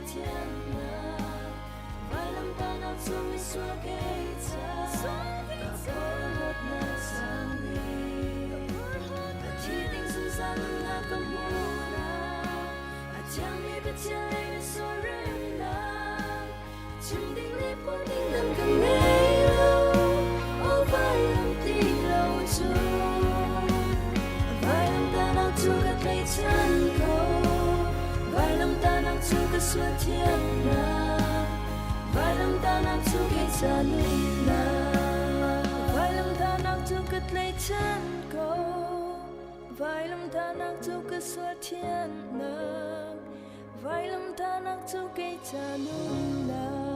thiannak Vailamtahnak cu misual kei ca ka porhlawtnak sang bik. Ka thi ding zungzal nunnak ka hmuhnak a thiangmi Pathian lei misual remnak chim ding le put ding dang ka ngei lo aw vailam ti lo cu vailamtahnak cu ka tlaihchan ko vailamtahnak cu ka sual thiannak vailamtahnak cu kei ca nunnak vailamtahnak cu ka tlaihchan ko vailamtahnak cu ka sual thiannak vailamtahnak cu kei ca nunnak.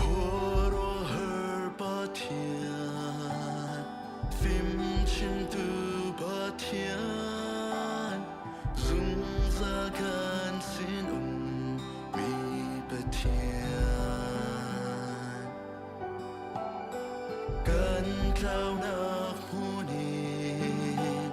Khuaruahhar Pathian, fimchimtu Pathian, zungzal kan sinum mi Pathian. Kan tlaunak hmun in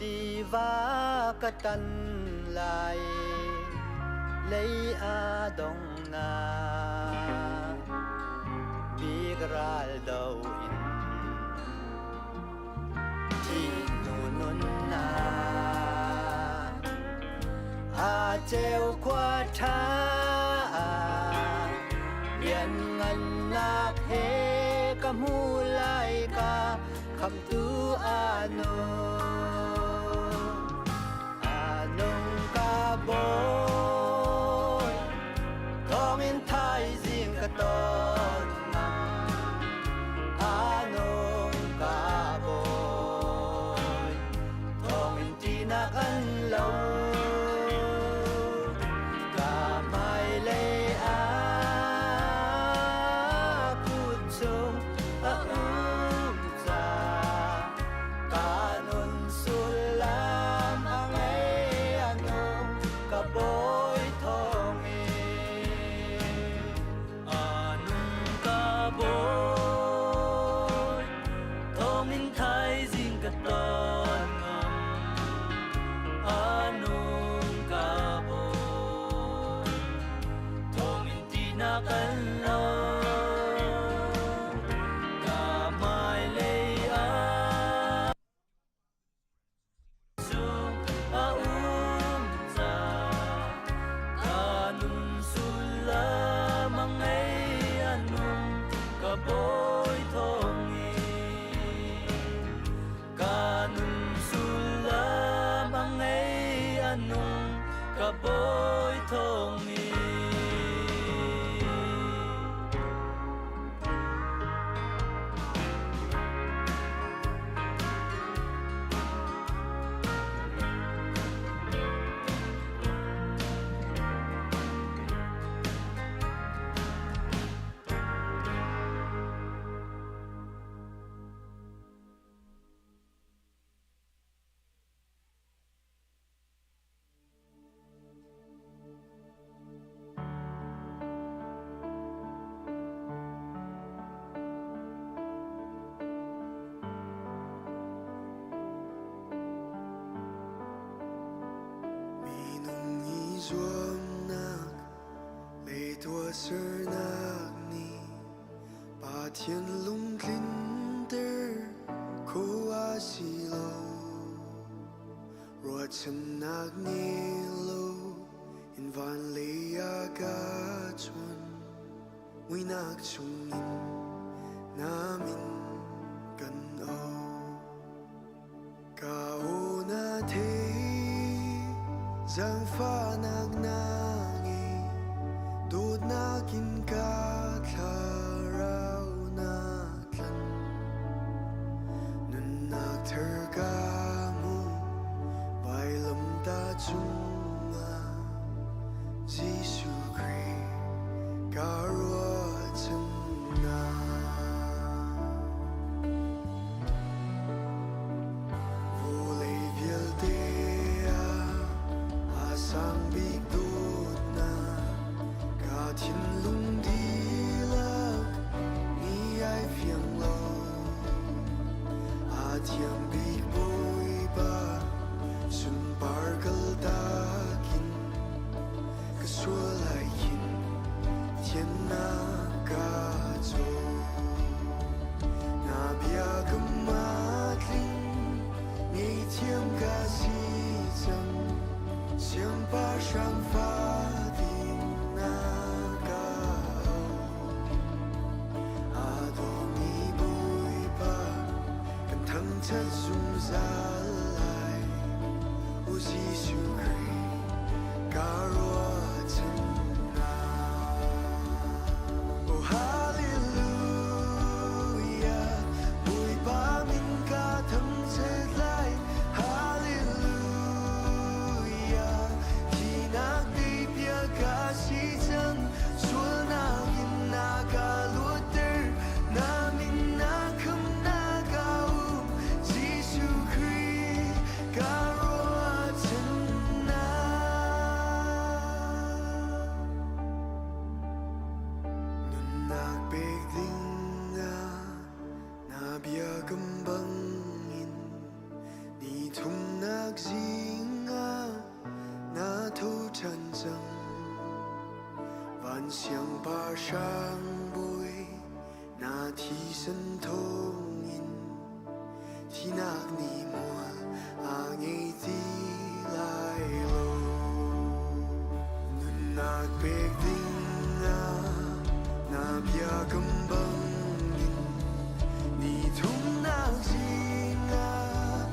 Tiva ka tan lai lei a dongnak bik ral do in thihnu nunnak a ceu khua ṭha lianngannak he ka hmu lai ka khamtu a nung a nung ka bawi thawngin thaizing ka ton ngam a nung ka bawi thawngin ṭihnak an lo ka hmailei ah kut chung a um ca ka nun sullam a ngei a nung ka bawi thawngin a nung ka bawi thawngin thaizing ka ton ngam a nung ka bawi thawngin ṭihnak an lo ka hmailei ah chung a um ca ka nun sullam a ngei a nung ka bawi thawngin ka nun sullam a ngei a nung ka bawi thawngin. Minung i zuamnak le tuahsernak nih Pathian lungtlinter kho a si lo. Ruahchannak ngei lo in van lei ah ka chuan. Muihnak chungin na min kan auh. Ka aw na thei, zaangfahnak na ngei, dawtnak in ka thlarau na tlan. Nunnak thar ka hmu, vailamtah cungah Jesuh Khrih ka ruahchannak. Vawlei vialte ah a sang bik dawtnak ka thinlung dihlak ni ai fiang lo. A thiang bik Bawipa sunpar kaltak in ka sual ai khin thiannak ka caw. Na bia ka matling ngaihthiam ka si cang siangpahrang fa ding na ka auh. Aa dawmi Bawipa kan thangṭhat zungzal lai. U Jesuh Khrih ka ruahchannak. Oh hallelujah, Bawipa min ka thangṭhat lai. Hallelujah, thihnak tipil ka si cang. Sualnak in na ka luatter, na min na khamnak a um. Jesuh ' Khrih ka ruahchannak. Dawtnak nih mual a ngei ti lai lo. Nunnak pek ding ah na biakam bangin ni thumnak zing ah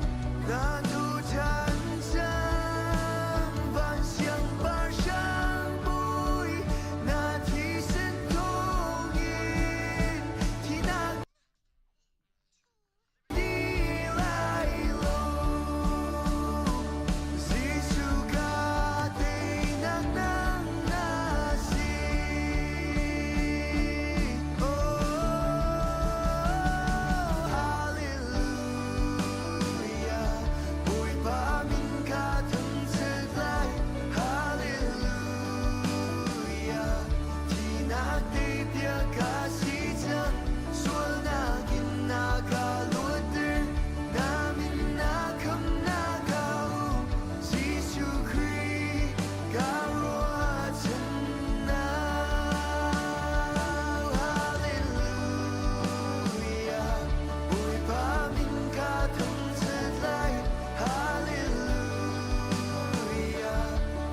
na tu ṭhan cang. Van siangpahrang bawi na thisen thawngin thihnak ti lai lo. Jesuh ka teinak nang na si. Oh, hallelujah. Bawipa min ka thangṭhat lai. Hallelujah. Thihnak tei piak ka si cang. Sualnak in na ka luatter. Na min na khamnak ka um. Jesuh Khrih ka ruahchannak. Hallelujah. Bawipa min ka thangṭhat lai. Hallelujah.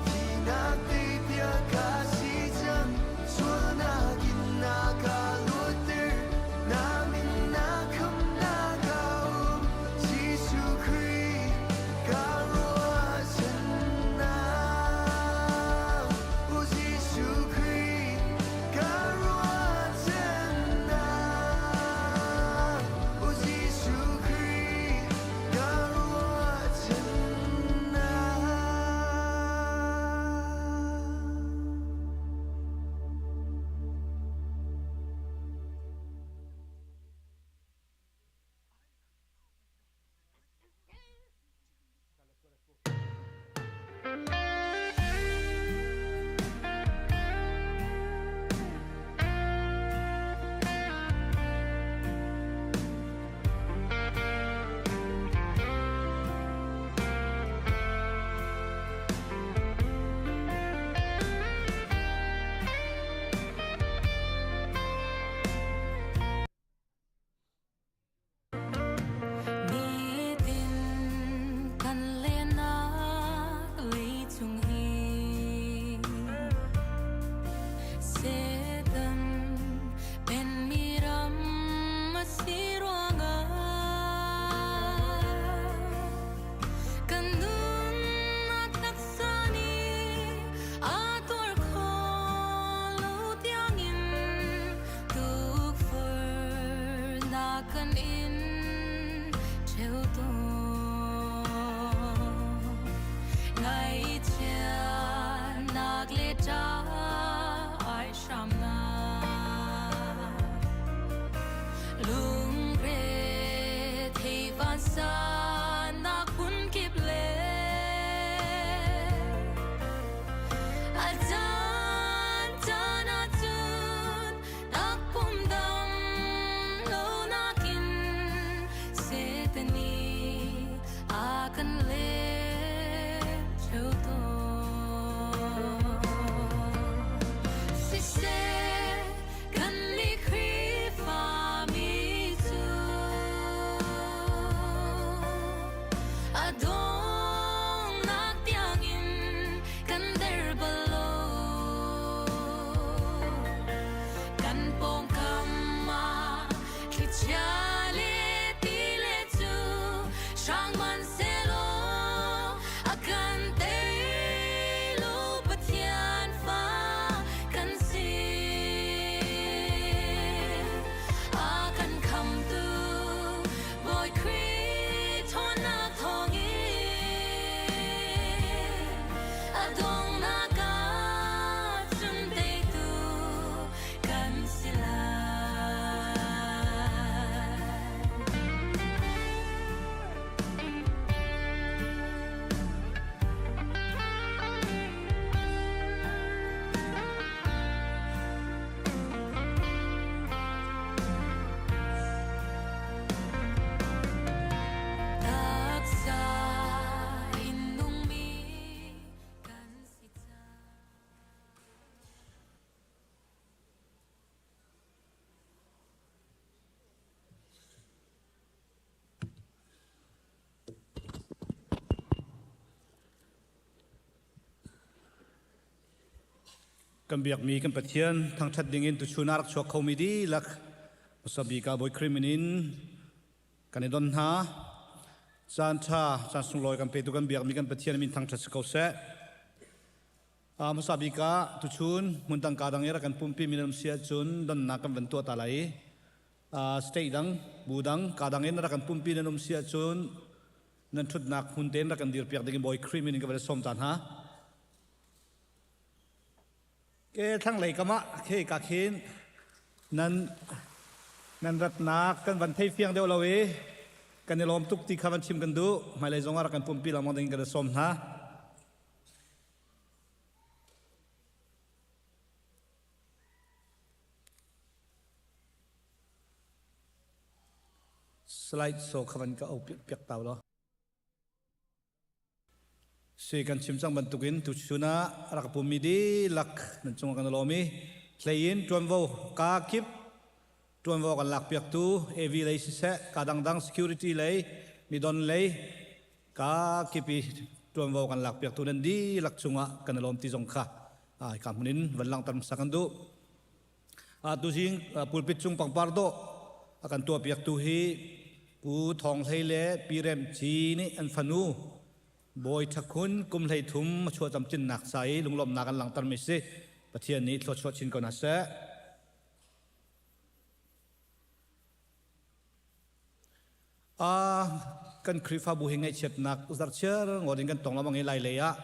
Thihnak tei piak ka si cang. Sualnak in na ka luatter. Na min na khamnak ka um. Jesuh Khrih ka ruahchannak. O Jesuh Khrih ka ruahchannak. O Jesuh Khrih ka ruahchannak. Nitin kan lenak leicung hi Satan penmi ram a si ruangah kan nunnak taksa nih a tuar kho lo tiangin tukforhnak kan in cheu tawn. Ngaihchiatnak le ṭah ai hramnak lungre thei vansannak phunkip le a caan caan ahcun takpum dam lo nakin Satan nih a kan lem ṭheo tawn. Siseh kan nih Khrihfami cu a donghnak tiangin kan der bal lo. Kan pawngkam ah thlichia le tile cu hrang hmanhsehlaw a kan tei lo Pathian fa kan si. A kan khamtu Bawi Khrih ṭhawnnak thawngin a donghnak ah cun teitu kan si lai. Kan biakmi kan Pathian thangṭhat dingin tuchun ah rak chuak khomi dihlak hmasa bik ah Bawi Khrih min in kan i don hna. Caan ṭha, caan sunglawi kan petu kan biakmi kan Pathian min thangṭhat si ko seh. Hmasa bik ah tuchun hmun dang ka dang i rak kan pumpi mi nan um si ahcun donnak kan van tuah ta lai. State dang, bu dang, ka dang in rak kan pumpi nan um si ahcun nan ṭhutnak hmun tein rak kan dirpiak ding in Bawi Khrih min in ka van sawm ta hna. Ke thlanglei kam ah khi ka khin nan nan ratnak kan van thei fiang deuh lo i kan i lawm tuk ti kha van chim kan duh. Hmailei zong ah rak kan pumpi lengmang ding kan i sawm hna. Slide show kha van ka au piak tau lo. Sui kan chim cang bantukin tuchun ah rak pummi dihlak nan cungah kan i lawm i hlei in ṭuanvo kaa kip ṭuanvo kan lakpiaktu AV lei siseh ka dangdang security lei midon lei kaa kip i ṭuanvo kan lakpiaktu nan dihlak cungah kan i lawm ti zong kha hika hmun in van langhter hmasa kan duh. Tuzing pulpit cung pangpar dawh a kan tuahpiaktu hi Pu Thawng Hlei le Pi Rem Ci nih an fanu Bawi Ṭha Khun kum 33 a chuah camcinnak ca i lunglawmhnak an langhtermi si. Pathian nih thluachuah chin ko hna seh. Kan Khrihfabu hi ngaihchiatnak zarhchiar ngawt in kan tong lengmang i lai lei ah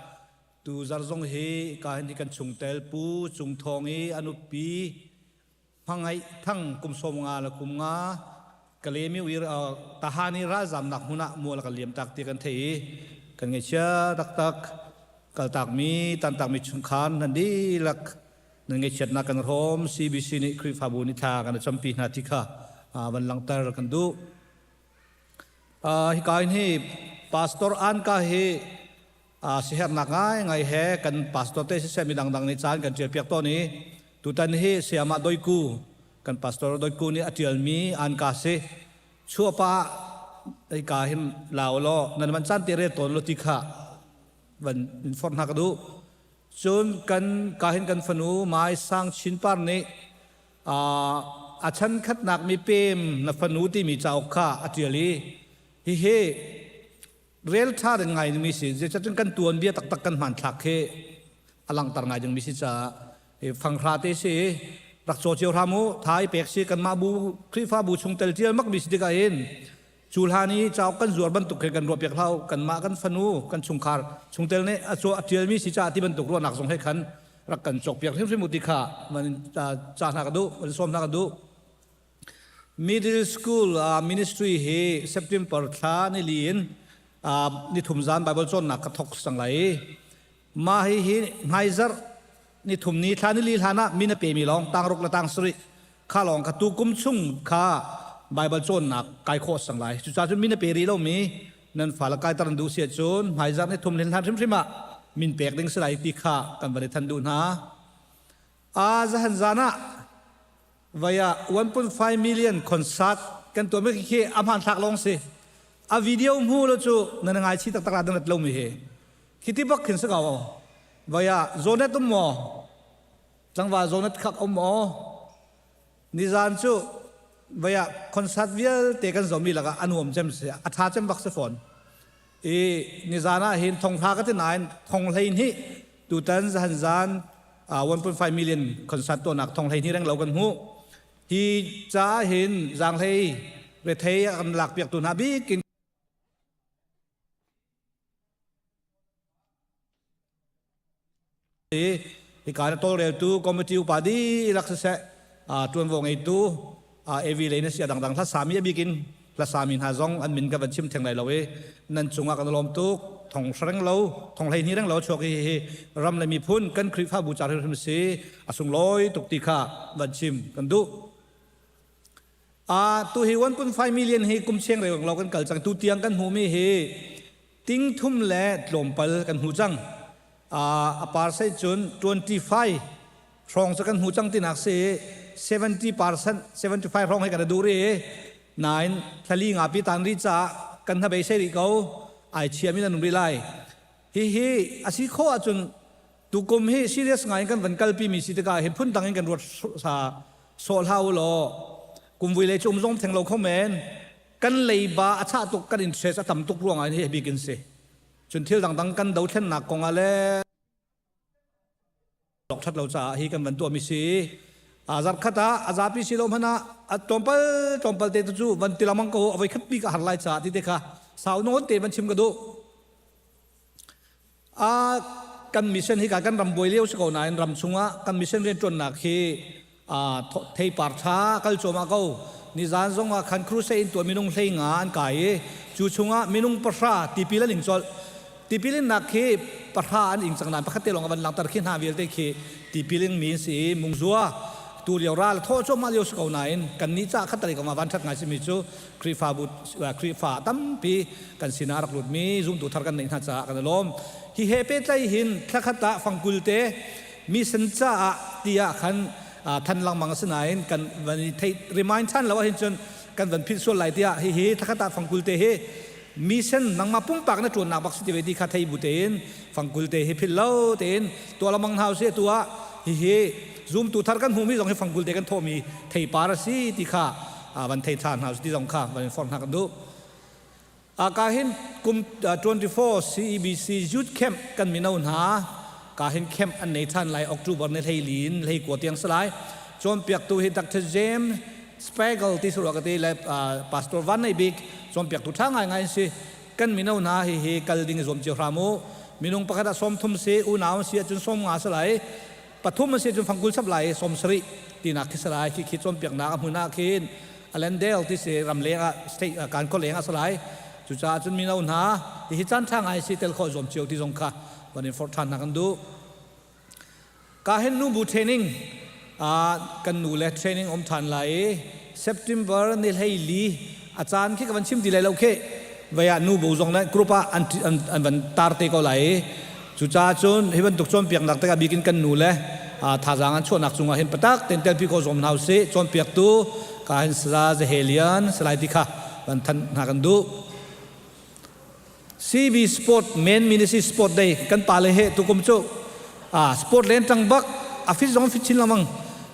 tu zar zong hi ka hin hi kan chungtel Pu Cung Thawng i a nupi Hmangaih Thang kum 50 le kum nga Kalemi wir Tahan i ralzamnak hmun ah mual a kan liam tak ti kan thei i kan ngaihchia taktak kaltakmi tantakmi chungkhar nan dihlak nan ngaihchiatnak kan hrawm CBC nih Khrihfabu nih thla kan campi hna ti kha van langhter kan duh. Hika in hi Pastor Anka hi sihernak ngaingai he kan pastor te siseh mi dangdang nih caan kan ṭial piak tawn i tutan hi sayamah Doiku kan pastor Doiku nih a ṭialmi anka si chuahpa hika hin lau law nan van caan te rel tawn lo ti kha van in forh hna ka duh. Cun kan kahin kan fanu Mai Sang Chin Par nih a chan khatnak mi pem na fanu timi cauk kha a ṭial i hihi rel ṭha ding ngai mi si zeicahcun kan tuanbia taktak kan hmanthlak khi a langhter ngai ding mi si caah fanghra te si rak caw cio hram u thai pek si kanmah bu Khrihfabu chungtel ṭial mak mi si tikah hin Cu hlan i cauk kan zuar bantuk he kan ruahpiak hlah u. Kanmah kan fanu, kan chungkhar chungtel nih a a ṭialmi si caah ti bantuk ruahnak zong he khan rak kan cawkpiak hrimhrim u ti kha van ca hna ka duh, van sawm hna ka duh. Middle school ministry hi September thla nili in nithum zan Bible cawnnak ka thawk cang lai i mah hi hi hmaizarh nithum ni thla nili hlan ah min a pemi lawng tangruk le tang sarih kha lawng kha tu kum chung kha Baibal cawnnak kai khawh sang lai. Cucaah cun min a pe rih lomi nan fale kaiter an duh si ahcun hmaizarh ni thum hlen hlan hrimhrim ah min pek ding si lai ti kha kan van i than duh hna. A zahan zan ah vaya 1.5 million concert kan tuah mi khi a hmanthlak lawng si. A video hmu lo cu nan ngai chi taktak la dan rat lomi hi. Khi ti bak khin si ko. Vaya zonet um maw? Tlangval zawn at khak um aw. Nizan cu vei ah concert vialte kan zomi lakah a nuam cem si a tha cem bak si fawn. I nizan ah hin thonghla ka ti nain thong hlei hnih tutan zahan zan 1.5 million concert tuahnak thong hlei hnih reng lo kan hmuh. Hi caah hin zaanghlei rethei a kan lakpiaktu hna bik in Hika na tawlreltu committee upa dihlak siseh, ṭuanvo ngeitu AV lei na si a dangdang hlasami a bik in hlasami hna zong an min ka van chim theng lai lo i nan cungah kan lawm tuk. Thong hreng lo, thong 12 reng lo chuak hi hi ram le miphun kan Khrihfabu ca hrimhrim si a sunglawi tuk ti kha van chim kan duh. Tu hi 1.5 million hi kum cheng reng lo kan kal cang. Tu tiang kan hmuhmi hi ting thum le tlawmpal kan hmu cang. A par sei cun 25 hrawng cu kan hmu cang tinak si 70% 75 hrawng hi kan duh rih. Nain thlali nga pi tan rih caah kan hnabei sei rih ko. Ai chiam in an um rih lai. Hihi a si khawh ahcun. Tukum hi serious ngai in kan van kalpi mi si tikah hi phun dang in kan ruat sa sawh hlah u law kum vui lei cu um zong theng lo kho men. Kan leiba a chah tuk, kan interest a tam tuk ruangah hi bik in si. Cun thil dangdang kan dothlennak kong ah le lok ṭhat lo caah hi kan van tuahmi si. Zarkhat ah a zapi si lo hmanh ah a tlawmpal tlawmpal te cu van ti lengmang ko, a voi khat bik a har lai caah ti te kha sau nawn te van chim ka duh. A kan mission hi ka kan ram buai lio si ko nain ram chungah kan mission rianṭuannak hi theipar ṭha kal cuahmah ko. Nizan zongah khan crusade in tuah minung 15 an kai i cu chungah minung 10 tipil an ing colh. Tipil innak khi 10 an ing cang nain pakhat te lawng a van langhter khi hna vialte khi tipil ing mi an si i mungzua tu lio ral thawh cuahmah lio si ko nain kannih ca khat ko ma van ṭhat ngai simi cu Khrihfabu Khrihfa tampi kan sinah rak lutmi zumtu thar kan neih hna caah kan i lawm. Hi he pehtlai hin thlakhat ah fangkul te mission caah tiah khan than lengmang a si nain kan van i theih remind than lo ahhin cun kan van philh sual lai tiah hihi thlakhat ah fangkul te hi mission nangmah pumpak na ṭuannak bak si ti ve ti kha thei bu tein fangkul te hi philh lo tein tuah lengmang hna usih. Atu ah hihi zumtu thar kan hmuhmi zong hi fangkul te kan thawhmi theipar a si ti kha van thei ṭhan hna usih ti zong kha van in forh hna kan duh. Ka hin kum 24 CEBC Youth Camp kan mino hna ka hin camp an nei ṭhan lai, October ni 14 in 19 tiang si lai. Cawnpiaktu hi Dr. James Spagel ti surah ka ti le Pastor Van Nei Bik cawnpiaktu ṭha ngaingai an si. Kan mino hna hi hi kal ding i zuam cio hram u. Minung pakhat ah 30 si, unau si ahcun 50 si lai. 3 a si cun fangkul chap lai, 70 tinak khi si lai. Khi khi cawnpiaknak a hmun ah khin Allendale ti si, ramleng ah, state kan khualeng ah si lai. Cucaah cun mino hna hihi caan ṭha ngai si, tel khawh zuam cio ti zong kha van in forh ṭhan hna kan duh. Ka hin nubu training kan nu le training um ṭhan lai i September ni 14 a caan khi ka van chim ti lai lo khi vei ah nubu zong le group ah an an van tar te ko lai i cucaah cun hi bantuk cawnpiaknak tikah bikin kan nu le thazaang an chuahnak cungah hin patak ten telpi ko zuam hna usih. Cawnpiaktu ka hin Sala Zahelian salai ti kha van thanh hna kan duh. CB Sport Main Ministry Sport Day kan pa le he tukum cu sport len tang bak a fit zong fit chin lengmang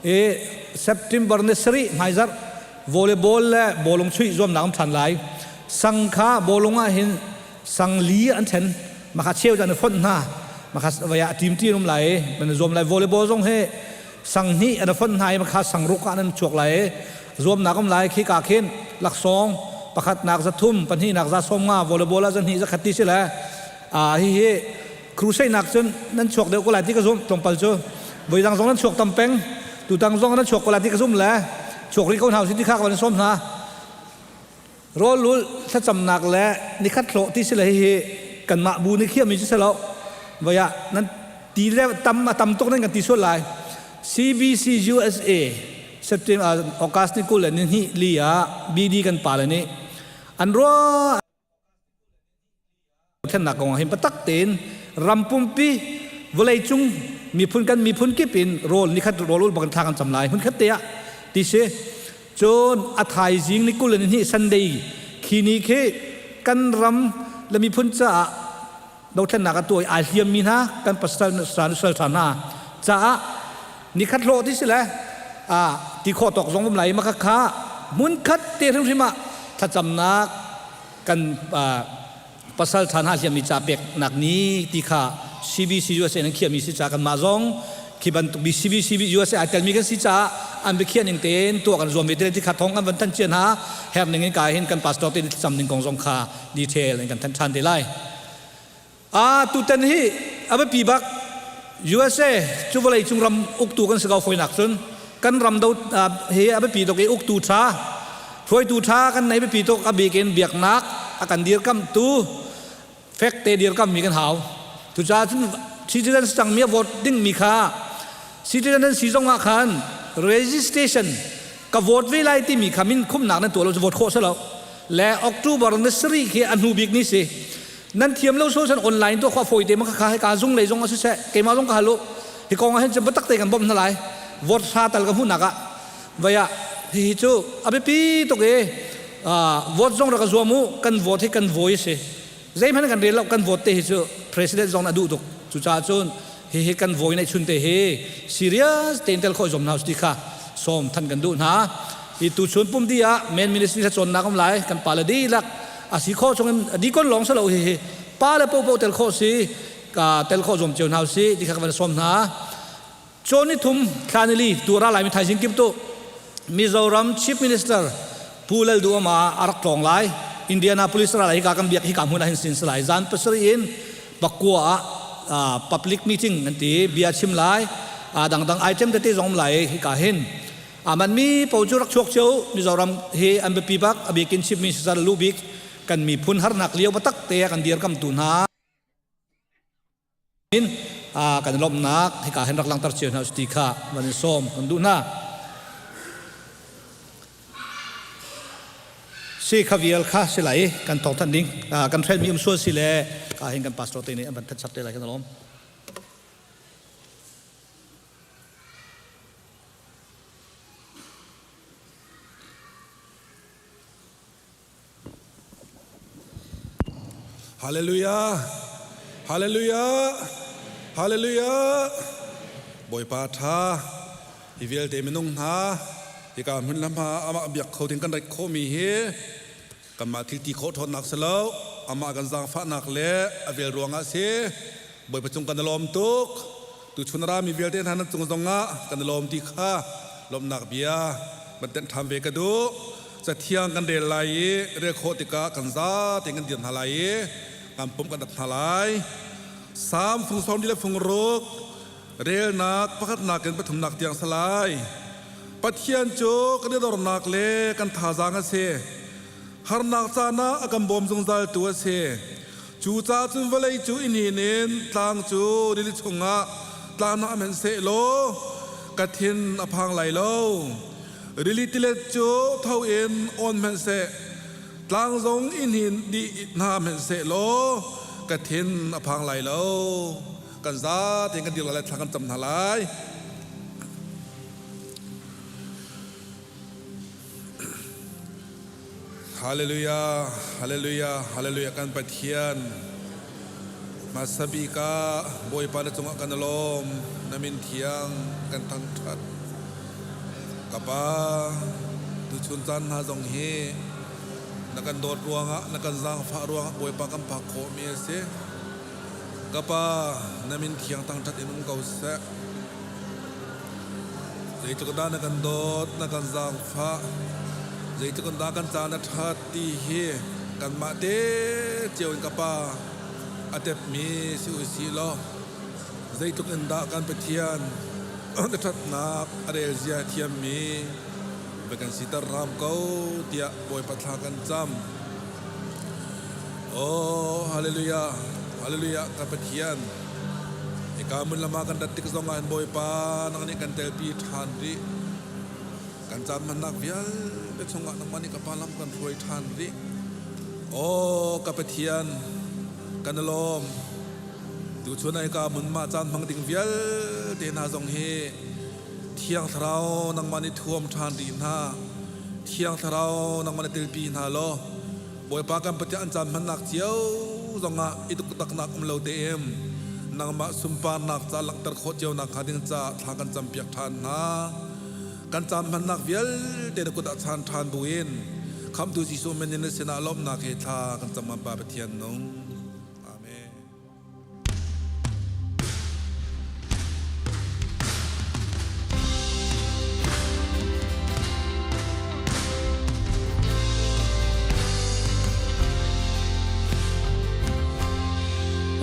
e. September ni 7 hmaizarh volleyball le bawlung chuih zuamnak um than lai. Sang kha bawlung ah hin sang li an then makha cheu an fonh hna, makha vaya team ti um lai man zuam lai. Volleyball zong he sang hnih an fonh hna i makha sang ruk ah nan chuak lai, zuamnak um lai. Khi ka khin laksawng pakhat nak 300, pahnih nak 150, volleyball ah 200 100 ti si le a hi hi crusade nak cun nan chuak deuh ko lai ti ka zum. Tlawmpal cu voidang zong nan chuak tam peng, tutang zong nan chuak ko lai ti ka zum le chuak ri ko hna si ti kha ka van som hna. Rawlulh thlacamnak le nikhat hlawh ti si le hihi kanmah bu nih khiahmi si lo voi ah nan ti le tam a tam tuk nan kan ti sual lai. CBC USA September August ni 22 li ah BD kan pa le nih an ruah thlennak kong ah hin patak tein ram pumpi vawleicung miphun kan miphun kip in rawl nikhat rawl ul bak thla kan cam lai hmun khat te ah ti si. Cun a thaizing ni 22 Sunday khi ni khi kan ram le miphun caah dothlennak a tuah i ai hliammi hna kan pasal sal ṭha hna caah nikhat hlawh ti si le a ti khawh tawk zong um lai maka kha hmun khat te hrimhrim ah thlacamnak kan pasal ṭha hna hliammi ca peknak ni ti kha CBC USA nan khiahmi si ca kanmah zong khi bantuk CBC USA ai telmi kan si caah an biakhiah ning tein tuah kan zuam ve ti kha thong kan van thanh cia hna. Her ning in ka hin kan pastor te thlacam ning kong zong kha detail in kan thanh ṭhan te lai. A tutan hi a biapi bak. USA cu vawlei cung ram uktu kan si ko. Foinak cun kan ram do hi a biapi tuk i uktu ṭha, hruaitu ṭha kan nei biapi tuk. A bik in biaknak a kan dirkamhtu fek te dirkammi kan hau. Cucaah cun citizen cangmi a vote dingmi kha citizen an si zong ah khan registration ka vote ve lai timi kha min khumnak nan tuah lo cu vote khawh si lo le October ni 7 khi a hnu bik ni si. Nan thiam lo so san online tuah khawh fawi te ma kha ka zung lei zong a si seh, keimah zong ka halu hi kong ah hin cun biatak te kan bawmh hna lai. Vote hra tal ka hmuhnak ah vaya hihi cu a biapi tuk i vote zong rak zuam u. Kan vote hi kan voi si, zeihmanh kan rel lo, kan vote te hi cu president zong a duh tuk. Cucaah cun Hihi kan voi neih chun te hi serious tein tel khawh zuam hna usih ti kha sawm than kan duh hna. Hi tuchun pum di ah main ministry cawnnak um lai kan pa le dihlak a si khawh chung in dikon lawng si lo hihi pa le popo tel khawh si ka tel khawh zuam cio hna usih ti kha ka van sawm hna. Cawn ni thum thla ni li tu ra lai mi thaizing kim tu Mizoram Chief Minister Pu Lal Duhoma a rak tlawng lai. Indianapolis ra lai hika kan biak hika hmun ah hin sin si lai. Zan pasarih in pakua ah public meeting an ti bia chim lai. Dangdang item tete zong um lai hika hin. Aman mi po cu rak chuak cio Mizoram hi an biapi bak a bikin Chief Minister lu bik kan miphun harnak lio batak te kan dirkam tu hna. In kan lawmhnak hika hin rak langhter cio hna ti kha van in sawm kan duh hna. Si kha vial kha si lai kan thawng than ding kan hrelmi um sual si le ka hin kan pastor te nih an van that chap te lai kan lawm. Hallelujah! Hallelujah! Hallelujah! Bawipa ṭha hi vialte minung hna hika hmun le hma amah biak kho ding kan rat khawhmi hi kanmah thil ti khawh ṭhawnnak si lo amah kan zaangfahnak le a vel ruangah si Bawipa cung kan i lawm tuk tuchun rami vialte hna nan cung zongah kan i lawm ti kha lawmhnak bia van tenh ṭhan ve ka duh Cathiang kan rel lai i rel khawh tikah kan zate kan dir hna lai i kan pumh kan ap hna lai. Salm fung sawm li le fung ruk relnak pakhatnak in pathumnak tiang salai. Pathian cu kan i dornak le kan thazaang a si. Harnak caan ah a kan bawm zungzaltu a si. Cucaah cun vawlei cu i hnin in tlang cu rili chungah tlang hna hmanh seh law ka thin a phang lai lo. Rili tilet cu tho in awn hmanh seh, tlang zong i hnin dih hna hmanh seh law ka thin a phang lai lo. Kan za tein kan dir lai le thla kan cam hna lai. Hallelujah, hallelujah, hallelujah kan Pathian. Hmasa bik ah Bawipa na cungah kan lawm, na min thiang kan thangṭhat. Ka Pa, tuchun caan hna zong hi na kan dawt ruangah, na kan zaangfah ruangah Bawipa kan phak khawhmi a si. Ka Pa, na min thiang thangṭhat in um ko seh. Zeitluk dah na kan dawt, na kan zaangfah, zeitluk in dah kan ca na ṭhat ti hi kanmah te cio in ka Pa a tepmi si u sih law zeitluk in dah kan Pathian na ṭhatnak a rel zia thiammi va kan siter hram ko tiah Bawipa thla kan cam. Oh, hallelujah, hallelujah, ka Pathian. Hika hmun lam ah kan rat tik zong ah hin Bawipa nang nih kan telpi ṭhan rih. Kan caan hmannak vialte chungah nangmah nih ka pa lam kan hruai ṭhan rih. Oh, ka Pathian, kan i lawm. Tuchun ah hika hmun mah caan hmang ding vialte hna zong hi Thiang Thlarau nangmah nih thuam ṭhan rih hna. Thiang Thlarau nangmah nih telpi hna law Bawipa kan Pathian an caan hmannak cio zongah i tuktaknak um lo tein nangmah sunparnak ca langhter khawh cio nak hnga ding caah thla kan campiak ṭhan hna. Kan caan hmannak vialte na kut ah chaan ṭhan buin Khamhtu Jesuh min in na sinah lawmhnak he thla kan cam Pa Pathian nung. Amen.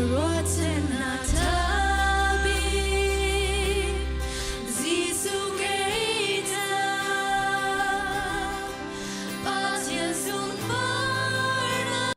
Ruahchannak ṭha bik Jesuh kei ca Pathian sunparnak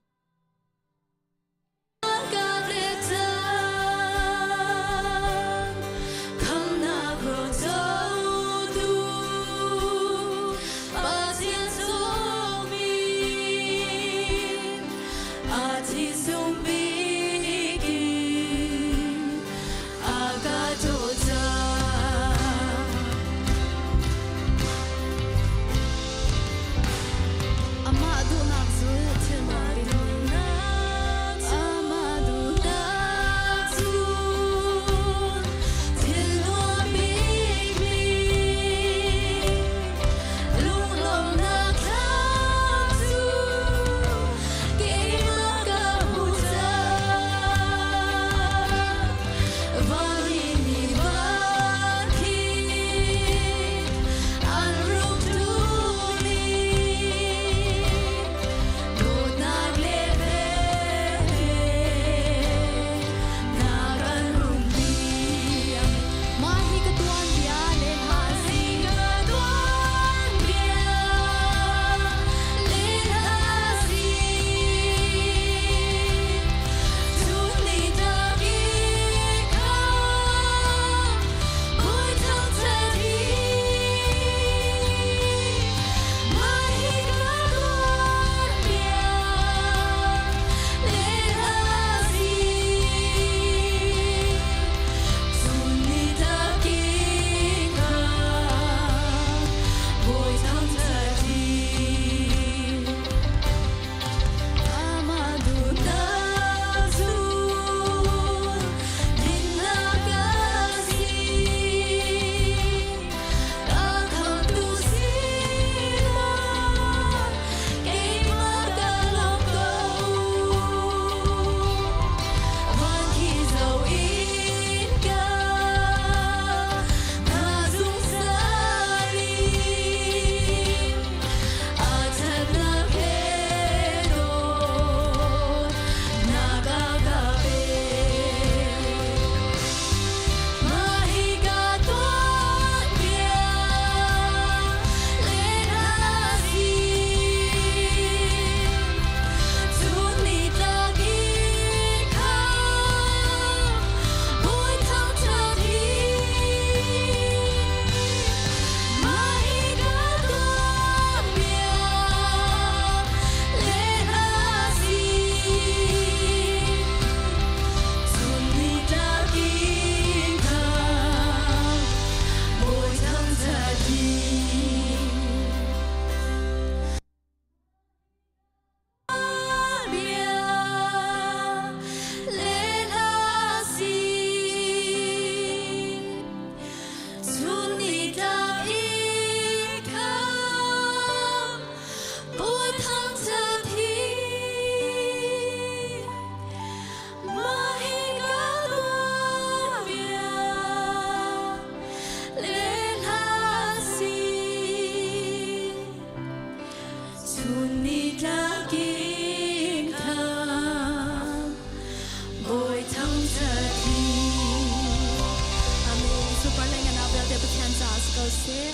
ko seh.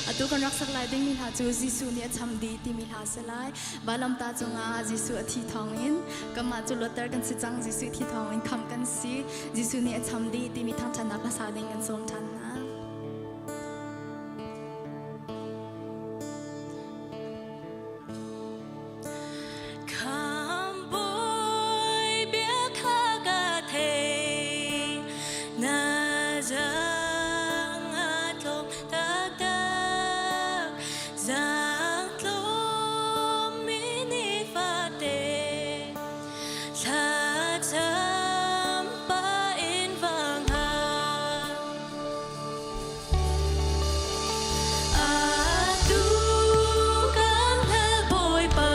Atu kan rak sak lai dingmi hla cu Jesuh nih a cham dih timi hla si lai. Vailamtah cungah Jesuh a thi thawngin kanmah cu luatter kan si cang. Jesuh thi thawngin khamh kan si. Jesuh nih a cham dih timi thangṭhatnak hla sa ding kan sawm ṭhan hna. Atu kan hal Bawipa,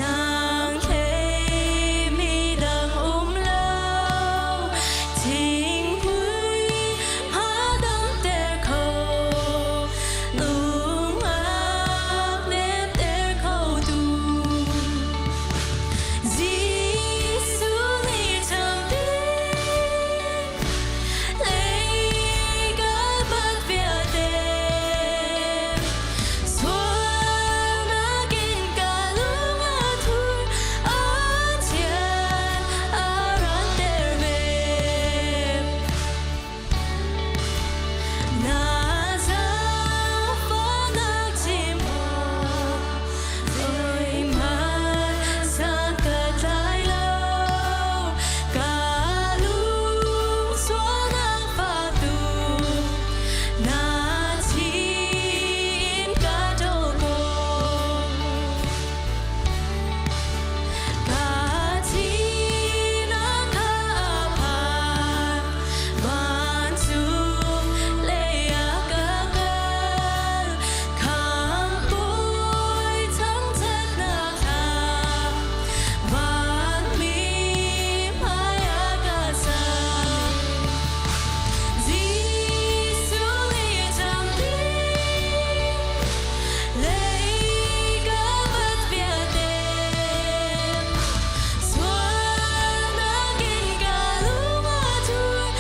nang hlei midang um lo, thinghmui hadamter kho, lungak nemter kho tu. Jesuh nih champion Ka lung sualnak fatu na thin ka ṭawl ko. Ka thinak kha a phan, vancung lei ah ka kal. Khamhbawi thangṭhatnak hla Vanmi hmaiah ka sang. Jesuh nih champion lei ka bat vialte. Sualnak in ka lung a thur.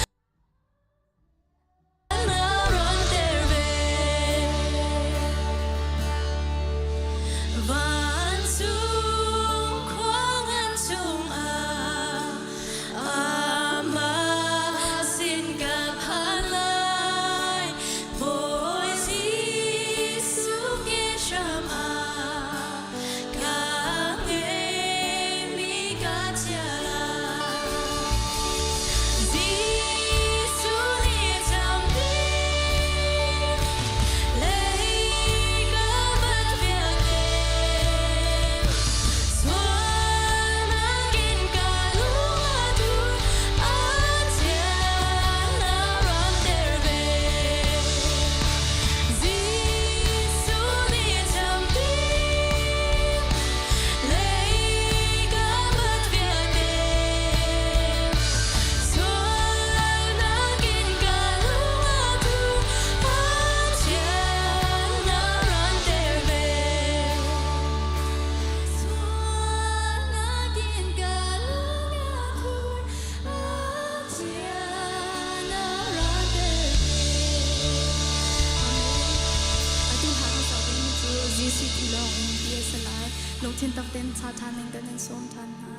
Vancung khuangan chungah amah sin ka phan lai. Bawi Jesuh ke hram ah ka ngeimi ka chia lai. Jesuh nih champion lei ka bat vialte sualnak in ka lung a dur a thian a ranter ve. Jesuh nih champion lei ka bat vialte sualnak in ka lung a dur a thian a ranter ve. Sualnak in ka lung a thur a thian a ranter ve. Amen. Atu hla kan sak dingmi cu Jesuh ti lawng in ti a si lai. Lungthin tak tein sa ṭhan ding kan in sawm ṭhan hna.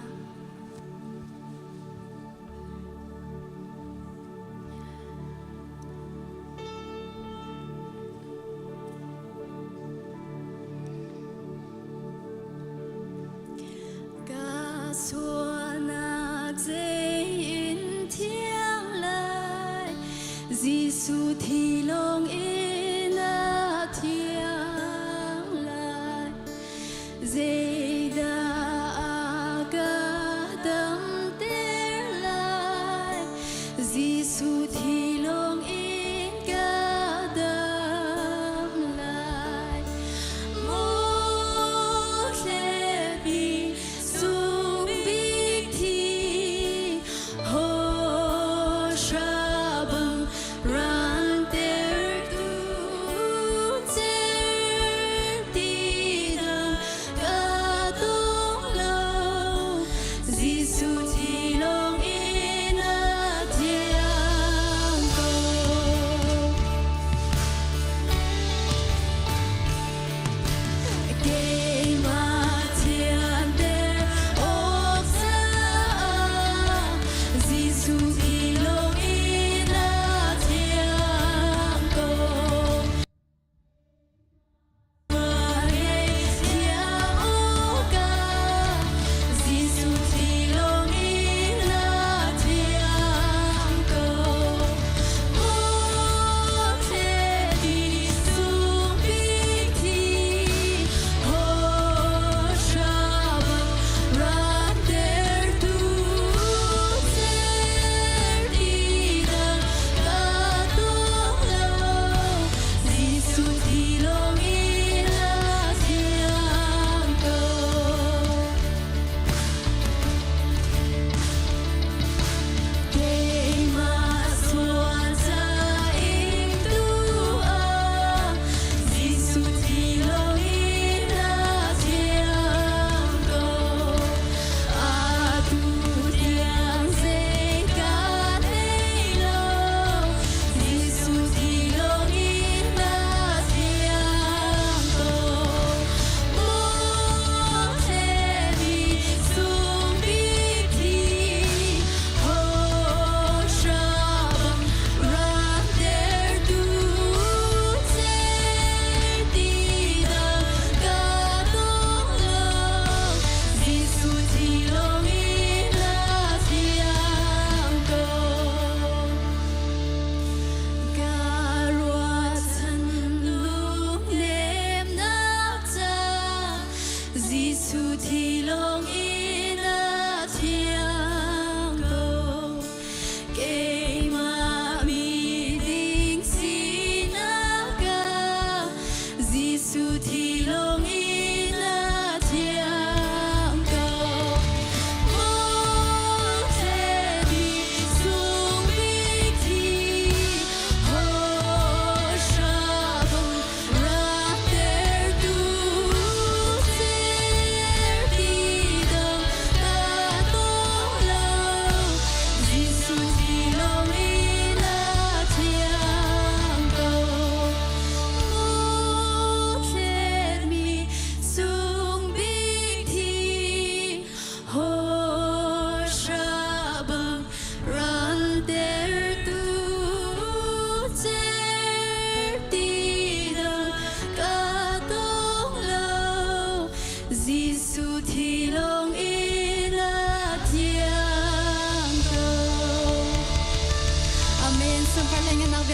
Ka sualnak zei in thiang lai, Jesuh thi lawng in a thiang lai. Zeidah a ka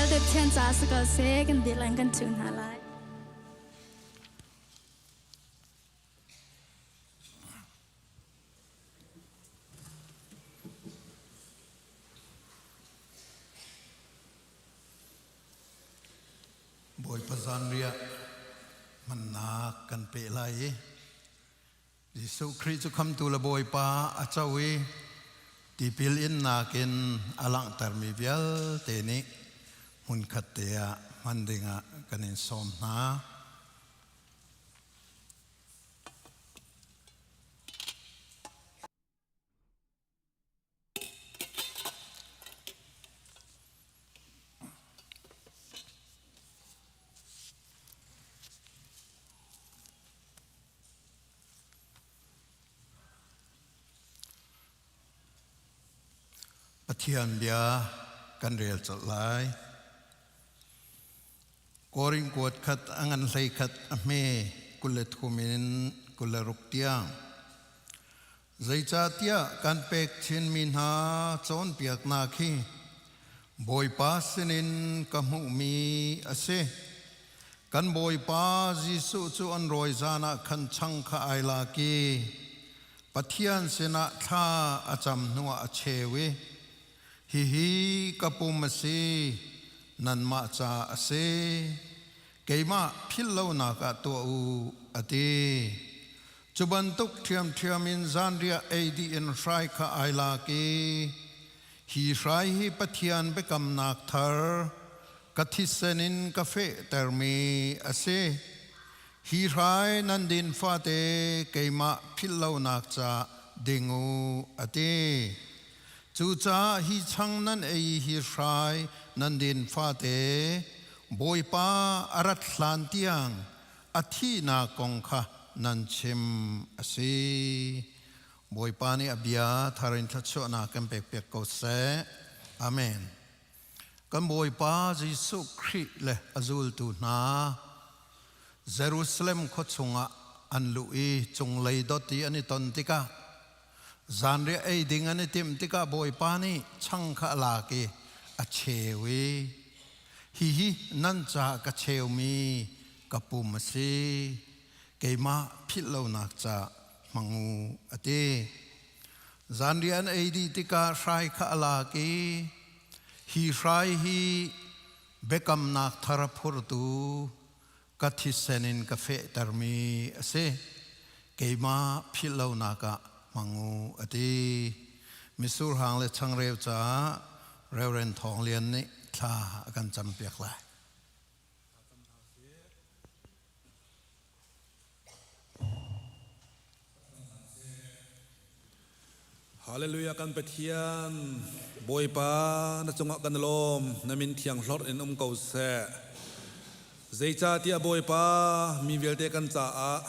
vialte Pathian caah si ko seh kan dihlak in kan ṭhu hna lai. Bawipa zanriah hmannak kan peh lai i Jesuh Khrih cu khamtu le Bawipa a co i tipil innak in a langhtermi vialte nih hmunkhat te ah hman dingah kan in sawm hna. Pathian bia kan rel colh lai. Korin kuat khat a ngan hlei khat a hme 23 in 26 tiang. Zeicahtiah kan pek chinmi hna cawnpiaknak hi Bawipa sinin ka hmuhmi a si. Kan Bawipa Jesuh cu an rawi zan ah khan chang kha ai lak i Pathian sinah thla a cam hnuah a cheu i, Hihi ka pum a si, nanmah ca a si. Keimah philh lonak ah tuah u, a ti. Cu bantuk ṭhiamṭhiam in zanriah ei dih in hrai kha ai lak i, hi hrai hi Pathian biakamnak thar ka thisen in ka fehtermi a si. Hi hrai nan din fate keimah philh lonak ca ding u, a ti. Cucaah hi chang nan ei hi hrai nan din fate Bawipa a rat hlan tiang a thihnak kong kha nan chim a si. Bawipa nih a bia thar in thluachuahnak kan pekpiak ko seh. Amen. Kan Bawipa Jesuh Khrih le a zultu hna Jerusalem khua chungah an luh i cunglei dot i an i ton tikah zanriah ei ding an i timh tikah Bawipa nih chang kha a lak i a cheu i hihi nan caah ka cheumi ka pum a si keimah philh lonak ca hmang u a ti zanriah an ei dih tikah hrai kha a lak i hi hrai hi biakamnak thar a phurtu ka thisen in ka fehtermi a si keimah philh lonak ah hmang u a ti misur hang le changreu caah Reverend Thawng Lian nih thla a kan campiak lai. Hallelujah kan Pathian Bawipa na cungah kan lawm na min thiang hlorh in um ko seh zeicahtiah Bawipa mi vialte kan caah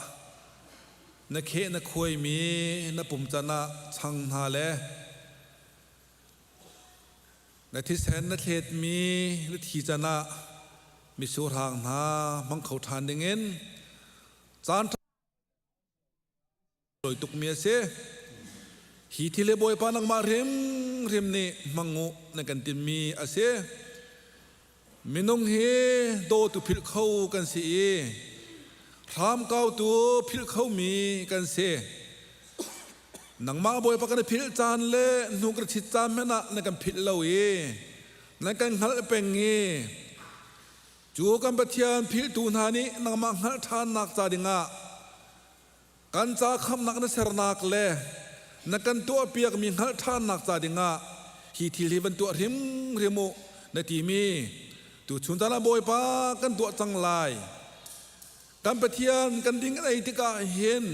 na kheh na khuaimi na pum can ah chang hna le Na thisen na thletmi na thi can ah misurhang hna hmang kho ṭhan dingin caan ṭha tukmi a si. Hi thil hi Bawipa nangmah hrimhrim nih hmang u na kan timmi a si. Minung hi dawtu philh kho kan si i hramkautu philh khomi kan si. Nangmah Bawipa kan i philh caan le hnu kan chit caan hmanh ah na kan philh lo i na kan hngalh peng i cu kan Pathian philhtu hna nih nangmah hngalh ṭhannak ca dingah kan ca khamnak na sernak le na kan tuahpiakmi hngalh ṭhannak ca dingah hi thil hi van tuah hrimhrim u na timi tuchun caan ah Bawipa kan tuah cang lai. Kan Pathian kan ding kan ei tikah hin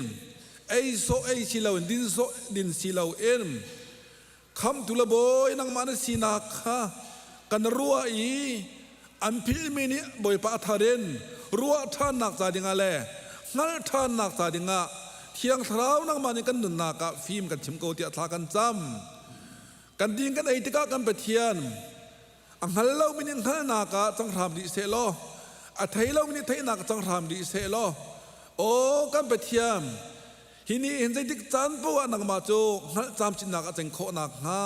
ei sawh ei si loin din sawh din si loin khamtu le bawi nangmah na sinak kha kan ruah i an philhmi nih Bawipa a thar in ruah ṭhannak ca dingah le hngalh ṭhannak ca dingah Thiang Thlarau nangmah nih kan nunnak ah fim kan chim ko tiah thla kan cam. Kan ding kan ei tikah kan Pathian A hngal lomi nih hngalhnak ah cang hram rih seh law, a thei lomi nih theihnak ah cang hram rih seh law, aw kan Pathian, hi ni hin zeitik caan paoh ah nangmah cu hngalh camcinnak a ceng khawh nakhnga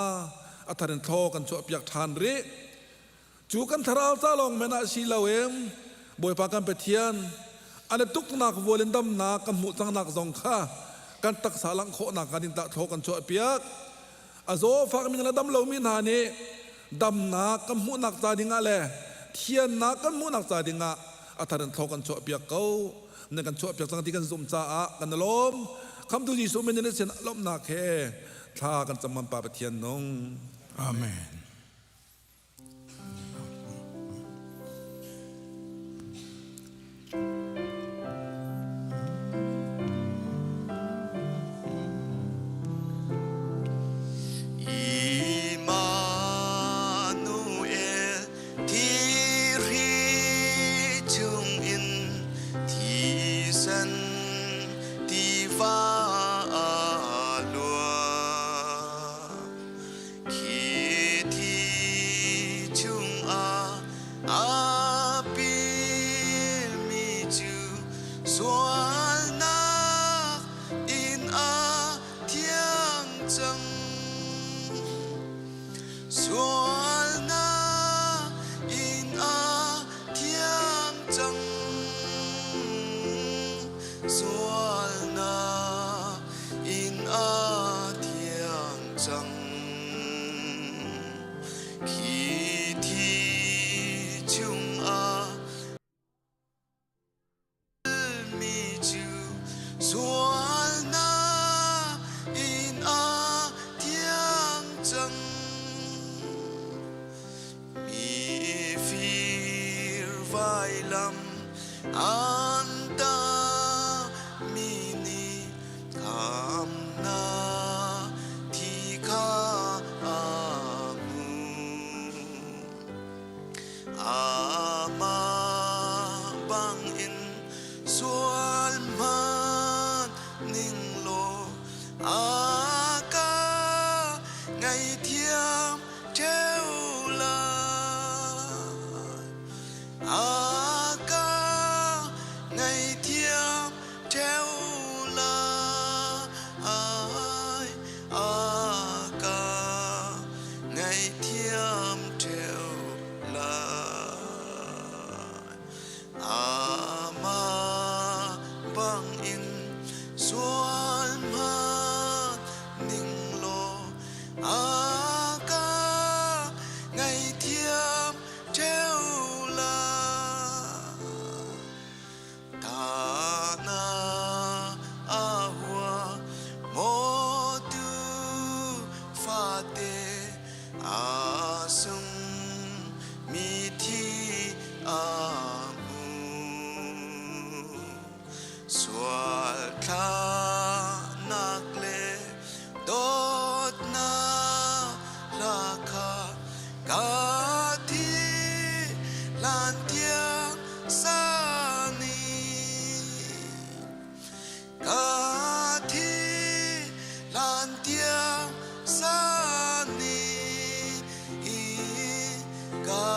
a thar in thlaw kan chuahpiak ṭhan rih. Cu kan thlarau ca lawng men ah si loin Bawipa kan Pathian an i tuknak vual in damnak kan hmuh cangnak zong kha kan taksa langh khawhnak hnga ding tah thlaw kan chuahpiak. A zawfak mi le dam lomi hna nih damnak kan hmuhnak ca dingah le thiannak kan hmuhnak ca dingah a thar in thlaw kan chuahpiak ko. Na kan chuahpiak cang ti kan zumh caah kan i lawm. Khamtu Jesuh min in sin lawmhnak he thla kan cam Pa Pathian nung. Amen. Immanuel thihri chungin thisen tiva a luang. Khi thi chungah aa pilmi cu sualnak in a thiang cang. Sualnak in a thiang cang. Sualnak in a thiang cang. Khi thi chungah mi cu sualnak in a thiang cang. Mifir vailam an mi nih khamnak thi kha a hmu. Amah bangin sual hmanh ning law a ka ngaihthiam ṭheo lai. A ka ngaihthiam ṭheo lai. A ka ngaihthiam ṭheo lai. Amah bangin sual hmanh ning law a ka ngaihthiam ṭheo lai. Ta na a hua maw tu fate a sung mi thi a hmu. Sual thlanak le dawtnak hla kha ka thi hlan tiang sa nih ka thi hlan tiang sa nih ka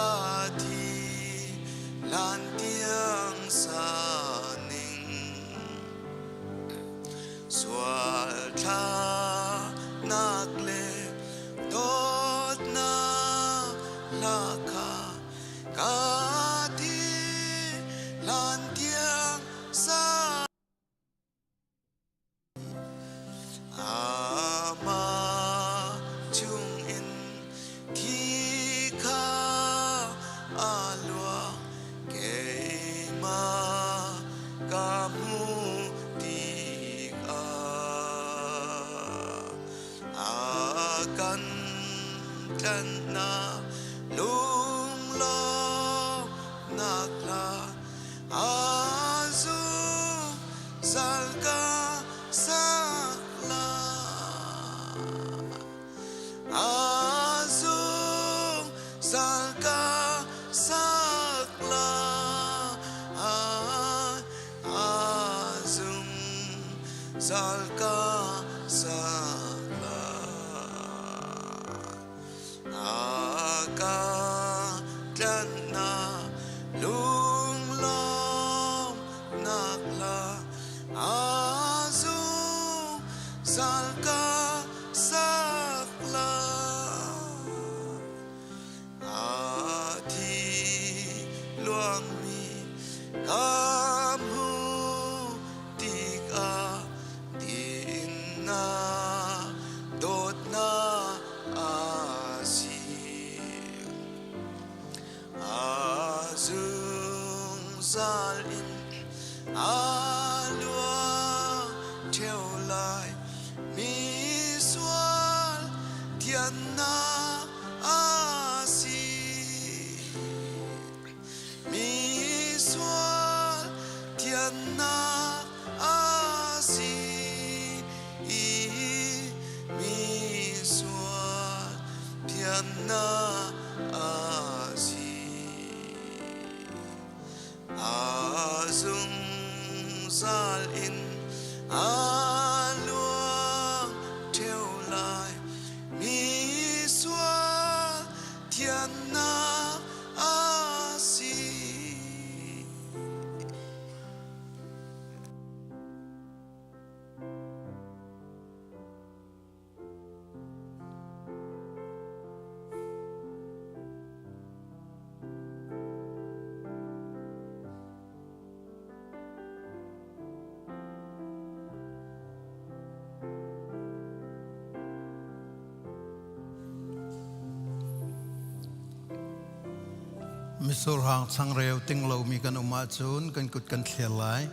thi hlan tiang sa ning sual thlanak le dawtnak hla kha ka thi hlan tiang sa Amah chungin thi kha a luang keimah ka hmu tikah a kan tlanhnak lunglawmhnak hla a zungzal ka sak lai. A zungzal ka sak lai. A zungzal ka sak lai. A kan thiannak a si. Mi sual thiannak a si. Mi sual thiannak a si. A zungzal in a luang ṭheo lai. Mi sual thiannak a si. Misur hang changreu ting lomi kan um ahcun kan kut kan thliar lai.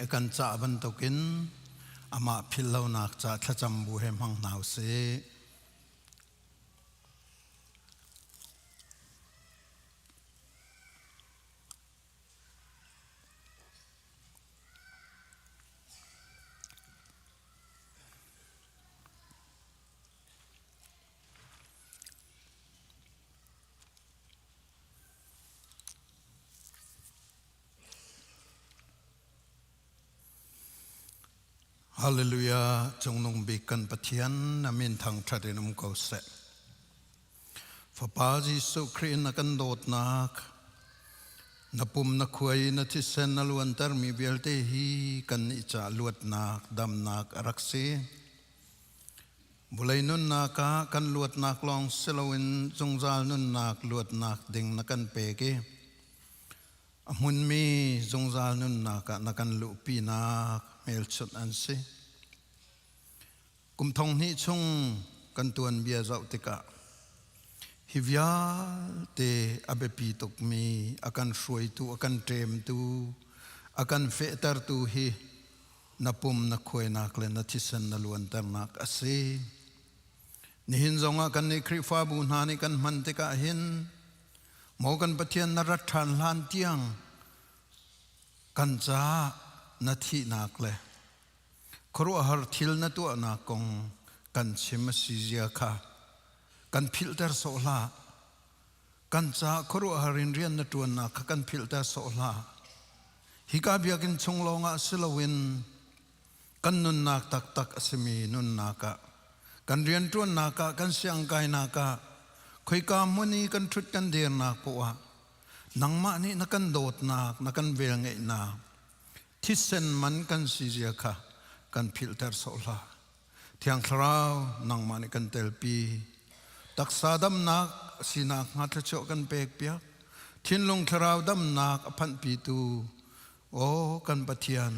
A kan cah bantukin amah philhlonak ca thlacam bu he hmang hna usih. Hallelujah cungnung bik kan Pathian na min thangṭhat in um ko seh. Fapa Jesuh Khrih na kan dawtnak na pum na khuai na thisen na luantermi vialte hi kan i ca luatnak damnak a rak si. Vulei nunnak ah kan luatnak lawng si loin zungzal nunnak luatnak ding na kan pek i a hmunmi zungzal nunnak ah na kan luhpinak hmelchunh an si. Kum thong hnih chung kan tuanbia zoh tikah hi vialte a biapi tukmi a kan hruaitu, a kan ṭemtu, a kan fehtertu hi na pum na khuainak le na thisen na luanternak a si. Nihin zongah kannih Khrihfabu hna nih kan hman tikah hin maw kan Pathian na rat ṭhan hlan tiang kan caah na thihnak le khuaruahhar thil na tuahnak kong kan chim a si zia kha kan philhter sawh hlah. Kan caah khuaruahhar in rian na ṭuannak kha kan philhter sawh hlah. Hika biakinn chung lawngah si loin kan nunnak taktak a simi nunnak ah, kan rianṭuannak ah, kan siangkainak ah, khoika hmun i kan ṭhut kan dirnak poah ah nangmah nih na kan dawtnak, na kan velngeihnak, thisen man kan si zia kha kan philhter sawh hlah. Thiang Thlarau nangmah nih kan telpi. Taksa damnak sinak hnga thluachuah kan pek piak. Thinlung thlarau damnak a phanhpitu aw kan Pathian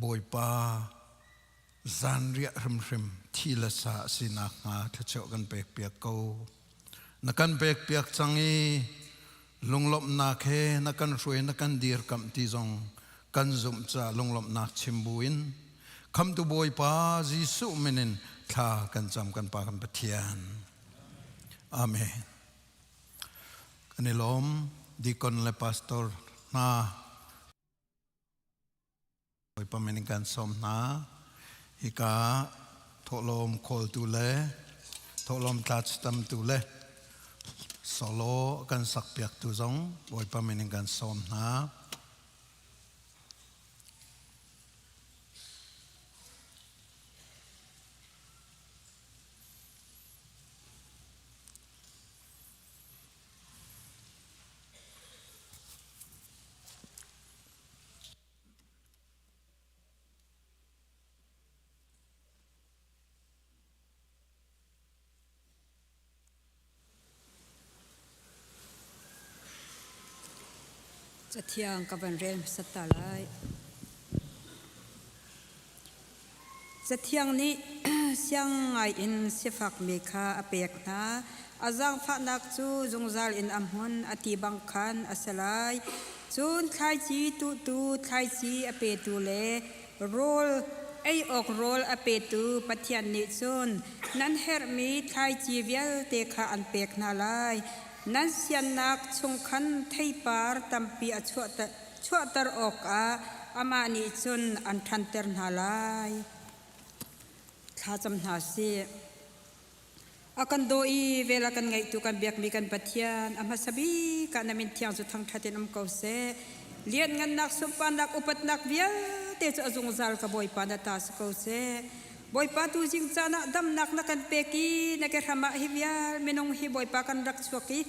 Bawipa zanriah hrimhrim thi le sa sinak hnga thluachuah kan pek piak ko. Na kan pek piak cang i lunglawmhnak he na kan hruai na kan dirkamh ti zong kan zumh ca lunglawmhnak chim buin khamtu Bawipa Jesuh min in thla kan cam kan Pa kan Pathian. Amen. Kan i lawm deacon le pastor hna Bawipa min in kan sawm hna. Hika thawhlawm khawltu le thawhlawm tlachitamtu le solo kan sakpiaktu zong Bawipa min in kan sawm hna. Cathiang ka van rel hmasat ta lai. Cathiang nih siang ngai in sifakmi kha a pek hna. A zaangfahnak cu zungzal in a hmun a ti bang khan a si lai. Cun thlaici tuhtu, thlaici a petu le rawl ei awk rawl a petu Pathian nih cun nan herhmi thlaici vialte kha an pek hna lai. Nan siannak chung khan theipar tampi a chuahter awkah amah nih cun an ṭhanter hna lai. Thlacam hna sih. A kan daw i vel a kan ngaihtu kan biakmi kan Pathian, a hmasa bik ah na min thiang cu thangṭhat in um ko seh. Lianngannak, sunparnak, upatnak vialte cu a zungzal ka Bawipa na ta si ko seh. Bawipa tu zing caan ah damnak na kan pek i na ke hram ah hi vial minung hi Bawipa kan rak chuak i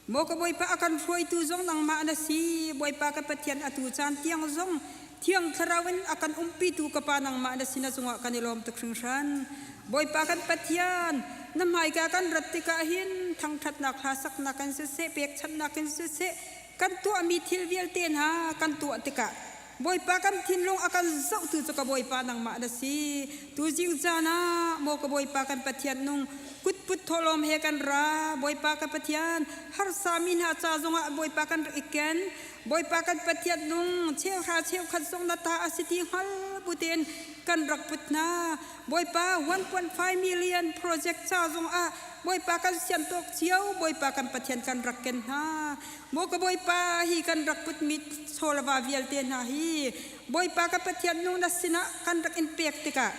Maw ka Bawipa a kan hruaitu zong nangmah na si. Bawipa ka Pathian atu caan tiang zong Thiang Thlarau in a kan umpitu ka Pa nangmah na si na cungah kan i lawm tuk hringhran. Bawipa kan Pathian, na hmaika kan rat tikah hin thangṭhatnak hla saknak in siseh, pekchanhnak in siseh, kan tuahmi thil vialte hna kan tuah tikah Bawipa kan thinlung a kan zohtu cu ka Bawipa nangmah na si. Tuzing caan ah maw ka Bawipa kan Pathian nung kutput thawhlawm he kan ra. Bawipa ka Pathian harsa mi hna ca zongah Bawipa kan rak i ken. Bawipa kan Pathian nung cheuhra cheukhat zong na ta a si ti hngal bu tein kan rak put hna. Bawipa 1.5 million project ca zongah Bawipa kan sian tawk cio Bawipa kan Pathian kan rak ken hna. Maw ka Bawipa, hi kan rak putmi chawlava vialte hna hi Bawipa ka Pathian nung na sinah kan rak in pek tikah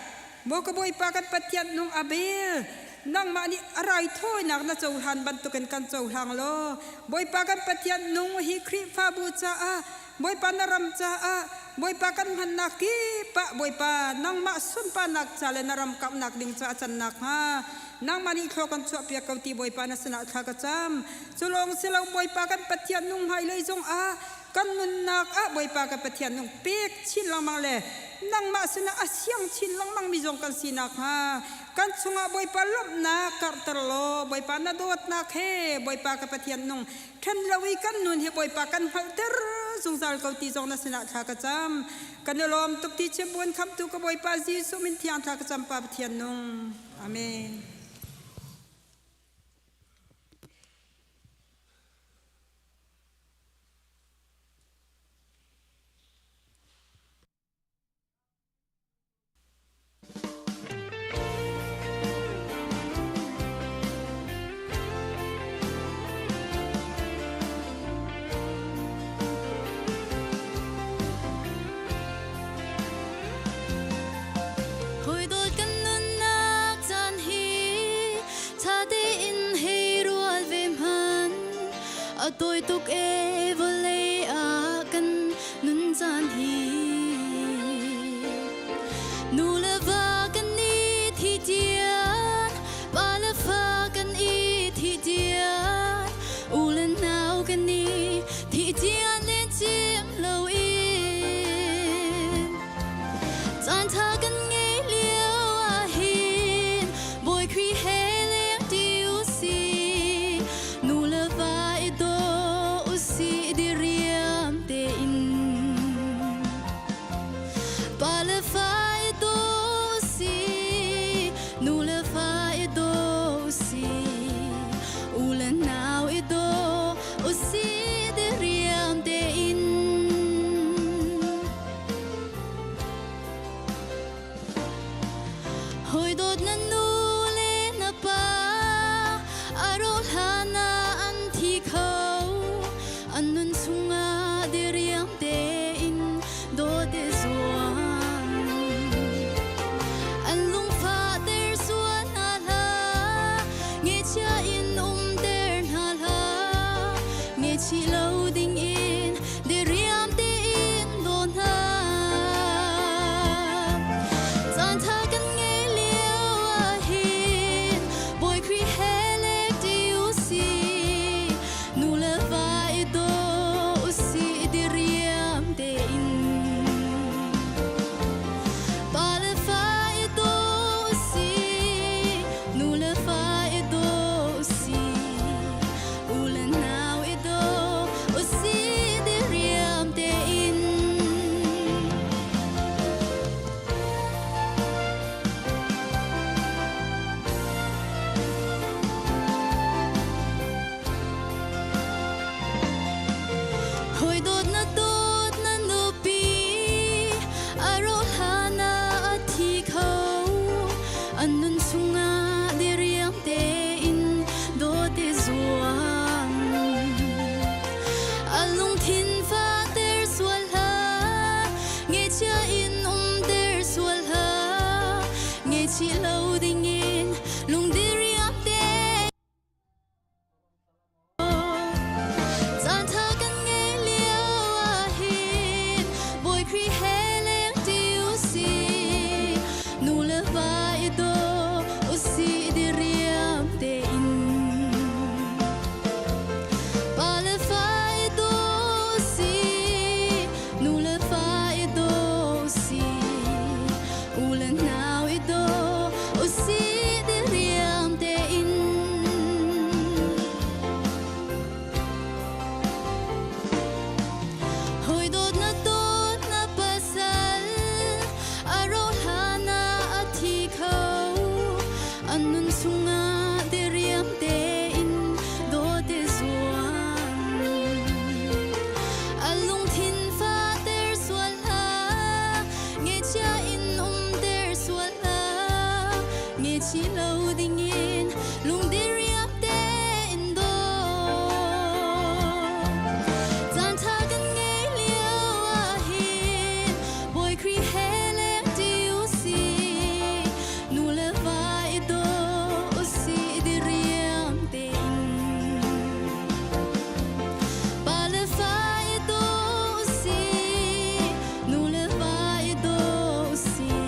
Maw ka Bawipa kan Pathian nung Abel, nangmah nih a raithawinak na cohlan bantukin kan cohlang law Bawipa kan Pathian nung hi Khrihfabu caah Bawipa na ram caah Bawipa kan hmannak kip ah Bawipa nangmah sunparnak ca le na ram kauhnak ding caah can nakhnga nangmah nih thlua kan chuahpiak ko ti Bawipa na sinah thla ka cam. Cu lawng si lo Bawipa kan Pathian nung hmailei zongah kan nunnak ah Bawipa kan Pathian nung pek chin lengmang le nangmah sinah a siang chin lengmang mi zong kan si nakhnga kan chungah Bawipa lawmhnak karhter law Bawipa na dawtnak he Bawipa ka Pathian nung ṭhen lo i kan nun hi Bawipa kan hngalhter zungzal ko ti zong na sinah thla ka cam. Kan i lawm tuk ti chimbuan khamtu ka Bawipa Jesuh min thiang thla ka cam Pa Pathian nung. Amen. Hawi dawt kan nunnak caan hi ṭha tein hei ruat ve hmanh. A tawi tuk e vawlei ah kan nun caan hi. Nu le va kan i thi tian, pa le fa kan i thi tian, u le nau kan i thi tian len cim lo in. Caan ṭha kan ngei lio ahhin Bawi Khrih he leng ṭi u sih, nu le va i daw u sih diriam tein. Pa le fa i daw u sih, nu le fa i daw u sih, u le nau i daw u sih diriam tein. Ngaihchih lo dingin lungdiriam te Caantha kan ngei lio ahhin Bawi Khrih he lengṭi usih nu le va i daw usih diriam tein Pa le fa i daw usih nu le fa i daw usih u le nau i daw usih diriam tein. Hawi dawt na dawt na pasal a ro hlan ah a thi kho an nun chungah diriam tein dawt i zuam a lungthin fater sual hlah ngeihchia in umter sual hlah Ngechi lo dingin lungdiriam tein daw. Caantha kan ngei lio ahhin Bawi Khrih he lengṭi usih. Nu le va i daw usih diriam tein. Pa le fa i daw usih. Nu le va i daw usih.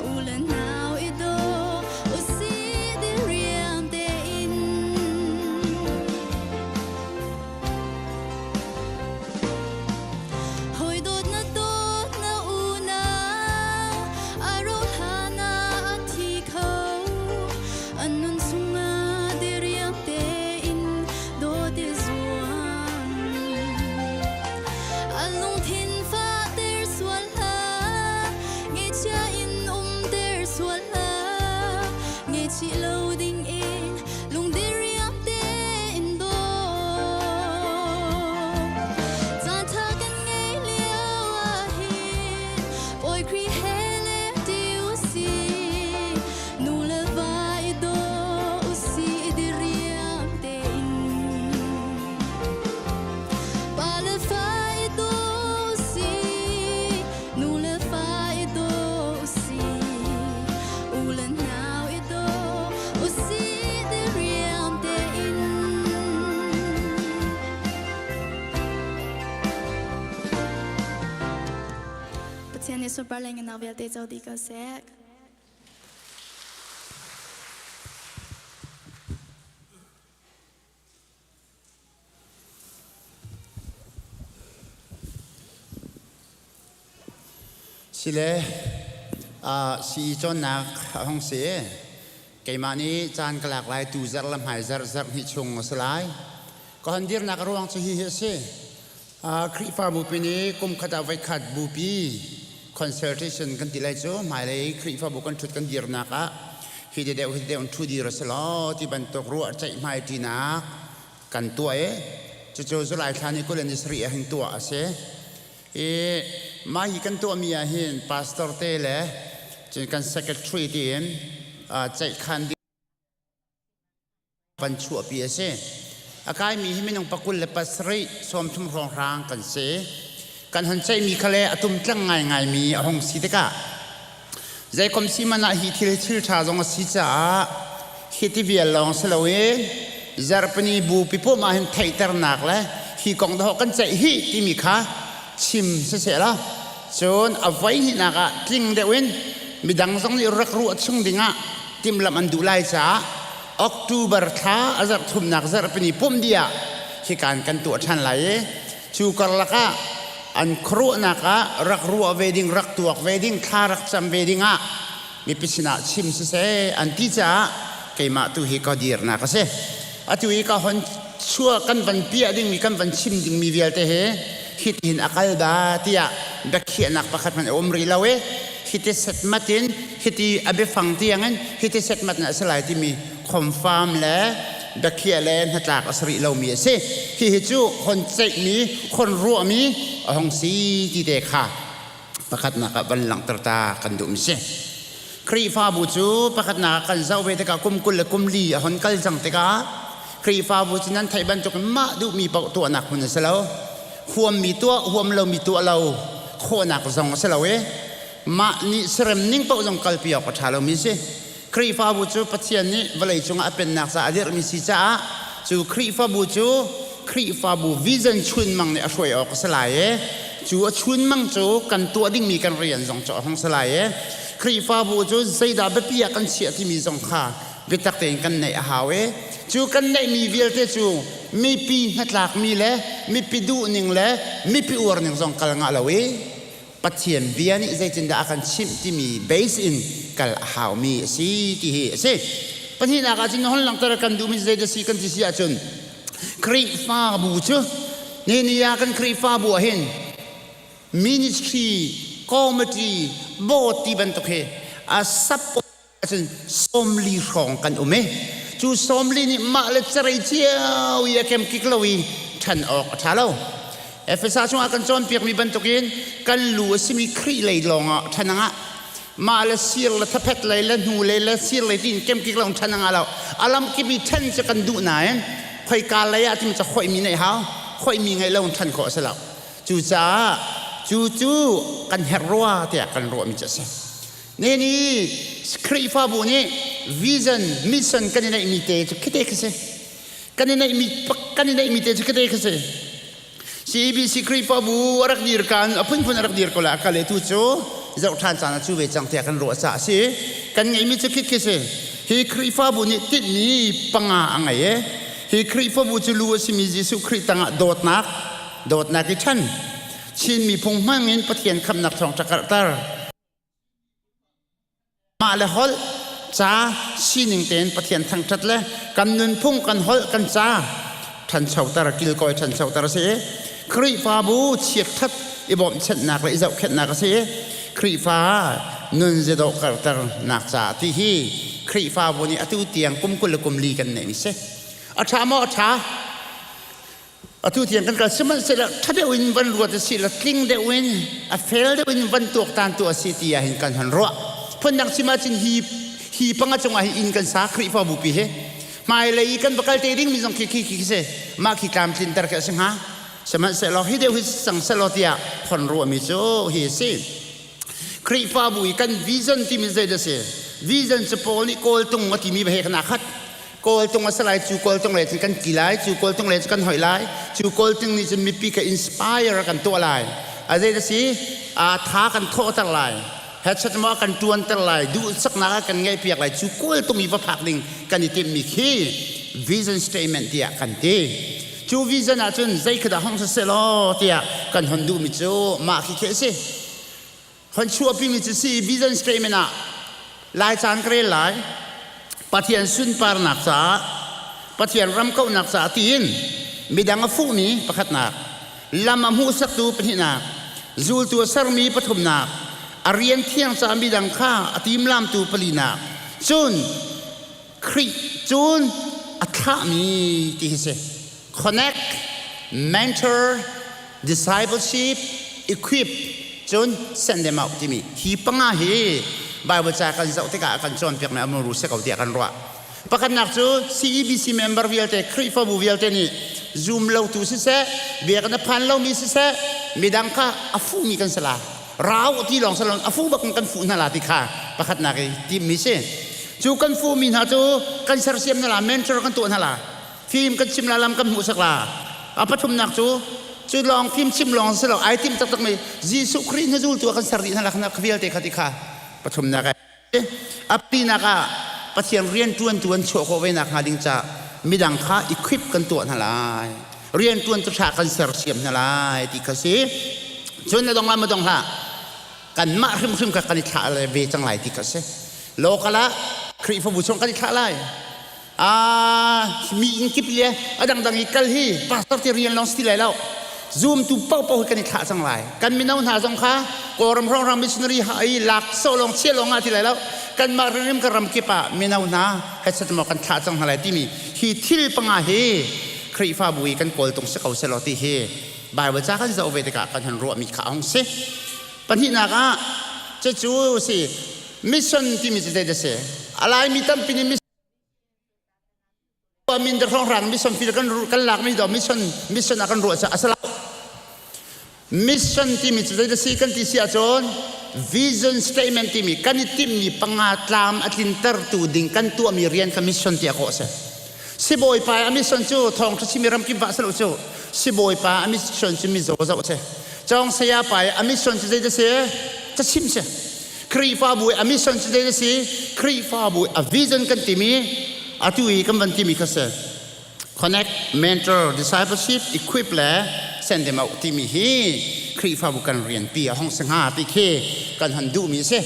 U le nau i daw usih diriam tein. Hawi dawt na dawt na unau a ro hlan ah a thi kho. An nun chungah diriam tein dawt i zuam. A lungthin fahter sual hlah, Ngeihchia in umter sual hlah, Ngeihchih lo dingin lungdiriam tein daw. Caantha kan ngei lio ahhin Bawi Khrih he lengṭi usih, nu le va i daw usih diriam tein. Pa le fa i daw usih, nu le fa i daw usih, u le nau i daw usih diriam tein. Pathian nih sunpar le ngenak vialte co dih ko seh. Sile sii cawnnak a hung si. Keimah nih caan ka lak lai tu zarh le hmai zarh zarh hnih chung a si lai. Ka hon dirnak a ruang cu hihi a si. Khrihfabu pi nih kum khat ah voikhat bupi consultation kan ti lai cu hmailei Khrihfabu kan ṭhut kan dirnak ah hi te deuh hi te deuh in ṭhu dir a si law ti bantuk ruah ceih hmai ṭinak kan tuah i cucu July thla ni 20 ni sarih ah hin tuah a si. I mah hi kan tuahmi ah hin pastor te le cun kan secretary tiin ceihkhan van chuahpi a si. A kaimi hi minung pakul le pasarih 30 hrawnghrang kan si. Kan hon ceihmi kha le a tumtlang ngaingaimi a hung si tikah zeikom si man ah hi thil thil ṭha zong a si caah hi ti vial lawng si loin zarhpini bu pipu mah hin theihternak le hi kong dawh kan ceih hi timi kha chim siseh law cun a voi hnihnak ah tling deuh in midang zong nih rak ruah chung dingah timhlamh an duh lai caah October thla a zarh thumnak zarhpini pumh dih ah hikan kan tuah ṭhan lai i cu karlak ah an khuaruahnak ah rak ruah ve ding rak tuak ve ding thla rak cam ve ding ah mipi sinah chim siseh an ti caah keimah tu hi ka dirnak a si. Atu i ka hon chua kan van piah dingmi kan van chim dingmi vialte hi hitihin a kal da tiah biakhiahnak pakhat hmanh a um rih lo i hiti setmat in hiti a biafang tiangin hiti setmat in a si lai timi confirm le biakhiah le hnatlak a si rih lomi a si. Hihi cu hon ceihmi, hon ruahmi a hong si ti te kha pakhatnak ah van langhter ta kan duhmi si. Khrihfabu cu pakhatnak ah kan zoh ve tikah kum 20 le kum li a hon kal cang tikah Khrihfabu cu nan theih bantukin mah duhmi paoh tuahnak hmun a si lo. Huammi tuah, huam lomi tuah lo khawhnak zong a si lo i. Mah nih serem ning paoh zong kalpi awk a ṭha lomi si. Khrihfabu cu Pathian nih vawlei cungah a pennak caah a dirhmi si caah cu Khrihfabu cu Khrihfabu vision chunmang nih a hruai awk a si lai i cu a chunmang cu kan tuah dingmi kan rian zong cu a hung si lai i Khrihfabu cu zeidah biapi ah kan chiah timi zong kha biatak tein kan neih a hau i cu kan neihmi vialte cu mipi hnatlakmi le mipi duhning le mipi uarning zong kal ngah lo i Pathian bia nih zeitindah a kan chimh timi base in kal a haumi a si ti hi a si. Pahnihnak ah cun hon langhter kan duhmi zeidah si kan ti si ahcun Khrihfabu cu ni ni ah kan Khrihfabu ah hin ministry, committee, board ti bantuk hi a sap Cun 40 hrawng kan um i cu 40 nih mah le cerei cio i a kemkik lo i ṭhan awk a ṭha lo. Efesa chungah kan cawnpiakmi bantukin kan lu a simi Khrih lei lawngah ṭhan a ngah. Mah le sir le thaphet lei le hnu lei le sir lei tiin kemkik lo ṭhan a ngah lo. A lamkip i ṭhen cu kan duh nain khoika lei ah timi cu hoihmi neih hau. Hoihmi ngeih lo in ṭhan khawh a si lo. Cucaah cu cu kan herh rua tiah kan ruahmi cu a si. Nini Khrihfabu nih vision, mission kan i neihmi te cu khite khi si. Kan i neihmi kan i neihmi te cu khite khi si. CEBC Khrihfabu a rak dir kan a phunphun a rak dir ko la ka le tu cu zoh ṭhan caan a cu ve cang tiah kan ruah caah a si. Kan ngeihmi cu khit khi si. Hi Khrihfabu nih tinhmi panga a ngei e. Hi Khrihfabu cu lu a simi Jesuh Khrih tangah dawtnak, dawtnak i ṭhan. Chin miphung hmangin Pathian khamhnak thawngṭha karhter. Mah le holh ca sining tein Pathian thangṭhat le kan nunphung kan holh kan ca ṭhanchoter kilkawi ṭhanchoter a si i Khrihfabu chiatṭhat i bawmhchanhnak le i zohkhenhnak a si i Khrihfa nun ziadawh karternak caah ti hi Khrihfabu nih atu tiang kum 20 le kum li kan neih mi si. A ṭha maw a ṭha? Atu tiang kan kal sihmanhsehlaw ṭha deuh in van ruat a si la tling deuh in a fel deuh in van tuaktan tu a si ti ah hin kan han ruah. Phundang chim ahcun hi hi panga cungah hin inn kan sa Khrihfabu pi hi hmailei i kan va kal te ding mi zong khi khi khi si mah khi tlamtlinter khi a si hnga. Sihmanhsehlaw hi deuh hi cang sehlaw tiah khon ruahmi cu hi a si. Khrihfabu i kan vision timi zei dah si? Vision cu Paul nih kawltung a timi he khan aa khat. Kawltung a si lai, cu kawltung lei cun kan ti lai, cu kawltung lei cu kan hoih lai, cu kawltung nih cun mipi ka inspire kan tuah lai. A zei dah si? A tha kan thawhter lai. Headset maw kan tuanter lai, duhsaknak a kan ngeihpiak lai. Cu kawltung i va phak ding kan i timhmi khi vision statement tiah kan ti. Cu vision ahcun zei khi dah hong siseh law tiah kan hon duhmi cu mah khi khi a si. Hon chuahpimi cu si vision statement ah Lai caan ka rel lai. Pathian sunparnak caah, Pathian ram kauhnak caah tiin midang a fuhmi pakhatnak, lam a hmuhsaktu pahnihnak, zultu a sermi pathumnak, a rian thiang caah midang kha a timlamtu palinak, cun Khrih cun a thlahmi ti hi si. Connect, mentor, discipleship, equip, cun send them out timi hi panga hi Bible ca kan zoh tikah a kan cawnpiakmi a muru si ko tiah kan ruah. Pakhatnak cu CEBC member vialte, Khrihfabu vialte nih zum lotu siseh, biakinn a phan lomi siseh, midang kha a fuhmi kan si la. Rau ti lawng salon a fu bak in kan fuh hna la ti kha pakhatnak i timmi si. Cu kan fuhmi hna cu kan sersiam hna la, mentor kan tuah hna la, fim kan chim la, lam kan hmuhsak la. A pathumnak cu cu lawng fim chim lawng si lo, ai tim taktak mi Jesuh Khrih na zultu ah kan ser dih hna la kha vialte kha ti kha pathumnak a pinak ah Pathian rianṭuantu an chuah khawh ve nakhnga ding caah midang kha equip kan tuah hna lai. Rianṭuantu ṭha kan sersiam hna lai ti kha si. Cun na dong la ma dong hlah. Kanmah hrimhrim kha kan i thlah ve cang lai ti kha si. Local ah Khrihfabu chung kan i thlah lai. Mi inn kip le a dangdang i kal hi pastor te rian lawng si ti lai lo zumtu paohpaoh hi kan i thlah cang lai kan mino hna zong kha kawlram hrawnghrang missionary i lak sawh lawng chia lawng ah ti lai lo kanmah rim kan ram kip ah mino hna headset maw kan thlah cang hna lai timi hi thil panga hi Khrihfabu i kan kawltung si ko selaw ti hi Bible ca kan zoh ve tikah kan han ruahmi kha a hung si pahnihnak ah cucu si mission timi cu zei dah si a laimi tampi nih min hrawnghrang mission fil kan kan lakmi do mission mission ah kan ruah a si lo. Mission timi cu zeidah si kan ti si ahcun vision statement timi kan i timhmi panga tlam a tlintertu ding kan tuahmi rian kha mission tiah kawh a si. Sibawipa a mission cu thawngṭha chimi ramkip vah si lo cu. Sibawipa a mission cu mizaw zoh a si. Cawng saya pa i a mission cu zeidah si? Cachimh si. Khrihfabu i a mission cu zeidah si? Khrihfabu i a vision kan timi atu i kan van timi kha si. Connect, mentor, discipleship, equip le send them out timi hi Khrihfabu kan rianpi a hong si hnga ti khi kan han duhmi a si.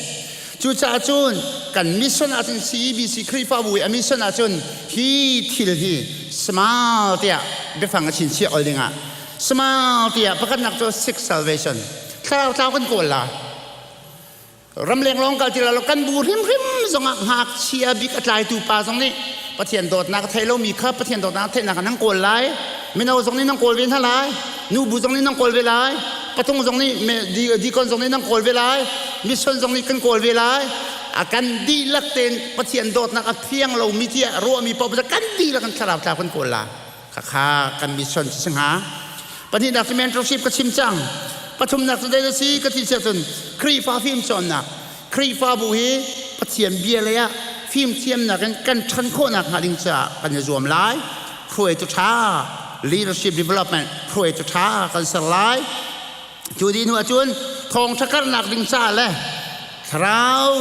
Cucaah cun kan mission ahcun CEBC Khrihfabu i a mission ahcun hi thil hi small tiah biafang a chinchiah ol dingah small tiah pakhatnak cu seek salvation thlarau tlau kan kawl la Ramleng lawng kal ti lo kan bu hrimhrim zongah ngakchia bik a tlaitu pa zong nih Pathian dawtnak a thei lomi kha Pathian dawtnak a theihnak nan kawl lai. Mino zong nih nan kawl ve hna lai. Nubu zong nih nan kawl ve lai. Patung zong nih deacon zong nih nan kawl ve lai. Mission zong nih kan kawl ve lai. A kan dihlak tein Pathian dawtnak a fiang lomi tiah ruahmi paoh kan dihlak in thlarau tlau kan kawl lai. Khakha kan mission cu si hnga. Pahnihnak cu mentorship ka chim cang. Pathumnak cu zei si ka ti cun Khrihfa fimcawnnak. Khrihfabu hi Pathian bia lei ah fimthiamnak in kan ṭhan khawhnak hnga ding caah kan i zuam lai. Hruaitu ṭha, leadership development hruaitu ṭha kan ser lai. Cu dih hnu ahcun thawngṭha karhnak ding caah le thlarau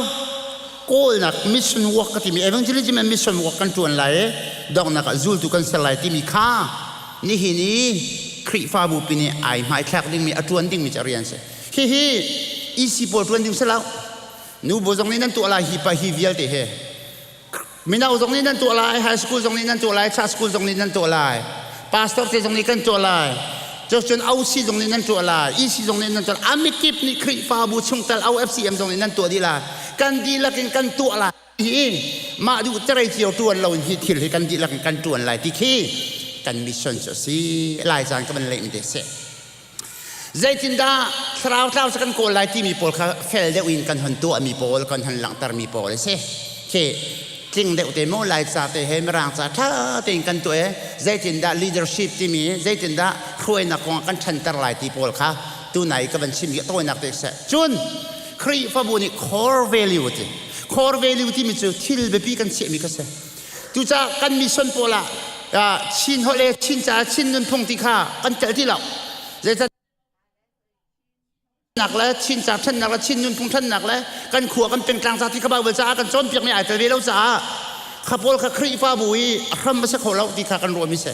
kawlnak mission work ka timi evangelism and mission work kan ṭuan lai i donghnak ah zultu kan ser lai timi kha nihin i Khrihfabu pi nih ai hmaithlak dingmi a ṭuan dingmi cu a rian si. Hihi EC pawl ṭuan ding si lo. Nubu zong nih nan tuah lai hi pa hi vialte he. Mino zong nih nan tuah lai, high school zong nih nan tuah lai, church school zong nih nan tuah lai, pastor te zong nih kan tuah lai, cun OC zong nih nan tuah lai, EC zong nih nan tuah lai, amikip nih Khrihfabu chungtel OFCM zong nih nan tuah dih lai. Kan dihlak in kan tuah lai. Hi mah duh terei cio tuan lo in hi thil hi kan dihlak in kan tuan lai ti khi kan mission cu a si. Lai caan ka van leh mi te si. Zeitindah thlarau tlau cu kan kawl lai timi pawl kha fel deuh in kan hon tuahmi pawl, kan hon langhtermi pawl a si. Khi tling deuh te maw Laica te he Mirang ca ṭha tein kan tuah i zeitindah leadership timi zeitindah hruainak kong ah kan ṭhanter lai ti pawl kha tunai ka van chim i tawinak te seh. Cun Khrihfabu nih core value ti core value timi cu thil biapi kan chiahmi kha si. Cucaah kan mission pawl ah Chin holh le Chin ca Chin nunphung ti kha kan telh ti lo. Zeicahtiah le Chin ca ṭhannak le Chin nunphung ṭhannak le kan khua kan pengtlang ca ti kha Bible caah kan cawnpiakmi ai tel ve lo caah kha pawl kha Khrihfabu i a hram a si kho lo ti kha kan ruahmi si.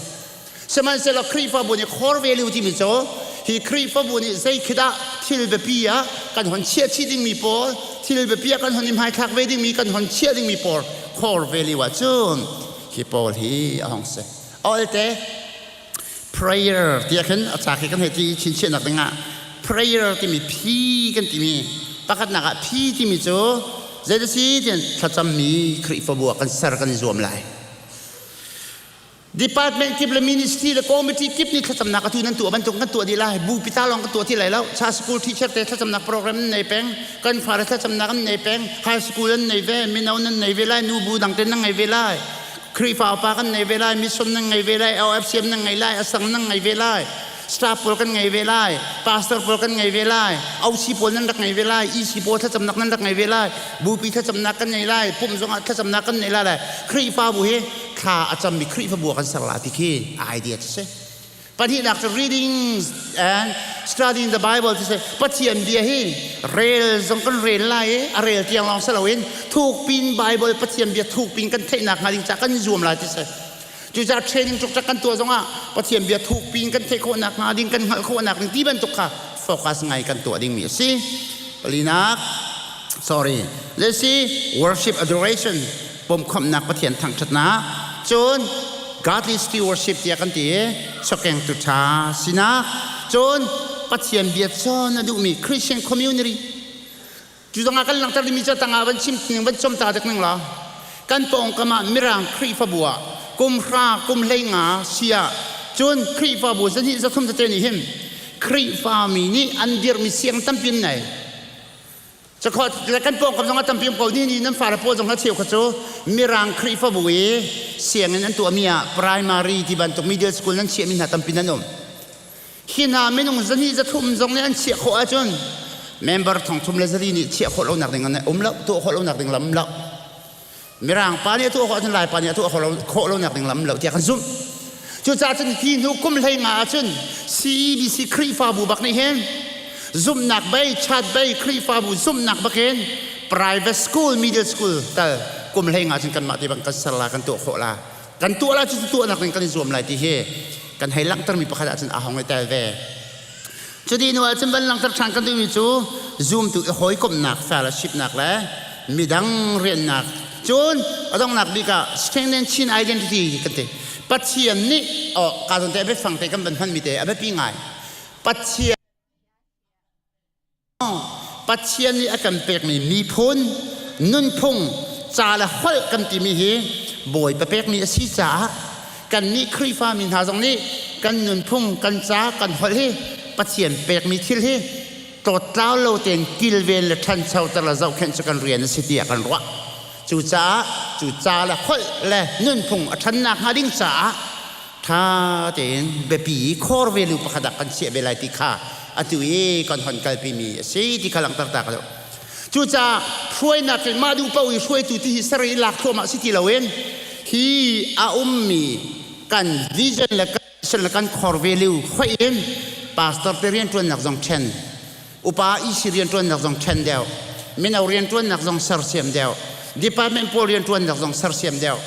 Sihmanhsehlaw Khrihfabu nih core value timi cu hi Khrihfabu nih zei khi dah thil biapi ah kan hon chiah chih dingmi pawl, thil biapi ah kan hon i hmaithlak ve dingmi, kan hon chiah dingmi pawl core value ah cun hi pawl hi a hong si. Olte prayer tiah khin a ca khi kan hei ti chinchiahnak dingah prayer timi phi kan timi pakhatnak ah phi timi cu zei si tian thlacammi Khrihfabu ah kan ser kan i zuam lai. Department kip le ministry le committee kip nih thlacamnak atu nan tuah bantuk kan tuah dih lai. Bu pita lawng kan tuah ti lai lo. Cha school teacher te thlacamnak program nan nei peng. Kan fare thlacamnak an nei peng. High school an nei ve. Mino nan nei ve lai. Nubu dang te nan ngei ve lai. Khrihfa upa kan nei ve lai. Mission nan ngei ve lai. OFCM nan ngei lai. Asang nan ngei ve lai. Staff pawl kan ngei ve lai. Pastor pawl kan ngei ve lai. OC pawl nan rak ngei ve lai. EC pawl thlacamnak nan rak ngei ve lai. Bupi thlacamnak kan ngei lai. Pumh zongah thlacamnak kan nei lai. Khrihfabu hi thla a cammi Khrihfabu ah kan ser la ti khi idea cu si. Pahnihnak cu reading and studying the Bible ti si. Pathian bia hi rel zong kan rel lai i a rel tiang lawng si loin thukpin Bible Pathian bia thukpin kan theihnak hnga ding caah kan i zuam lai ti si. Cucaah training ṭukṭak kan tuah zongah Pathian bia thukpin kan theih khawhnak hnga ding kan hngalh khawhnak ding ti bantuk kha focus ngai kan tuah dingmi a si. Palinak sorry let's see worship adoration pumkhawmhnak Pathian thangṭhatnak cun godly stewardship tiah kan ti i sokengtu ṭha sinak cun Pathian bia cawn a duhmi Christian community cu zongah kan langhter dingmi cu tangah van chim ning van com ta dek ning la kan pawngkam ah mirang Khrihfabu ah kum hra kum 15 sia cun Khrihfabu zahnih zathum tete nih hin Khrihfami nih an dirmi siang tampi an nei Cakhawt le kan pawngkam zong a tampi um ko ni ni nan fale pawl zong kha cheu kha cu Mirang Khrihfabu i sianginn an tuahmi ah primary ti bantuk middle school nan chiahmi hna tampi nan um. Hi hna minung zahnih zathum zong nih an chiah khawh ahcun member thongthum le zali nih chiah khawh lonak ding an um lo, tuah khawh lonak ding lam lo. Mirang pa nih a tuah khawh ahcun Lai pa nih a tuah khawh lonak ding lam lo tiah kan zumh. Cucaah cun hi hnu kum hlei nga ahcun CEBC Khrihfabu bak nih hin zumhnak bei, chat bei, Khrihfabu zumhnak bakin private school, middle school tal kum hlei nga cun kanmah te bang kan ser la, kan tuah khawh la. Kan tuah la cu tuahnak ding kan i zuam lai ti hi kan hei langhtermi pakhat ahcun a hong i tel ve. Cuti hnu ahcun van langhter ṭhan kan duhmi cu zumtu i hawikomhnak, fellowshipnak le midang riannak. Cun a donghnak bik ah strengthen Chin identity kan ti. Pathian nih oh ka zawn te a biafang te kan van hmanmi te a biapi ngai. Pathian Pathian nih a kan pekmi miphun, nunphung, ca le holh kan timi hi Bawipa pekmi a si caah kannih Khrihfami hna zong nih kan nunphung, kan ca, kan holh hi Pathian pekmi thil hi tlawttlau lo tein kilven le ṭhanchoter le zohkhenh cu kan rian a si tiah kan ruah. Cucaah cu ca le holh le nunphung a ṭhannak hnga ding caah ṭha tein biapi i core value pakhat ah kan chiah ve lai ti kha atu i kan hon kalpimi a si ti kha langhter ta ka duh. Cucaah hruainak in mah duh paoh i hruaitu ti hi ser i lak thluahmah si ti loin hi a ummi kan vision le kan mission le kan core value hoih in pastor te rianṭuannak zong ṭhen upa EC rianṭuannak zong ṭhen deuh mino rianṭuannak zong sersiam deuh department pawl rianṭuannak zong sersiam deuh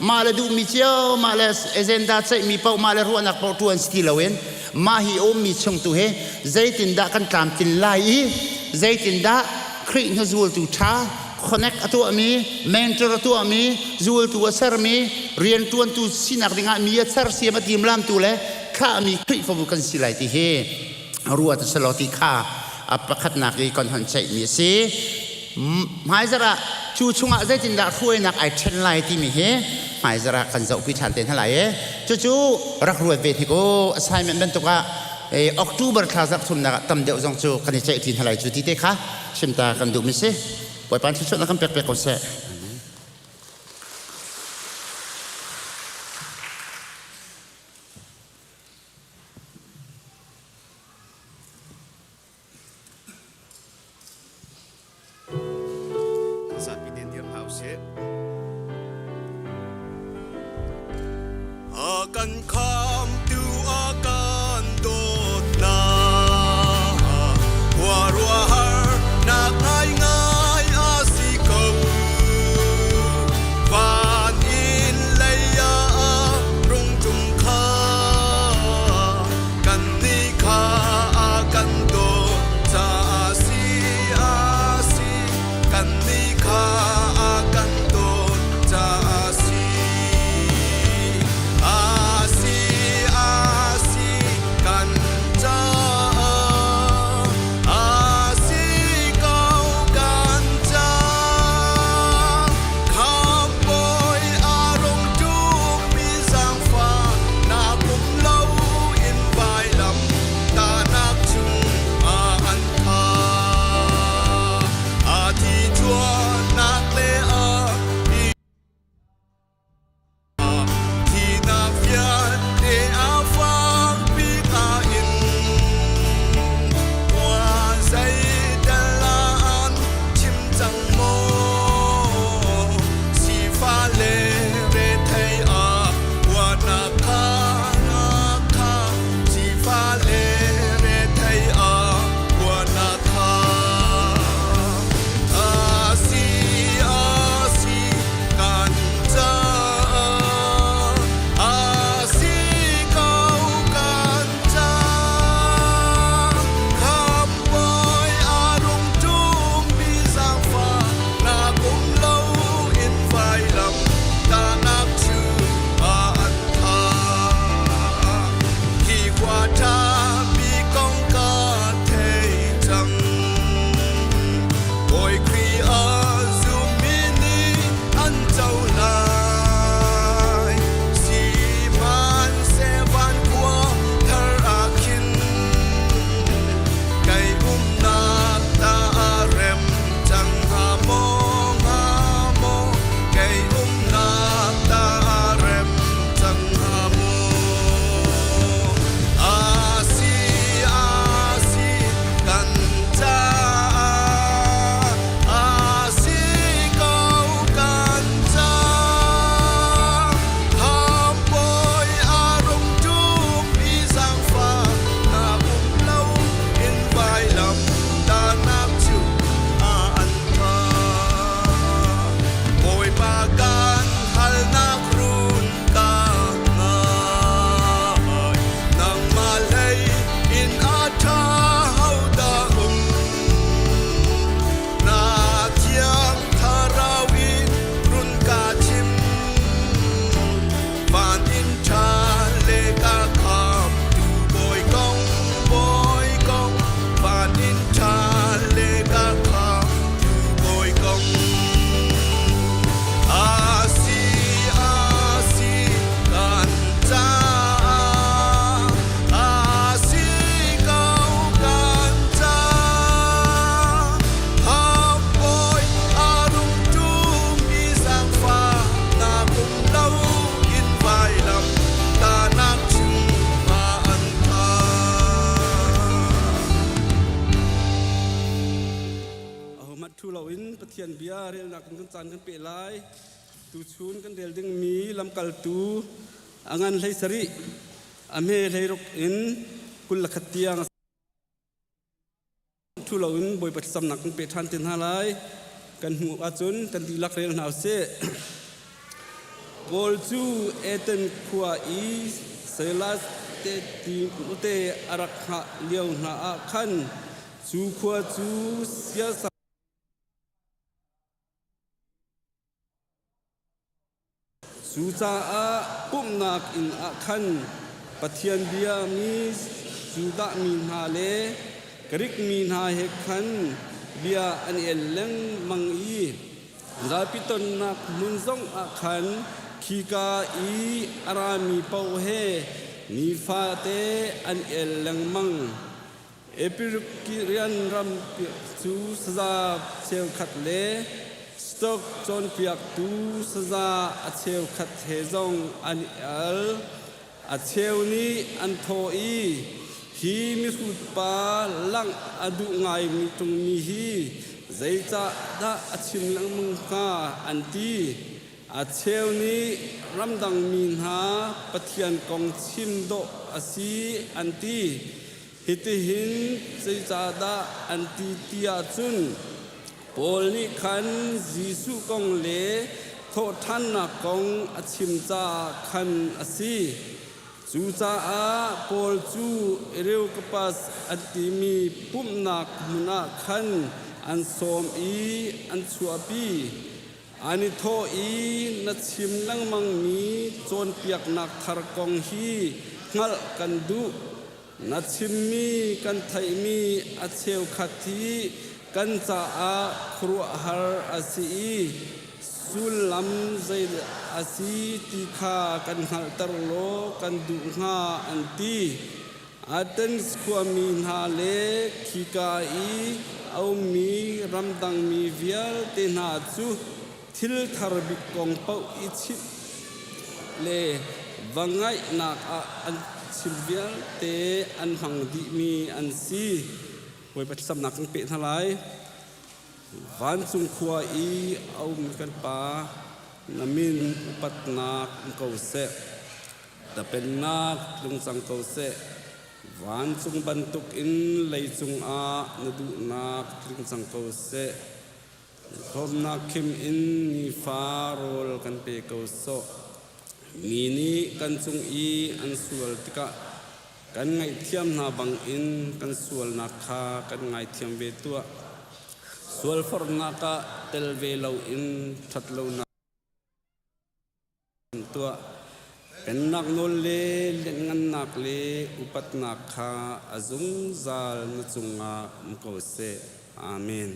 mah le duhmi cio mah le agenda ceihmi paoh mah le ruahnak paoh ṭuan si ti loin mah hi ummi chung tu hi zeitindah kan tlamtlin lai i zeitindah Khrih hnuzultu ṭha connect a tuahmi mentor a tuahmi zultu a sermi rianṭuantu sinak dingah mi a sersiam a timlamtu le thlahmi Khrihfabu kan si lai ti hi ruat a si lo ti kha a pakhatnak i kan hon ceihmi a si. Hmaizarh ah cu chungah zeitindah hruainak ai ṭhen lai timi hi hmaizarh ah kan zohpi ṭhan te hna lai i cucu rak ruat ve hnik u assignment bantuk ah October thla zarh thumnak ah tam deuh zong cu kan i ceih ṭi hna lai cu ti te kha chimta kan duhmi si. Bawipa thluachuahnak kan pek pek ko seh. Zapi te dir hna usih. A kan khamtu a kan dawtnak khuaruahhar nak ngaingai a si ko. Van in lei ah rung ṭum kha kannih kha a kan dawt caah si a si kannih kha a kan dawt caah si a si. Ṭhu loin Pathian bia relnak in kan caan kan peh lai. Tuchun kan rel dingmi lamkaltu a ngan 17 a hme 16 in 21 tiang ṭhu loin Bawipa thlacamnak kan pe ṭhan te hna lai. Kan hmuh ahcun kan dihlak rel hna usih. Paul cu Athens khua i Silas te Timote a rak hngah lio hna ah khan cu khua cu siasal Cucaah pumhnak inn ah khan Pathian biami Judah mi hna le Grik mi hna he khan bia an i el lengmang i zapi tonnak hmun zong ah khan khika i a rami paoh he nifate an i el lengmang. Epikurian ram cu saza cheukhat le Stoic cawnpiaktu saza a cheukhat he zong an i al. A cheu nih an thawh i, Hi mihrut pa langh a duh ngaimi ṭungmi hi zeicahdah a chim lengmang hnga, an ti. A cheu nih ramdang mi hna Pathian kong chim dawh a si an ti. Hitihin zeicahdah an ti ti ahcun Paul nih khan Jesuh kong le thawhṭhannak kong a chim caah khan a si. Cucaah Paul cu Areopagus an timi pumhnak hmun ah khan an sawm i an chuahpi. An i thawh i na chim lengmangmi cawnpiaknak thar kong hi hngalh kan duh. Na chimmi kan theihmi a cheukhat hi kan caah khuaruahhar a si i sullam zei a si ti kha kan hngalhter law kan duh hnga an ti. Athens khuami hna le khika i a ummi ramdangmi vialte hna cu thil thar bik kong paoh i chimh le va ngaihnak ah an chim vialte an hmang dihmi an si. Bawipa thlacamnak kan peh hna lai. Vancung khua i a ummi kan Pa, na min upatnak um ko seh. Na pennak tlung cang ko seh. Vancung bantuk in leicung ah na duhnak tling cang ko seh. Hlawmnak khim in nifa rawl kan pe ko sawh. Mi nih kan cung i an sual tikah kan ngaihthiam hna bangin kan sualnak kha kan ngaithiam ve tuah. Sualforhnak ah tel ve loin ṭhatlonak tuah. Pennak nawl le lianhngannak le upatnak kha a zungzal na cungah um ko seh. Amen.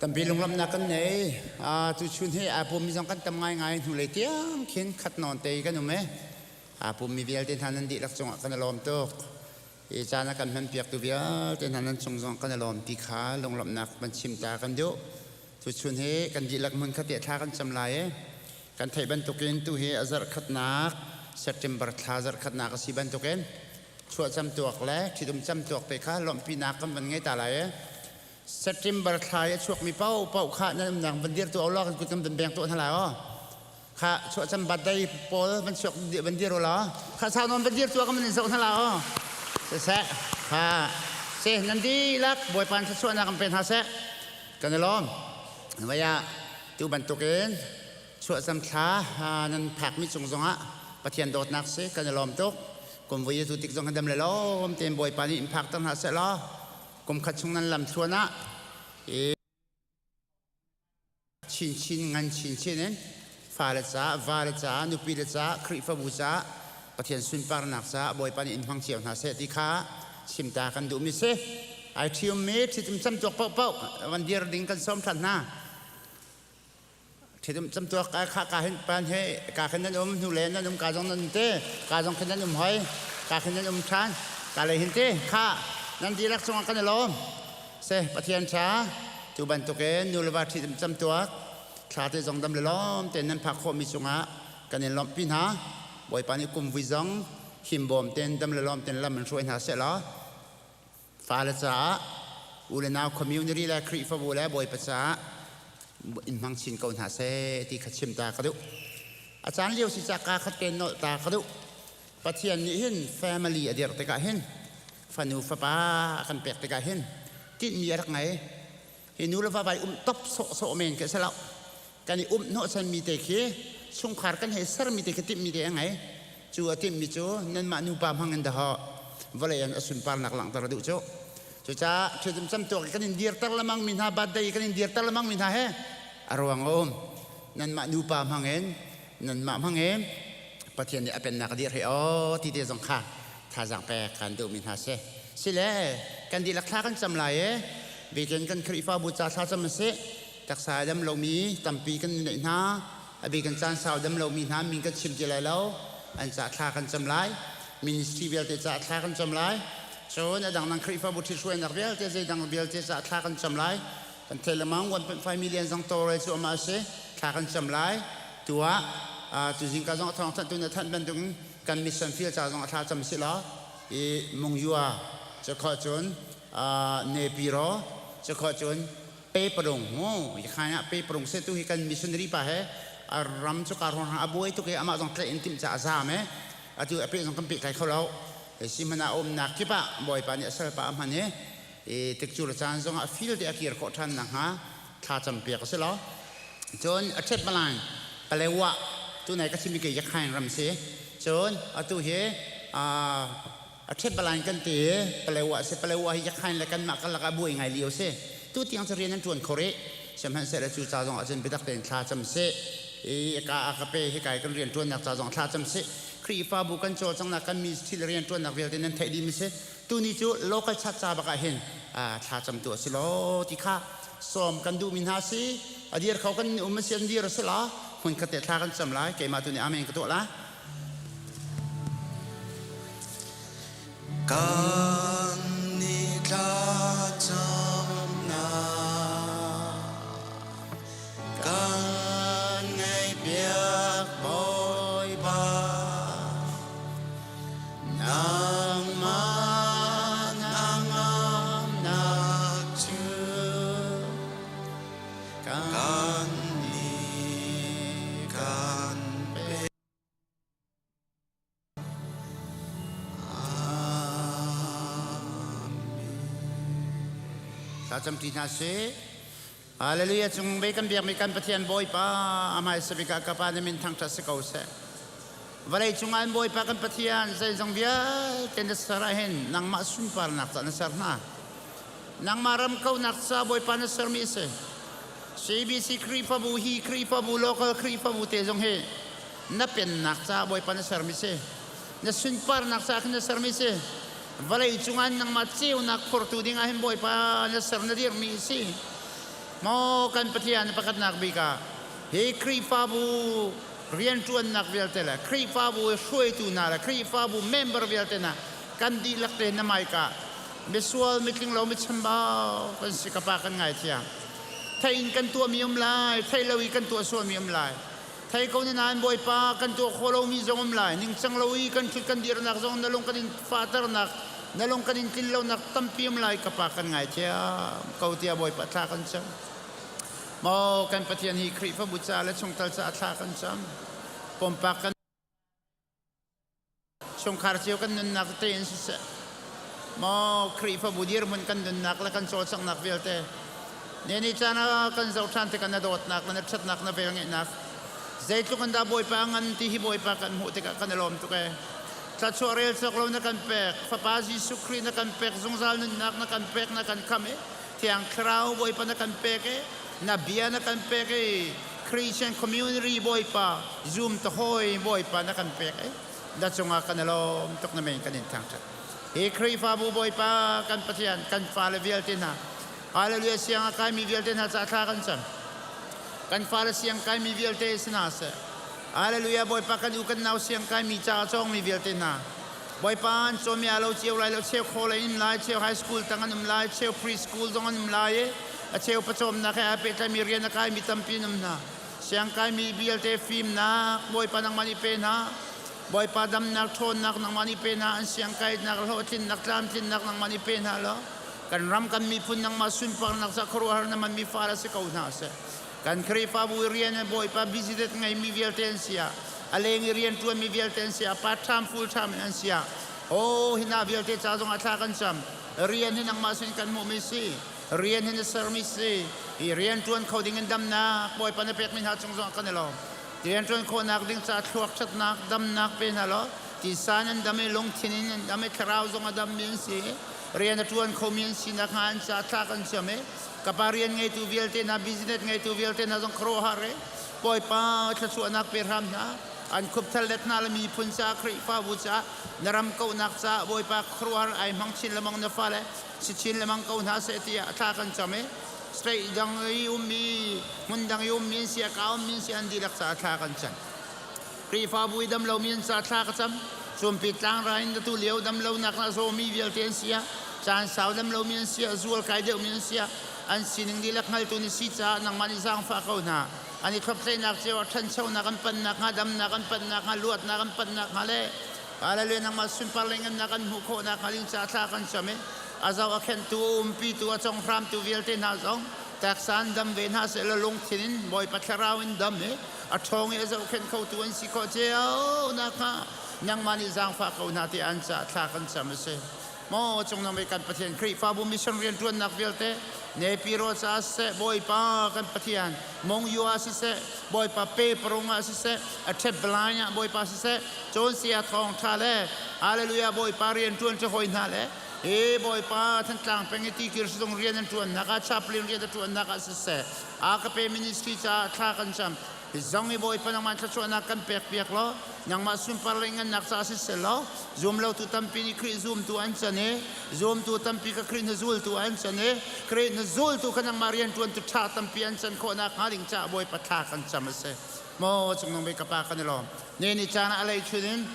Tampi lunglawmhnak kan nei. Tu chun hi aa pummi zong kan tam ngaingai hnulei tiang khin khat nawn te kan um e. Aa pummi vialte hna nan dihlak cungah kan i lawm tuk. Hi caan a kan hmanpiaktu vialte hna nan cung zong kan i lawm ti kha lunglawmhnak van chim ta kan duh. Tuchun hi kan dihlak hmun khat thla kan cam lai i kan theih bantukin tu hi a zarh khatnak September thla zarh khatnak a si bantukin chuahcam tuak le ṭhitum cam tuak te kha lawmhpinak kan van ngei ta lai i September thla i a chuakmi paohpaoh kha nan umnak van dir tu law kan kut kan van beng tuah hna lai aw. Kha chuahcam birthday pawl van chuak van dir law kha sau nawn van dir tu kan van in zoh hna la aw. Siseh kha se nan dihlak Bawipa thluachuahnak kan pe hna seh. Kan i lawm. Vaya tu bantukin chuahcam thla nan phakmi cung zongah Pathian dawtnak si kan i lawm tuk. Kum vui tu tik zong kan dam le lawm tein Bawipa nih in phak ter hna seh law kum khat chung nan lam thluan ah i chinchin ngan chinchin in fale ca vale ca nupi le ca Khrihfabu ca Pathian sunparnak ca Bawipa nih in hmang cio hna seh ti kha chimta kan duhmi si ai ṭhiummi ṭhitum camtuak paohpaoh van dir ding kan sawm ṭhan hna Ṭhitum camtuak ka kha ka hin pan he ka khin nan um hnu le nan um ka zong nan te ka zong khin nan um hoi ka khin nan um ṭhan ka le hin te kha nan dihlak cungah kan i lawm se Pathian ṭha tu bantukin nu le va ṭhitum camtuak thla te zong dam le lawm tein nan phak khawhmi cungah kan in lawmhpi hna Bawipa nih kum vui zong himbawm tein dam le lawm tein lam in hruai hna seh law Fale caah u le nau community le Khrihfabu le Bawipa caah in hmang chin ko hna seh ti kha chim ta ka duh. A caan lio si ca ka khat te nolh ta ka duh. Pathian nih hin family a dirh tikah hin fanu fapa a kan pek tikah hin tinhmi a rak ngei. Hi nu le va vai um top sawh sawh men ke selo. Kan i um hnawhchan mi te khi chungkhar kan hei ser mi te khi timh mi te a ngei. Cu a timh mi cu nanmah nupa hmang in dahawh vawlei an a sunparnak langhter a duh cu. Cucaah thil camtuak kan in dirter lemang mi hna birthday kan in dirter lemang mi hna he a ruang a um. Nanmah nupa hmang in nanmah hmang in Pathian nih a pennak a dirh hi aw ti te zong kha thazaang pek kan duhmi hna si. Sile kan dihlak thla kan cam lai i bikin kan Khrihfabu ca thla cam a si. Taksa a dam lomi tampi kan neih hna. A bik in caan sau dam lomi hna min kan chim ti lai lo. An ca thla kan cam lai. Ministry vialte ca thla kan cam lai. Cun a dangdang Khrihfabu ṭhithruainak vialte zeidang vialte ca thla kan cam lai. Kan thei lemang 1.5 million zong tawlrel cu amah a si. Thla kan cam lai. Tu ah tu zingka zong a thawng thanh tu na thanh bantukin kan mission field ca zong a thla cam si law i Mungyua cu kho cun Nepiro cu kho cun Peparung mu yakhan ah Peparung se tu hi kan missionary pa he a ram cu ka hrawng a buai tuk i amah zong tlaih in timh ca a zaam e atu a pe zong kan pehtlai kho lo si hmanh ah umnak kip ah bawipa nih a salpa a hman i i tikcu le caan zong ah fil te a kir khawh ṭhan nakhnga thla campiak a si lo cun a ṭhet malang Palewa tu nai ka chimi ke Yakhain ram si cun atu hi a ṭhet balain kan ti Palewa si Palewa hi Yakhain le kanmah karlak ah buai ngai lio si tu tiang cu rian an ṭuan kho rih sihmanhsehlaw cu ca zong ah cun biatak tein thla cam si i ka a ka pe hi kai kan rian ṭuannak ca zong thla cam si Khrihfabu kan cawlcanghnak kan mi thil rian ṭuannak vialte nan theih dih mi si tuni cu local chat ca bak ah hin thla cam tu a si lo ti kha sawm kan duhmi hna si a dir kho kan um a si an dir a si la hmun khat te thla kan cam lai keimah tu nih amen ka tuah la Kan ni thla camnak kan ngaihpiak Bawipa Nangmah hnangamnak cu kan nih kan pek. Thlacam ṭi hna sih. Hallelujah cung ve kan biakmi kan Pathian Bawipa amai sabik ah ka pa na min thangṭhat si ko seh. Vawlei cungah in Bawipa kan Pathian zeizong vialte na ser ah hin nangmah sunparnak ca na ser hna. Nangmah ram kaunak ca Bawipa na sermi a si. CBC Khrihfabu hi Khrihfabu local Khrihfabu te zong hi na pennak ca Bawipa na sermi si. Na sunparnak ca khin na sermi si. Vawlei cungah nangmah ceunak phortu dingah hin Bawipa na ser na dirmi si. Maw kan Pathian pakhatnak bik ah hi Khrihfabu rianṭuannak vialte le Khrihfabu hruaitu hna le Khrihfabu member vialte hna kan dihlak te na hmaika misual mitlinglo michambau kan si ka pa kan ngaithiam. Thei in kan tuahmi um lai, thei lo i kan tuah sualmi um lai. Thei ko ni nain Bawipa kan tuah khawh lomi zong um lai. Ningcang lo i kan ṭhut kan dirnak zong na lung kan in fahternak, na lung kan in tlin lonak tampi um lai ka pa kan ngaithiam ko tiah Bawipa thla kan cam. Maw kan Pathian hi Khrihfabu ca le chungtel ca thla kan cam. Pumpak kan Chungkhar cio kan nunnak tein siseh, maw Khrihfabu dirhmun kan nunnak le kan cawlcanghnak vialte ne ni caan ah kan zoh ṭhan tikah na dawtnak le na ṭhatnak na velngeihnak zeitluk in dah Bawipa ngan ti hi Bawipa kan hmuh tikah kan i lawm tuk ee. Thluachuah rel cawk lo na kan pek, Fapa Jesuh Khrih na kan pek, zungzal nunnak na kan pek, na kan khamh i Thiang Thlarau Bawipa na kan pek i na bia na kan pek i Christian community Bawipa zum ta hawi Bawipa na kan pek i na cungah kan i lawm tuk na men kan in thangṭhat. Hi Khrihfabu Bawipa kan Pathian kan fale vialte hna Hallelujah siang a kaimi vialte hna ca thla kan cam. Kan fale siang kaimi vialte si hna seh. Hallelujah Bawipa kan u kan nau siang kaimi ca a cawngmi vialte hna Bawipa an cawmi a lo cio lai lo cheu khawlei in lai cheu high school tang an um lai cheu preschool zong an um lai i a cheu pawcawmnak he aa pehtlaimi rian a kaimi tampi an um hna. Siangkaimi vialte fimnak Bawipa nangmah nih pe hna. Bawipa damnak ṭhawnnak nangmah nih pe hna. An siangkainak hlawhtlinnak tlamtlinnak nangmah nih pe hna law kan ram kan miphun nangmah sunparnak ca khuaruahhar na manmi fale si ko hna seh. Kan Khrihfabu i rian Bawipa business ngeimi vialte an si ah a leng i rian ṭuanmi vialte an si ah part time full time in an si ah oh hi hna vialte ca zong ah thla kan cam. Rian hi nangmah sin kan hmuhmi si. Rian hi na sermi si. Hi rian ṭuan kho ding in damnak Bawipa na pekmi hna cung zong ah kan i lawm. Rian ṭuan khawhnak ding ca thluak ṭhatnak damnak pe hna law tisa in an dam i lungthin in an dam i thlarau zong a dammi an si. Rian a ṭuan khomi an si nakhnga an ca thla kan cam i ka pa rian ngeitu vialte hna business ngeitu vialte hna zong khuaruahhar i Bawipa thluachuahnak pe hram hna. An khupthal let hna le miphun caah Khrihfabu caah na ram kauhnak caah Bawipa khuaruahhar ai hmang chin lengmang na fale si chin lengmang ko hna seh tiah thla kan cam i state dang i ummi hmun dang i ummi an si a ka ummi an si an dihlak caah thla kan cam. Khrihfabu i dam lomi an caah thla ka cam. Cumpi tlangrai in atu lio dam lonak na zawmi vialte an si ah caan sau dam lomi an si ah zual kai deuhmi an si ah an sining dihlak hngaltu na si caah nangmah nih zaangfah ko hna. An i thloptleinak cio ah ṭhanchonak an pannak hnga damnak an pannak hnga luatnak an pannak hnga le Hallelujah nangmah sunpar le ngannak an hmuh khawhnak hnga ding caah thla kan cam i a zoh a khenhtu a umpitu a conghramtu vialte hna zong taksa in dam ve hna seh law lungthin in Bawipa thlarau in dam i a ṭhawng i a zohkhenh khotu an si khawh cio nakhnga nangmah nih zaangfah ko hna tiah an caah thla kan cam a si. Maw cungnung bik kan Pathian Khrihfabu mission rianṭuannak vialte Nepiro caah siseh Bawipa kan Pathian Mongyu ah siseh Bawipa pe parung ah siseh a ṭhep blind ah Bawipa siseh cawnsia thawngṭha le Hallelujah Bawipa rianṭuan ṭi hawi hna le hi Bawipa Thantlang peng i tikir sizung rian an ṭuannak ah chaplain rian a ṭuannak ah siseh Agape ministry caah thla kan cam. Zong i Bawipa nangmah thluachuahnak kan pek piak law nangmah sunpar le ngannak caah siseh law zumlotu tampi nih Khrih zumtu an can i zumtu tampi ka Khrih na zultu an can i Khrih na zultu kha nangmah rianṭuantu ṭha tampi an can khawh nakhnga ding caah Bawipa thla kan cam a si. Maw cungnung bik ka pa kan i lawm. Ne ni caan ah a lei chun in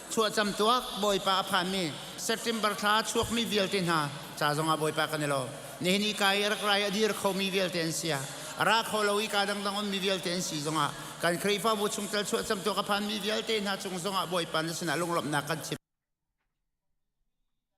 chuahcam tuak Bawipa a phanmi September thla chuakmi vialte hna ca zongah Bawipa kan i lawm. Nihin i ka i rak rai a dir khomi vialte an si a ra kho lo i ka dangdang ummi vialte an si zongah kan Khrihfabu chungtel chuahcam tuak a phanmi vialte hna cung zongah Bawipa na sinah lunglawmhnak kan chim.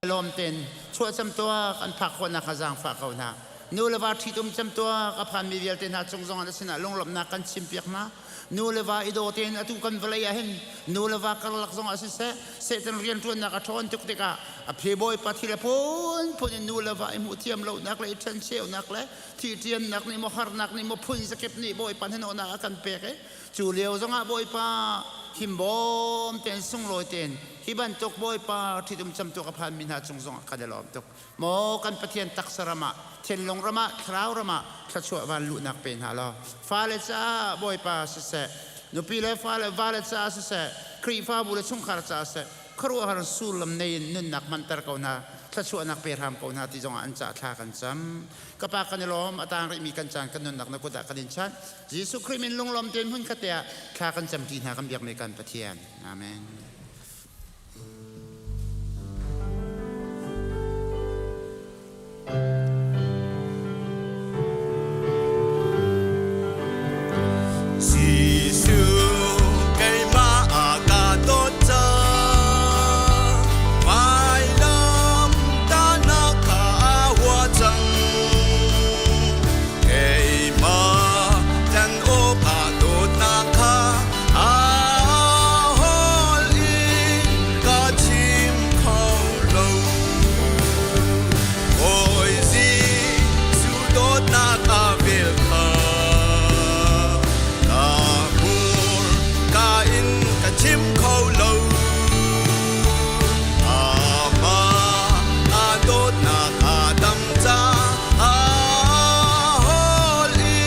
Lawm tein chuahcam tuak an phak khawhnak kha zaangfah ko hna. Nu le va ṭhitum cam tuak a phanmi vialte hna cung zongah na sinah lunglawmhnak kan chimpiak hna. Nu le va i daw tein atu kan vawlei ah hin nu le va karlak zongah siseh Satan rianṭuannak a ṭhawn tuk tikah a phe bawipa thil a phunphun in nu le va i hmuh thiam lonak le i ṭhencheunak le thihṭiannak nih maw harnak nih maw phun zakip nih bawipa hnahnawhnak a kan pek i cu lio zongah bawipa himbawm tein sunglawi tein hi bantuk bawipa ṭhitum camtuk a phanmi hna cung zongah kan i lawm tuk. Maw kan Pathian taksa ram ah, thinlung ram ah, thlarau ram ah thluachuah van luhnak pe hna law fale caah Bawipa siseh, nupi le fale vale caah siseh, Khrihfabu le chungkhar caah siseh, Khuaruahhar sullam nei in nunnak hmanter ko hna, thluachuahnak pe hram ko hna ti zongah an cah thla kan cam. Ka pa kan i lawm, a tang rihmi kan caan kan nunnak na kut ah kan in chanh. Jesuh Khrih min lunglawm tein hmun khat te ah thla kan camṭi hna kan biakmi kan Pathian. Amen. Jesuh keimah a ka dawt cang vailam tahnak kha a hua cang keimah can awkah dawtnak kha aa hawl i ka chim kho lo Bawi Jesuh dawtnak a vel kha ka hmur ka in ka chim kho lo. Amah a dawtnak a dam caah hawl i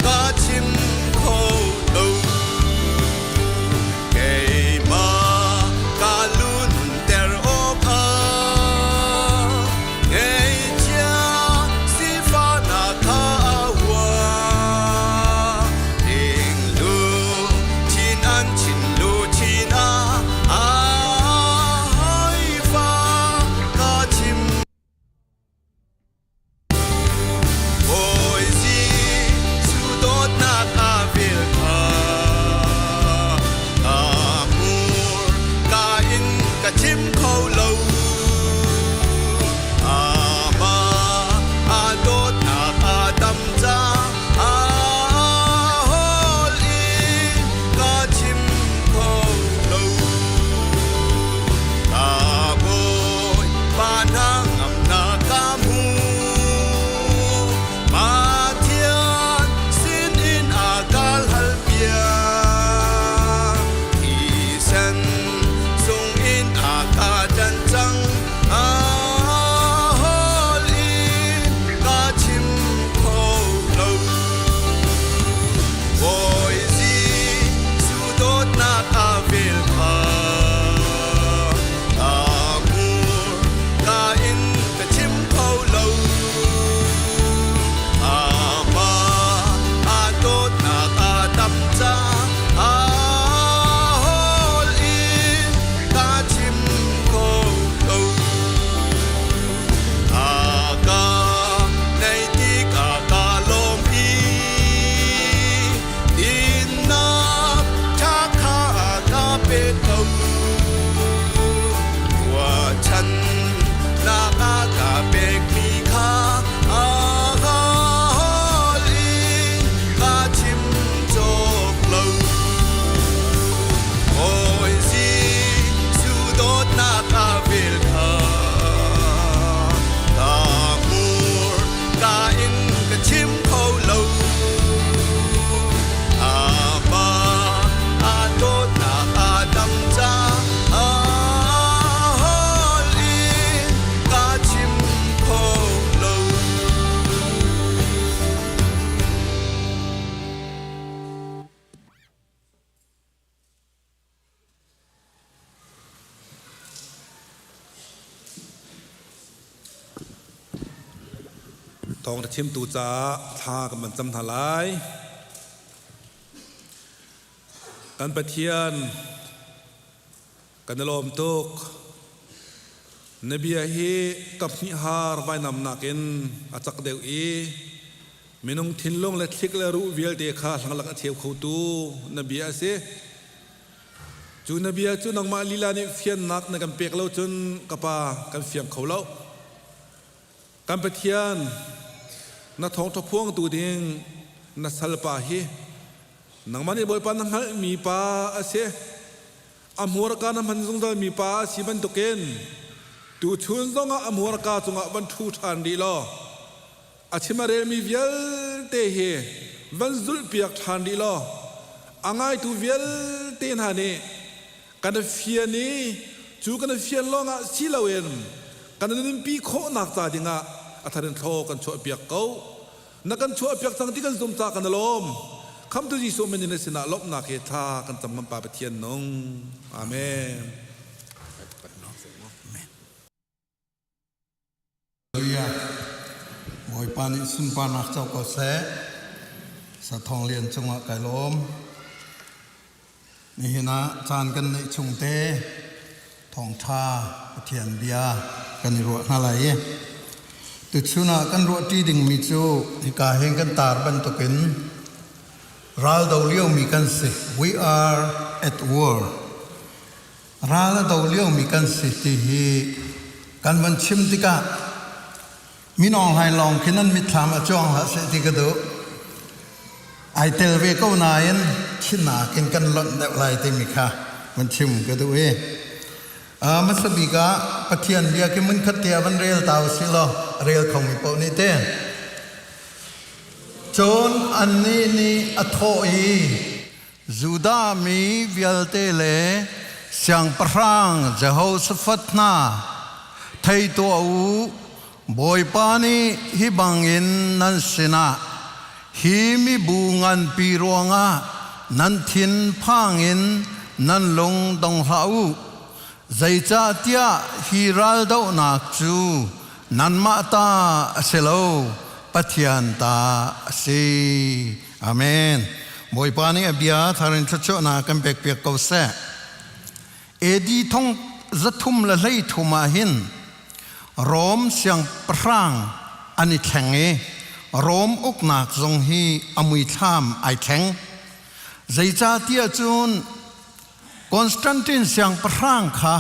ka chim kho lo. Keimah ka lu nunter awkah ngeihchia sifahnak kha a hua. Dinglu chin an chin lu chin ah a haifa ka chim. Bawi Jesuh dawtnak a vel kha ka hmur ka in ka chim kho lo. Amah a dawtnak a tam caah hawl in ka chim kho lo. Ka Bawipa hnangamnak ka hmu. Pathian sinin a ka halpiak. Thisen sungin a ka ṭan cang. A hawl in ka chim kho lo. Bawi Jesuh dawtnak a vel kha ka hmur ka in ka chim kho lo. Amah a dawtnak a tam caah hawl in ka chim kho lo. A ka nei tikah ka lawm i dinnak ṭha kha ka pe ko. Ruahchannak a ka pekmi kha a ka hawl i ka chim cawk lo. Bawi Jesuh dawtnak a vel kha ka hmur ka in ka chim kho lo. Amah a dawtnak a dam caah hawl in ka chim kho lo. Thawngṭha chimtu caah thla kan van cam hna lai. Kan Pathian kan i lawm tuk. Na bia hi kaphnih har vainam nakin a cak deuh i minung thinlung le thlik le ruh vialte kha hlanglak a cheu khotu na bia a si. Cu na bia cu nangmah lila nih fiannak na kan pek lo cun ka pa kan fiang kho lo. Kan Pathian, na thawngṭha phuangtu ding na salpa hi nangmah nih Bawipa na hngalhmi pa a si. A hmurka na hman zungzalmi pa a si bantukin tuchun zongah a hmurka cungah van ṭhu ṭhan rih law a chim a relmi vialte hi van zulhpiak ṭhan rih law a ngaitu vialte hna nih kan i fian i cu kan i fian lawngah si loin kan nunpi khawhnak ca dingah a thar in thlaw kan chuahpiak ko. Na kan chuahpiak cang ti kan zum ca kan i lawm. Khamtu Jesuh min in na sinah lawmhnak he thla kan cam kan Pa Pathian nung. Amen. Bawipa nih sunparnak co ko seh. Sathawng lian cungah kai lawm. Nihin ah caan kan neih chung te thawngṭha Pathian bia kan i ruah hna lai i tuchun ah kan ruahṭi dingmi cu hika hin kan tar bantukin ral do liomi kan si. We are at war. Ral a do liomi kan si ti hi kan van chim tikah minawng hlai lawng khi nan mitthlam a cuang hlah seh ti ka duh. Ai tel ve ko nain thinak in kan lonh deuh lai timi kha van chim ka duh i hmasa bik ah Pathian bia khi munkhat te ah van rel ta usih law rel khomi paoh nih te cun annih nih a thawh i Judah mi vialte le siangpahrang Jehoshaphat hna, thei tuah u, Bawipa nih hi bangin nan sinah hi mibu nganpi ruangah nan thin phang in nan lung dong hlah u. Zeicahtiah hi raldohnak cu nanmah ta a si lo, Pathian ta a si. Amen. Bawipa nih a bia thar in thluachuahnak kan pekpiak ko seh. AD thong zathum le hlei thum ah hin Rom siangpahrang an i thleng i Rom uknak zong hi a muithlam ai thleng. Zeicahtiah cun Constantine siangpahrang kha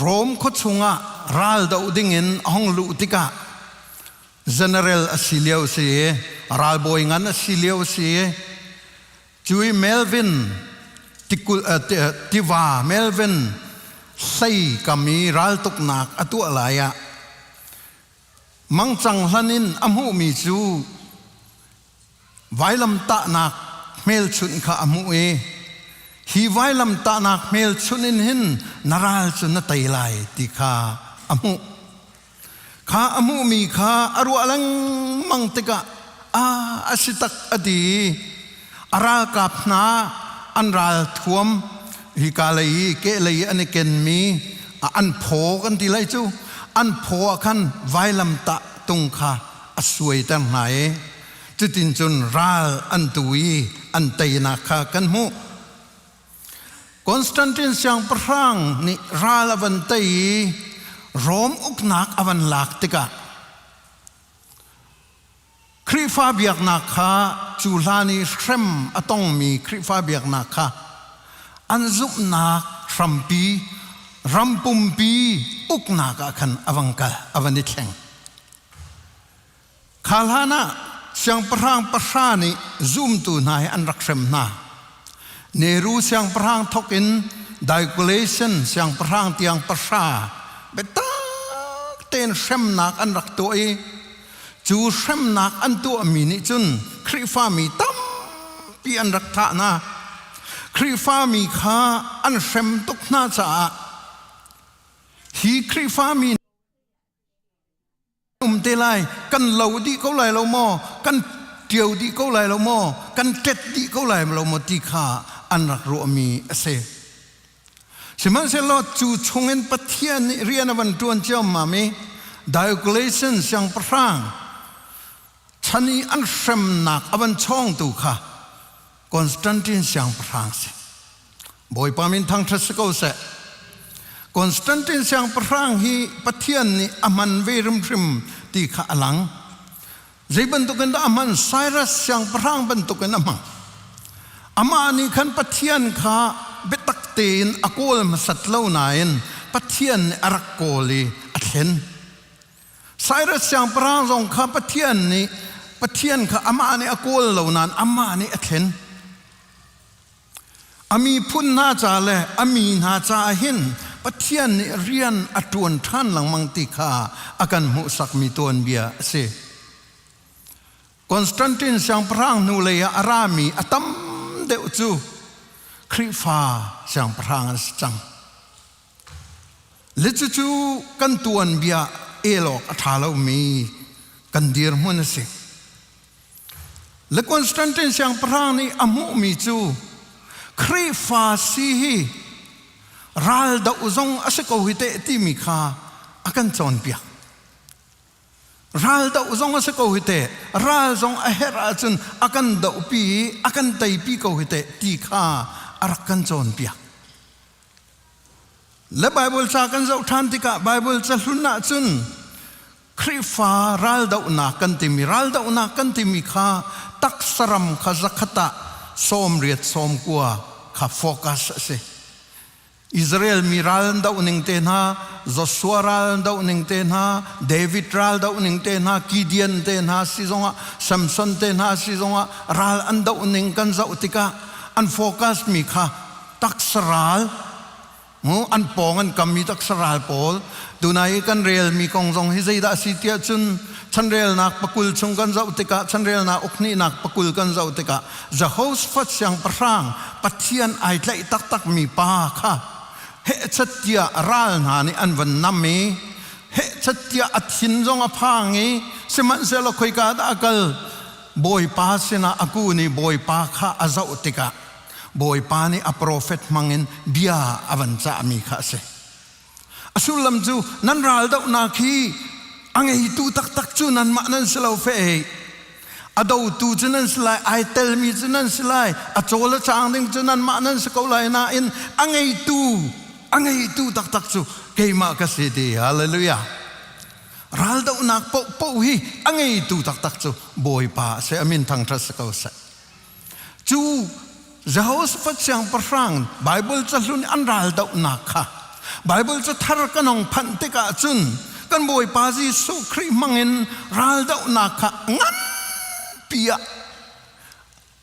Rom khuachung ah ral doh dingin a hung luh tikah general a si lio si i ralbawi ngan a si lio si i cui Melvin tikul tiva Melvin hlei kam i raltuknak a tuah lai ah mangcang hlan in a hmuhmi cu vailamtahnak hmelchunh kha a hmuh i hi vailamtahnak hmelchunh in hin na ral cu na tei lai ti kha a hmuh. Kha a hmuhmi kha a ruah lengmang tikah a a si tak a ti i a ralkap hna an ral thuam hika lei i kehlei i an i kenmi an phaw kan ti lai cu an phaw ah khan vailamtah tung kha a suaiter hna i cutin cun ral an tu i an teinak kha kan hmuh. Constantine siangpahrang nih ral a van tei i Rom uknak a van lak tikah Khrihfa biaknak kha cu hlan i hrem a tongmi Khrihfa biaknak kha an zumhnak hrampi ram pumpi uknak ah khan a vang kal a van i thleng. Kha hlan ah siangpahrang pahra nih zumtu hna hi an rak hrem hna. Neru siangpahrang thawk in Diocletian siangpahrang tiang pahra biatak tein hremnak an rak tuah i cu hremnak an tuahmi nih cun Khrihfami tampi an rak thah hna. Khrihfami kha an hrem tuk hna caah hi Khrihfami um te lai kan lo dih ko lai lo maw kan ṭio dih ko lai lo maw kan ṭet dih ko lai lo maw ti kha an rak ruahmi a si sihmanhsehlaw cu chungin Pathian nih rian a van ṭuan ciammam i Diocletian siangpahrang chan i an hremnak a van chawngtu kha Constantine siangpahrang si. Bawipa min thangṭhat si ko seh. Constantine siangpahrang hi Pathian nih a hman ve hrimhrim ti kha a lang. Zei bantukin dah a hman? Cyrus siangpahrang bantukin a hmang. Amah nih khan Pathian kha biatak tein a kawl hmasat lo nain Pathian nih a rak kawl i a thlen. Cyrus siangpahrang zong kha Pathian nih Pathian kha amah nih a kawl lo nain amah nih a thlen. A miphun hna ca le a mi hna caah hin Pathian nih rian a ṭuan ṭhan lengmang ti kha a kan hmuhsakmi tuanbia a si. Constantine siangpahrang hnulei ah a rami a tam deuh cu Khrihfa siangpahrang an si cang. Le cucu kan tuanbia el awk a ṭha lomi kan dirhmun a si. Le Constantine siangpahrang nih a hmuhmi cu Khrihfa si hi ral doh zong a si ko hi teh timi kha a kan cawnpiak. Ral doh zong a si ko hi teh, ral zong a herh ahcun a kan dohpi i a kan teipi ko hi teh ti kha a rak kan cawnpiak. Le Bible ca kan zoh ṭhan tikah Bible cahlun ahcun Khrihfa raldohnak kan timi raldohnak kan timi kha taksaram kha zakhat ah 80 90 kha focus a si. Israel mi ral an doh ning te hna, Joshua ral an doh ning te hna, David ral doh ning te hna, Gideon te hna si zongah, Samson te hna si zongah ral an doh ning kan zoh tikah an focus mi kha taksa ral an pawng an kam mi taksa ral pawl tunai i kan rel mi kong zong hi zeidah a si tiah cun chanrelnak pakul chung kan zoh tikah chanrelnak ukhnihnak pakul kan zoh tikah Jehoshaphat siangpahrang Pathian ai tlaih taktakmi pa kha hehchat tiah ral hna nih an van nam i hehchat tiah a thin zong a phang i sihmanhsehlaw khoika dah a kal? Bawipa sinah a kun i Bawipa kha a zoh tikah Bawipa nih a profet hmangin bia a van cahmi kha a si. A sullam cu nan raldohnak hi a ngeitu taktak cu nanmah nan si lo fe. A dotu cu nan si lai, ai telmi cu nan si lai, a cawl a caang ding cu nanmah nan si ko lai nain a ngeitu a ngeitu taktak cu keimah ka si ti. Hallelujah. Raldohnak paohpaoh hi a ngeitu taktak cu Bawipa a si. A min thangṭhat si ko seh. Cu Jehoshaphat siangpahrang Bible cahlun an raldohnak kha Bible cathar kan hong phanh tikah cun kan Bawipa Jesuh Khrih hmangin raldohnak kha nganpi ah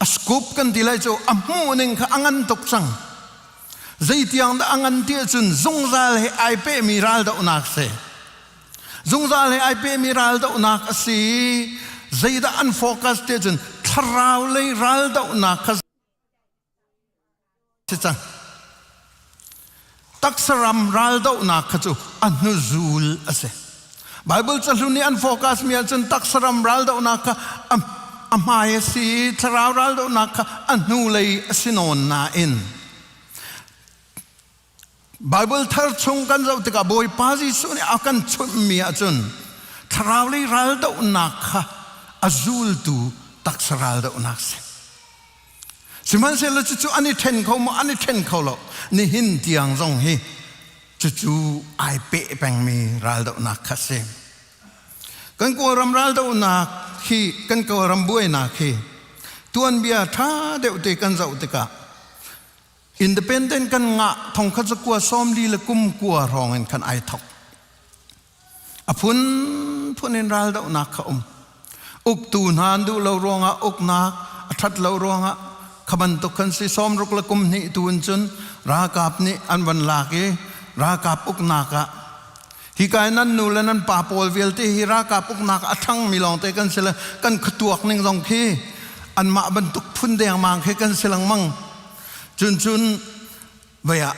a scope kan ti lai cu a hmuh ning kha a ngan tuk cang. Zeitiang dah a ngan ti ahcun zungzal he ai pehmi raldohnak si. Zungzal he ai pehmi raldohnak a si. Zeidah an focus ti ahcun thlarau lei raldohnak kha si cang. Taksa ram raldohnak kha cu a hnuzul a si. Bible cahlun nih an focus mi ahcun taksa ram raldohnak kha a hmai a si i thlarau raldohnak kha a hnulei a si nawn nain Bible thar chung kan zoh tikah Bawipa Jesuh nih a kan chunhmi ahcun thlarau lei raldohnak kha a zultu taksa raldohnak si. Sihmanhsehlaw cucu an i ṭhen kho maw? An i ṭhen kho lo. Nihin tiang zong hi cucu ai peh pengmi raldohnak kha si. Kan Kawlram raldohnak hi, kan Kawlram buainak hi tuanbia ṭha deuh te kan zoh tikah Independent kan ngah thong khat zakua 40 le kum kua hrawng in khan ai thok. A phunphun in raldohnak kha um. Uktu hna an duh lo ruangah uknak a ṭhat lo ruangah kha bantuk khan si 60 le kum hnih tu in cun ralkap nih an van lak i ralkap uknak ah hi kai nan nu le nan pa pawl vialte hi ralkap uknak a ṭhangmi lawngte kan si le kan khuatuak ning zong khi anmah bantuk phun dengmang khi kan si lengmang. Cun cun vei ah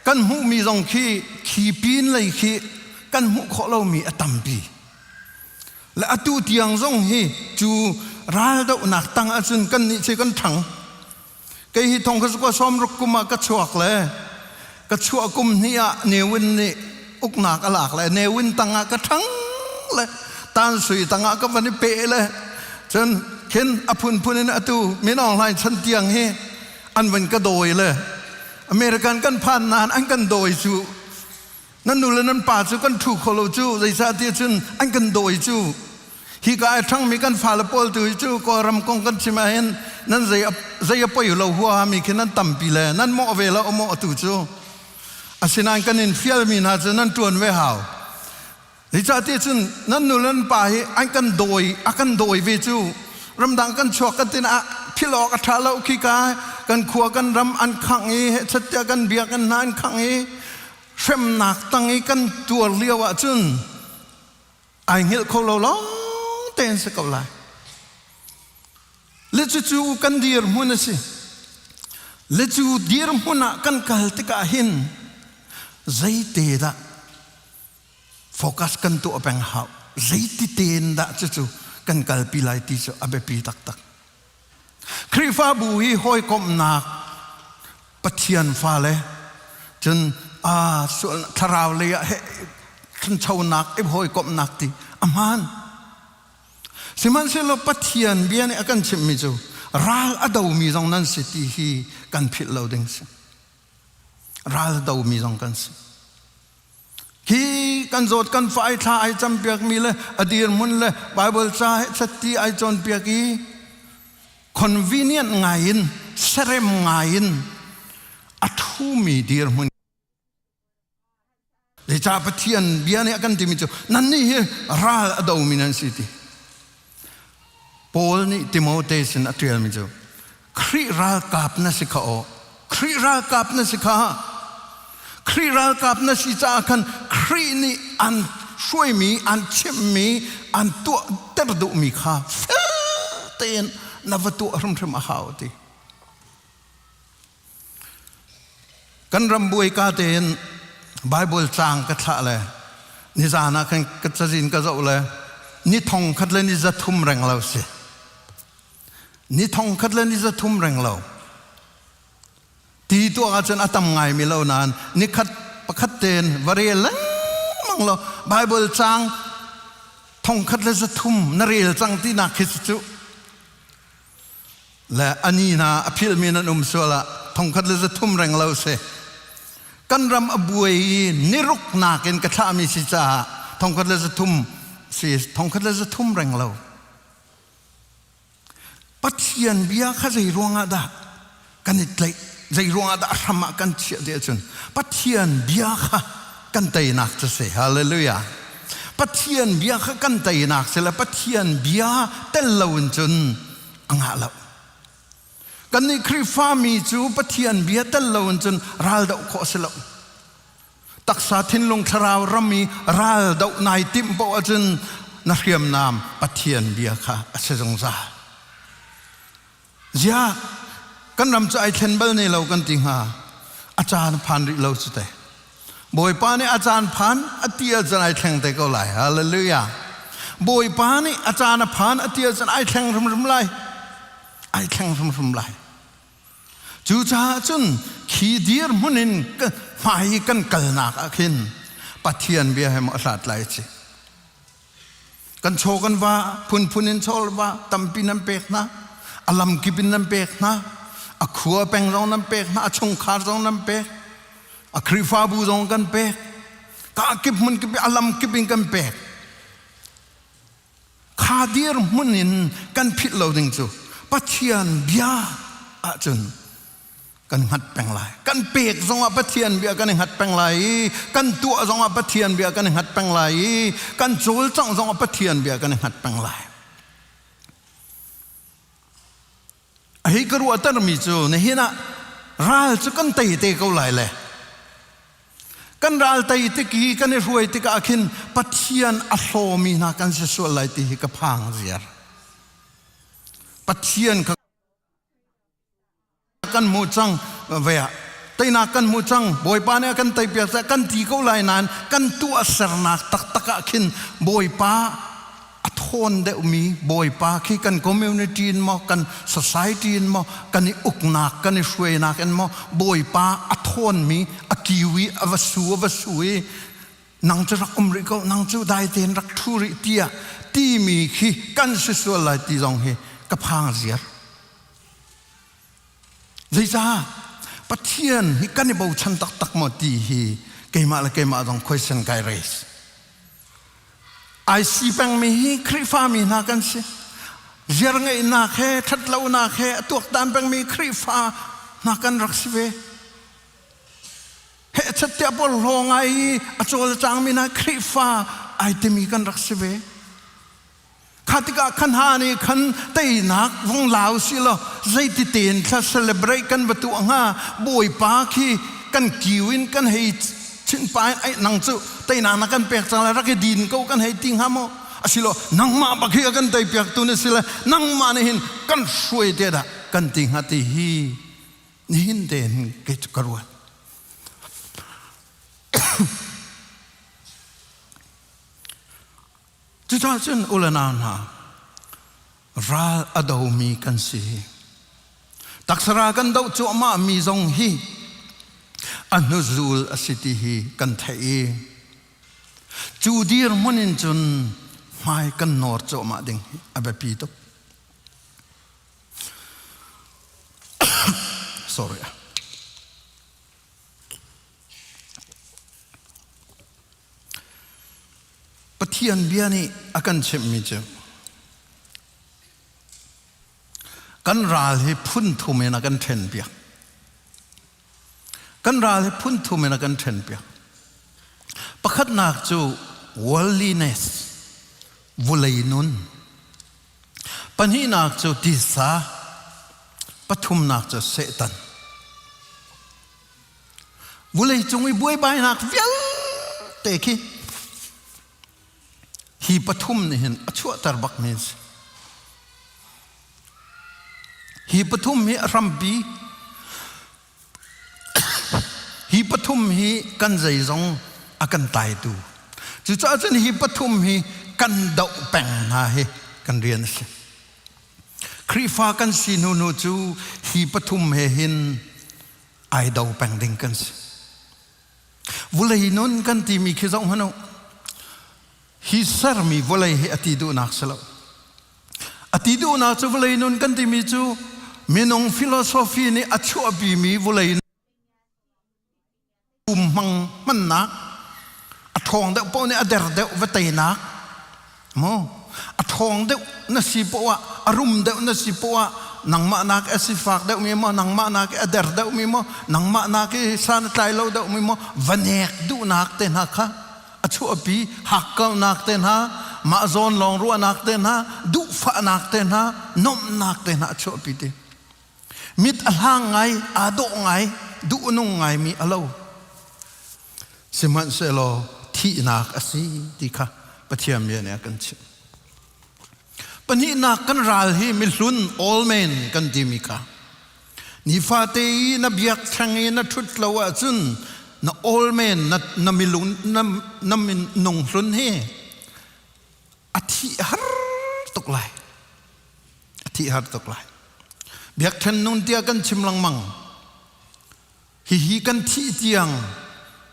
kan hmuhmi zong khi khi pin lei khi kan hmuh khawh lomi a tampi. Le atu tiang zong hi cu raldohnak tang ahcun kan nih cu kan ṭhang. Kei hi thong kha 60 kum ah ka chuak le ka chuah kum hnih ah Ne Win nih uknak a lak le Ne Win tang ah ka ṭhang le Tan Sui tang ah ka van i peh le cun khin a phunphun in atu Min Aung Hlaing chan tiang hi an van ka dawi le American kan phan nain an kan dawi cu nan nu le nan pa cu kan ṭhu kho lo cu zeicahtiah cun an kan dawi cu hi ka ai ṭhangmi kan fale pawl tu hi cu Kawlram kong kan chim ahhin nan zei zei a poi lo huahami khi nan tampi le nan mawh ve lo mawh tu cu asinain kan in fialmi hna cu nan ṭuan ve hau Zeicahtiah cun nan nu le nan pa hi an kan dawi a kan dawi ve cu ramdang kan chuak kan tin ah philh awk a ṭha lo khi ka kan khua kan ram an khangh i hechat tiah kan biakinn hna an khangh i hremnak tang i kan tuar lio ah cun ai hngilh kho lo lawng tein si ko lai. Le cucu kan dirhmun a si. Le cu dirhmun ah kan kal tikah hin zeite dah focus kan tuah peng hau zeiti tein dah cucu kan kalpi lai ti cu a biapi taktak Khrihfabu hi hawikomhnak Pathian fale cun a thlarau lei ah thanchonak i hawikomhnak ti a hmaan. Sihmanhsehlaw Pathian bia nih a kan chimhmi cu ral a domi zong nan si ti hi kan philh lo ding si. Ral a domi zong kan si. Hi kan zawt kan fa ai thla ai campiakmi le a dirhmun le Bible ca he chatti ai cawnpiak i convenient ngai in serem ngai in a thumi dirhmun Zeicah Pathian bia nih a kan timi cu nannih hi ral a domi nan si ti. Paul nih Timote sin a ṭialmi cu Khrih ralkap na si kha aw. Khrih ralkap na si kha. Khrih ralkap na si caah khan Khrih nih an hruaimi, an chimhmi, an tuahter duhmi kha fel tein na va tuah hrimhrim a hau ti. Kan ram buai ka tein Bible caang ka thlah le nizan ah khan ka cazin ka zoh le ni thong khat le ni za thum reng lo si. Ni thong khat le ni za thum reng lo. Ti tuak ahcun a tam ngai mi lo nain ni khat pakhat tein va rel lengmang lo Bible caang thong khat le za thum na rel cang tinak khi cu le ani hna a philhmi nan um sual ah thongkhat le 300 reng lo si. Kan ram a buai i niruk nakin ka thlahmi si caah thongkhat le 300 si thongkhat le 300 reng lo. Pathian bia kha zei ruangah dah kan i tlaih zei ruangah dah a hram ah kan chiah ti ahcun Pathian bia kha kan teinak cu si. Hallelujah. Pathian bia kha kan teinak si le Pathian bia tel loin cun a ngah lo. Kannih Khrihfami cu Pathian bia tel loin cun ral doh khawh a si lo. Taksa thinlung thlarau ram i ral doh nai timh paoh ahcun na hriamnam Pathian bia kha a si zungzal. Ziah kan ram cu ai thlen bal ne lo kan ti hnga. A caan phan rih lo cu te. Bawipa nih a caan phan a ti ahcun ai thleng te ko lai. Hallelujah. Bawipa nih a caan a phan a ti ahcun ai thleng hrimhrim lai. Ai thleng hrimhrim lai. Cucaah cun khi dirhmun in hmai kan kalnak ah khin Pathian bia he maw a hlat lai ci. Kan chaw kan va phunphun in chaw va tampi nan pek hna. A lamkip in nan pek hna. A khua peng zong nan pek hna. A chungkhar zong nan pek. A Khrihfabu zong kan pek. Ka kip hmun kip a lam kip in kan pek. Kha dir hmun in kan philh lo ding cu Pathian bia ahcun kan hngat peng lai. Kan pek zongah Pathian bia kan i hngat peng lai i kan tuah zongah Pathian bia kan i hngat peng lai i kan cawlcangh zongah Pathian bia kan i hngat peng lai. A hi ka ruahtermi cu nihin ah ral cu kan tei te ko lai le kan ral tei tik i kan i hruai tikah khin Pathian a hlawmi hna kan si sual lai ti hi ka phang ziar. Pathian kha kan hmuh cang ve ah teinak kan hmuh cang Bawipa nih a kan teipiak caah kan ti ko lai nain kan tuahsernak taktak ah khin Bawipa a thawn deuhmi Bawipa khi kan community in maw kan society in maw kan i uknak kan i hruainak in maw Bawipa a thawnmi a kiu i a va su a va su i nang cu rak um rih ko nang cu dai tein rak ṭhu rih tiah timi khi kan si sual lai ti zong hi ka phang ziar. Zeicah Pathian hi kan i bochan taktak maw ti hi keimah le keimah zong question kai raise. Ai si pengmi hi Khrihfami hna kan si. Ziar ngeihnak he ṭhatlonak he a tuaktan pengmi Khrihfa hna kan rak si ve. He chattiah porhlaw ngai i a cawlcangmi hna Khrihfa ai timi kan rak si ve. Kha tikah khan ha nih khan teinak vung lau si law zeiti tein thla celebrate kan va tuah hnga Bawipa khi kan kiu in kan hei chinpa in ai nang cu teinak na kan pek cang lai rak i din ko kan hei ti hnga maw asilo nangmah bak hi a kan tei piak tu na si le nangmah nih hin kan hruai te dah kan ti hnga ti hi nihin tein kei cu ka ruat. Cucaah cun u le nau hna, ral a domi kan si. Taksa ral kan doh cuahmah mi zong hi a hnuzul a si ti hi kan theih i cu dirhmun in cun Hmai kan nawr cuahmah ding hi a biapi tuk. Sorry. Pathian bia nih a kan chimhmi cu kan ral hi phun thum in a kan ṭhen piak. Kan ral hi phun thum in a kan ṭhen piak. Pakhatnak cu worldliness, vulei nun. Pahnihnak cu tisa, pathumnak cu Satan. Vulei cung i buaibainak vialte khi hi pathum nih hin a chuahter bakmi a si. Hi pathum hi a hrampi hi pathum hi kan zeizong a kan taitu. Cucaah cun hi pathum hi kan doh peng hna hi kan rian a si. Khrihfa kan si hnu hnu cu hi pathum he hin ai do peng ding kan si. Vulei nun kan timi khi zoh hmanh u. Hi sermi vawlei hi a ti duhnak si lo. A ti duhnak cu vawlei nun kan timi cu minung philosophy nih a chuahpimi vawlei um hmang hmannak a ṭhawng deuh paoh nih a der deuh va teinak mu a ṭhawng deuh na si poah a rum deuh na si poah nangmah nak a sifak deuh mi maw nangmah nak a der deuh mi maw nangmah nak i san a tlai lo deuh mi maw va nek duhnak te hna kha a chuahpi hakkauhnak te hna mah zawn lawng ruahnak te hna duhfahnak te hna nomhnak te hna a chuahpi ti mit a hlang ngai aa dawh ngai duhnung ngaimi a lo sihmanhsehlaw thihnak a si ti kha Pathian bia nih a kan chimh pahnihnak kan ral hi mihlun old man kan timi kha Nifate i na biakṭheng i na ṭhut lo ahcun na old man na, na milung na, na minung hlun hi a thih har tuk lai. A thih har tuk lai. Biakṭhen nun tiah kan chim lengmang. Hihi kan thih tiang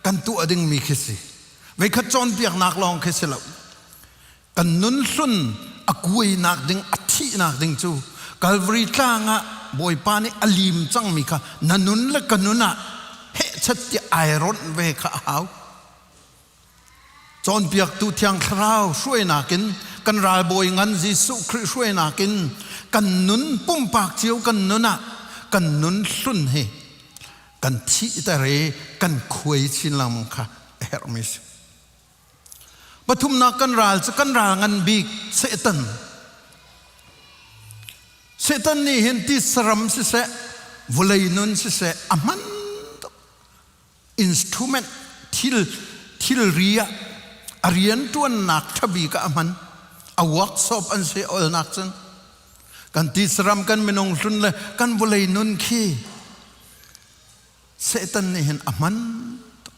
kan tuah dingmi khi si. Veikhat cawnpiaknak lawng khi si lo. Kan nun hlun a kuainak ding a thihnak ding cu Calvary tlang ah Bawipa nih a lim cangmi kha na nun le ka nun ah hehchat tiah ai ronh ve kha a hau. Cawnpiaktu Thiang Thlarau hruainak in kan ralbawi ngan Jesuh Khrih hruainak in kan nun pumpak cio kan nun ah kan nun hlun hi kan thihter i kan khuai chin lengmang kha a herhmi si. Pathumnak kan ral cu kan ral ngan bik Satan. Satan nih hin ti saram siseh, vawlei nun siseh a hman tuk. Instrument thil thilri ah a rian ṭuannak ṭhabik ah a hman. A workshop an si olnak cun kan ti saram kan minung hlun le kan vawlei nun khi Satan nih hin a hman tuk.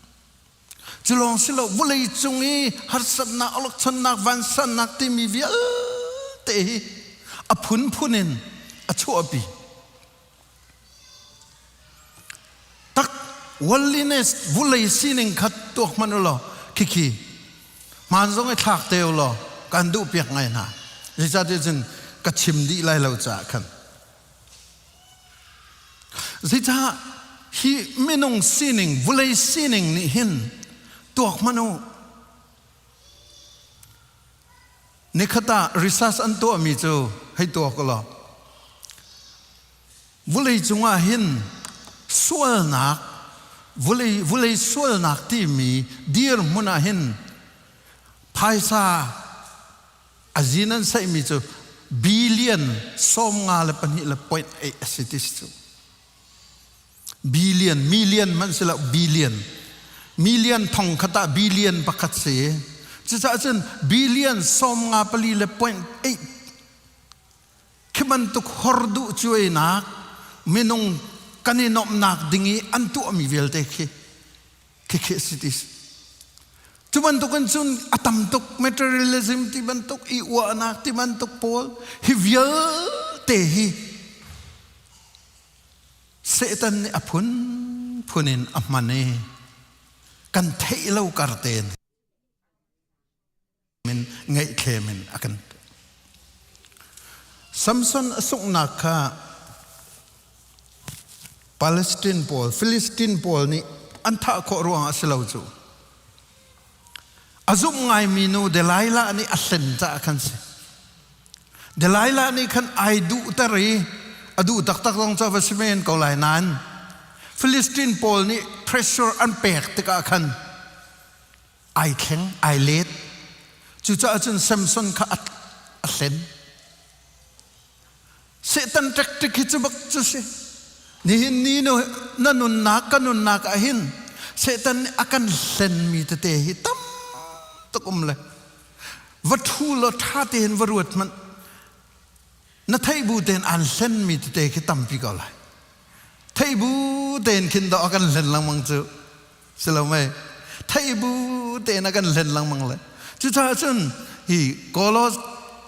Cu lawng si lo vawlei cung i harsatnak, awlokchonnak, vansannak timi vialte hi a phunphun in a chuahpi. Tak worldliness vulei sining kha tuak hmanh u law khikhi hmaan zong i thlak te u law kan duh piak ngai hna. Zeicahtiah cun ka chim dih lai lo caah khan. Zeicah hi minung sining, vulei sining nih hin tuak hmanh u. Nikhat ah research an tuahmi cu hei tuak u law vulei cungah hin sualnak vulei vulei sualnak timi dirhmun ah hin phaisa A zin an saihmi cu billion 52.8 a si ti si cu. Billion, million hmanh si lo, billion. Million thong khat ah billion pakhat si. Cucaah cun billion 54.8 khi bantuk hor duh cuainak minung kan i nuamhnak ding i an tuahmi vialte khi Khikhi si ti si. Cu bantukin cun a tam tuk materialism ti bantuk i uahnak ti bantuk pawl hi vialte hi Satan nih a phunphun in a hman i kan theih lo kar tein. ngaihthlem in a kan Samson a sunghnak kha Palestine pawl Philistine pawl nih an thah khawh ruangah a si lo cu. A zumh ngaimi nu Delilah nih a hlen caah khan si. Delilah nih khan ai duhter i a duh taktak zong cu va si men ko lai nain Philistine pawl nih pressure an pek tikah khan ai thleng, ai let. Cucaah cun Samson kha a hlen. Satan tactic hi cu bak cu si. Nihin ni na nunnak ka nunnak ah hin Satan nih a kan hlenmi tete hi tam tuk um le va ṭhu law ṭha tein va ruat hmanh na theih bu tein aan hlenmi tete khi tampi ko lai. Theih bu tein khin dawh a kan hlen lengmang cu. Si lo mei? Theih bu tein a kan hlen lengmang le. Cucaah cun hi Kolos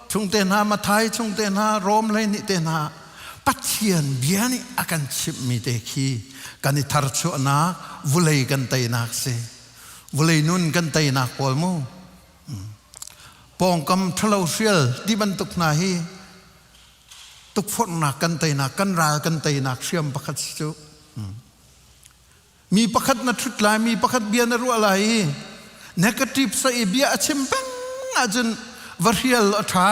chung te hna, Mathai chung te hna, Rom hleihnih te hna Pathian bia nih a kan chimhmi te khi kan i tharchuahnak, vulei kan teinak si. Vulei nun kan teinak pawl mu. Pawngkam ṭhalo hrial ti bantuk hna hi tukforhnak kan teinak, kan ral kan teinak hriam pakhat si cu. Mi pakhat na ṭhut lai, mi pakhat bia na ruah lai i negative sa i bia a chim peng ahcun va hrial a ṭha.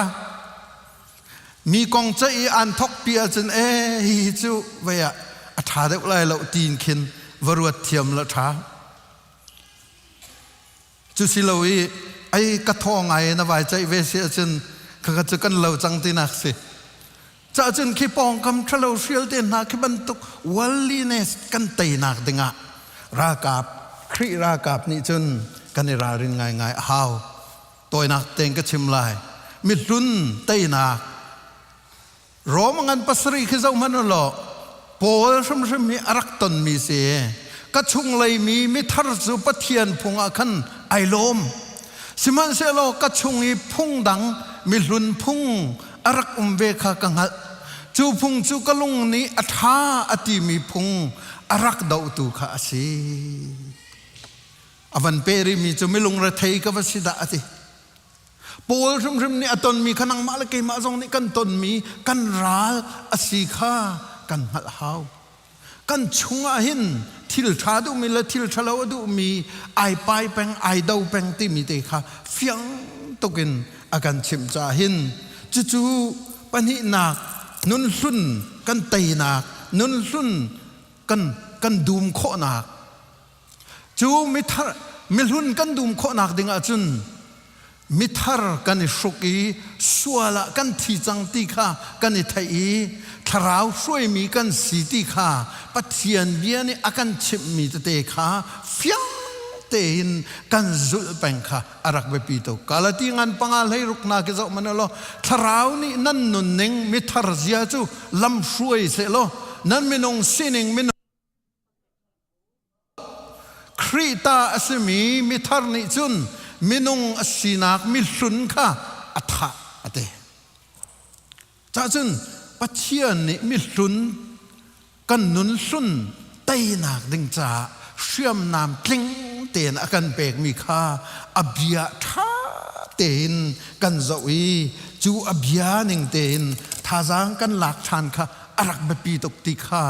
Mi kong ceih i aan thok pi ahcun ee hihi cu vei ah a ṭha deuh lai lo tiin khin va ruat thiam la ṭha. Cu si lo i ai ka thaw ngai na vai ceih ve si ahcun khakha cu kan lo cang tinak si. Cahcun khi pawngkam ṭhalo hrial te hna khi bantuk worldliness kan teinak dingah ralkap Khrih ralkap nih cun kan i ralrin ngaingai a hau. Tawinak tein ka chim lai. Mihlun teinak Rom ngan pasarih khi zoh hmanh u law Paul hrimhrim hi a rak tonmi si. Ka chunglei mi mithar cu Pathian phung ah khan ai lawm. Sihmanhsehlaw ka chung i phung dang mihlun phung a rak um ve kha ka hngalh. Cu phung cu ka lung nih a ṭha a timi phung a rak dohtu kha a si. A van pe rihmi cu milung rethei ka va si dah a ti. Paul hrimhrim nih a tonmi kha nangmah le keimah zong nih kan tonmi kan ral a si kha kan hngalh hau. Kan chungah hin thil ṭha duhmi le thil ṭhalo a duhmi ai pai peng, ai do peng timi te kha fiang tukin a kan chimh caah hin cucu pahnihnak nun hlun kan teinak, nun hlun kan kan dum khawhnak cu mithar mihlun kan dum khawhnak ding ahcun mithar kan i hruk i sual ah kan thi cang ti kha kan i theih i thlarau hruaimi kan si ti kha Pathian bia nih a kan chimhmi tete kha fiang tein kan zulh peng kha a rak biapi tuk. Galati ngan panga hlei ruk hna khi zoh hmanh law thlarau nih nan nunning mithar zia cu lam hruai seh law nan minung sining minung Khrih ta a simi mithar nih cun minung a sinak mihlun kha a thah a ti. Cahcun Pathian nih mihlun kan nun hlun teinak ding caah hriamnam tling tein a kan pekmi kha a bia ṭha tein kan zoh i cu a bia ning tein thazaang kan lak ṭhan kha a rak biapi tuk ti kha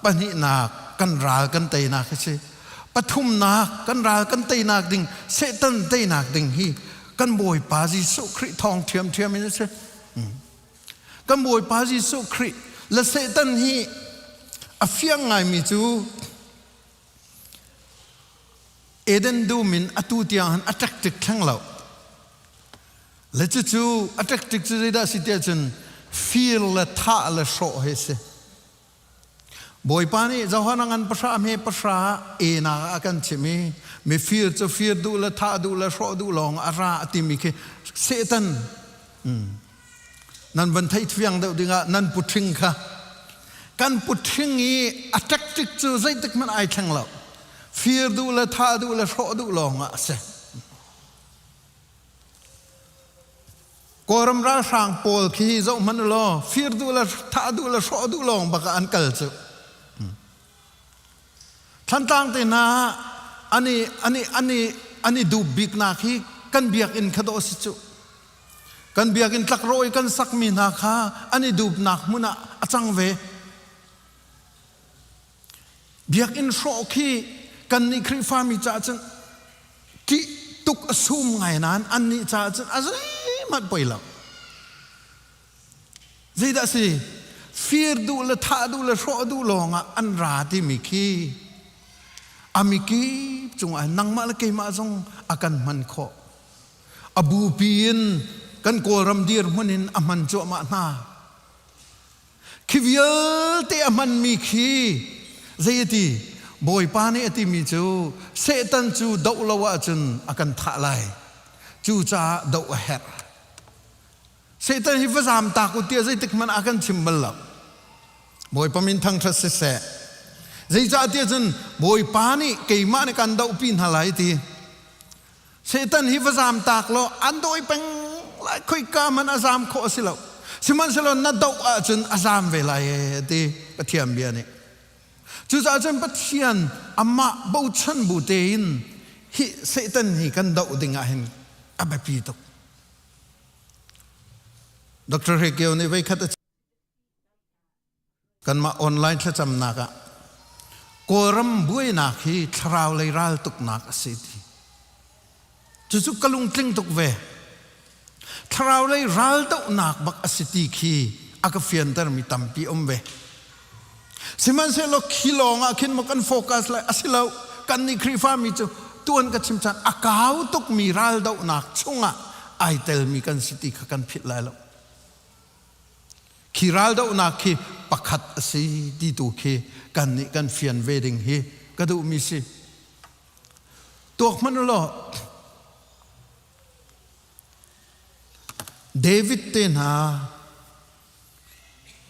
pahnihnak kan ral kan teinak a si pathumnak kan ral kan teinak ding Satan teinak ding hi kan Bawipa Jesuh Khrih thawng ṭhiamṭhiam in a si kan Bawipa Jesuh Khrih le Satan hi a fiang ngaimi cu Eden dum in atu tiang han a tactic thleng lo Le cucu a tactic cu zeidah si tiah cun fir le thah le hrawh hi si. Bawipa nih Johan a ngan pahra hme pahra enak a kan chim i mifir cu fir duh le thah duh le hrawh duh lawng a ra a timi khi Satan nan van theih fiang deuh dingah nan puṭhing kha kan puṭhing i a tactic cu zeitik hmanh ai thleng lo fir duh le thah duh le hrawh duh lawng ah a si. Kawlram ralhrang pawl khi zoh hmanh u law fir duh le thah duh le hrawh duh lawng bak ah an kal cu. Thlantlang te hna an i an i an i an i dup biknak hi kan biakinn kha dawh si cu. Kan biakinn tlakrawh i kan sakmi hna kha an i dupnak hmun ah a cang ve. Biakinn hrawh khi kannih Khrihfami caah cun ṭih tuk a sum ngai nain annih caah cun a zeihmanh poi lo. Zeidah a si? Fir duh le thah duh le hrawh duh lawngah an ra timi khi a mikip cungah nangmah le keimah zong a kan hman khawh. A bupi in kan Kawlram dirhmun in a hman cuahmah hna. Khi vialte a hmanmi khi zei a ti? Bawipa nih a timi cu Satan cu doh lo ahcun a kan thah lai. Cucaah doh a herh. Satan hi va zaam tak u tiah zeitik hmanh a kan chim bal lo. Bawipa min thangṭhat siseh. Zeicahtiah cun Bawipa nih keimah nih kan dohpi hna lai ti. Satan hi va zaam tak law an dawi peng lai khoika hmanh a zaam khawh a si lo. Sihmanhsehlaw na doh ahcun a zaam ve lai ee ti Pathian bia nih. Cucaah cun Pathian amah bochan bu tein hi Satan hi kan doh ding ah hin a biapi tuk. Dr. Hekio nih voikhat a kanmah online thlacamnak ah Kawlram buainak hi thlarau lei raltuknak a si ti. Cucu ka lungtling tuk ve. Thlarau lei raldohnak bak a si ti khi a ka fiantermi tampi um ve. Sihmanhsehlaw khi lawng ah khin maw kan focus lai a si lo. Kannih Khrihfami cu tuan ka chim caan a kau tukmi raldohnak chungah ai telmi kan si ti kha kan philh lai lo. Khi raldohnak khi pakhat a si ti tu khi kannih kan fian ve ding hi ka duhmi si. Tuak hmanh u law David te hna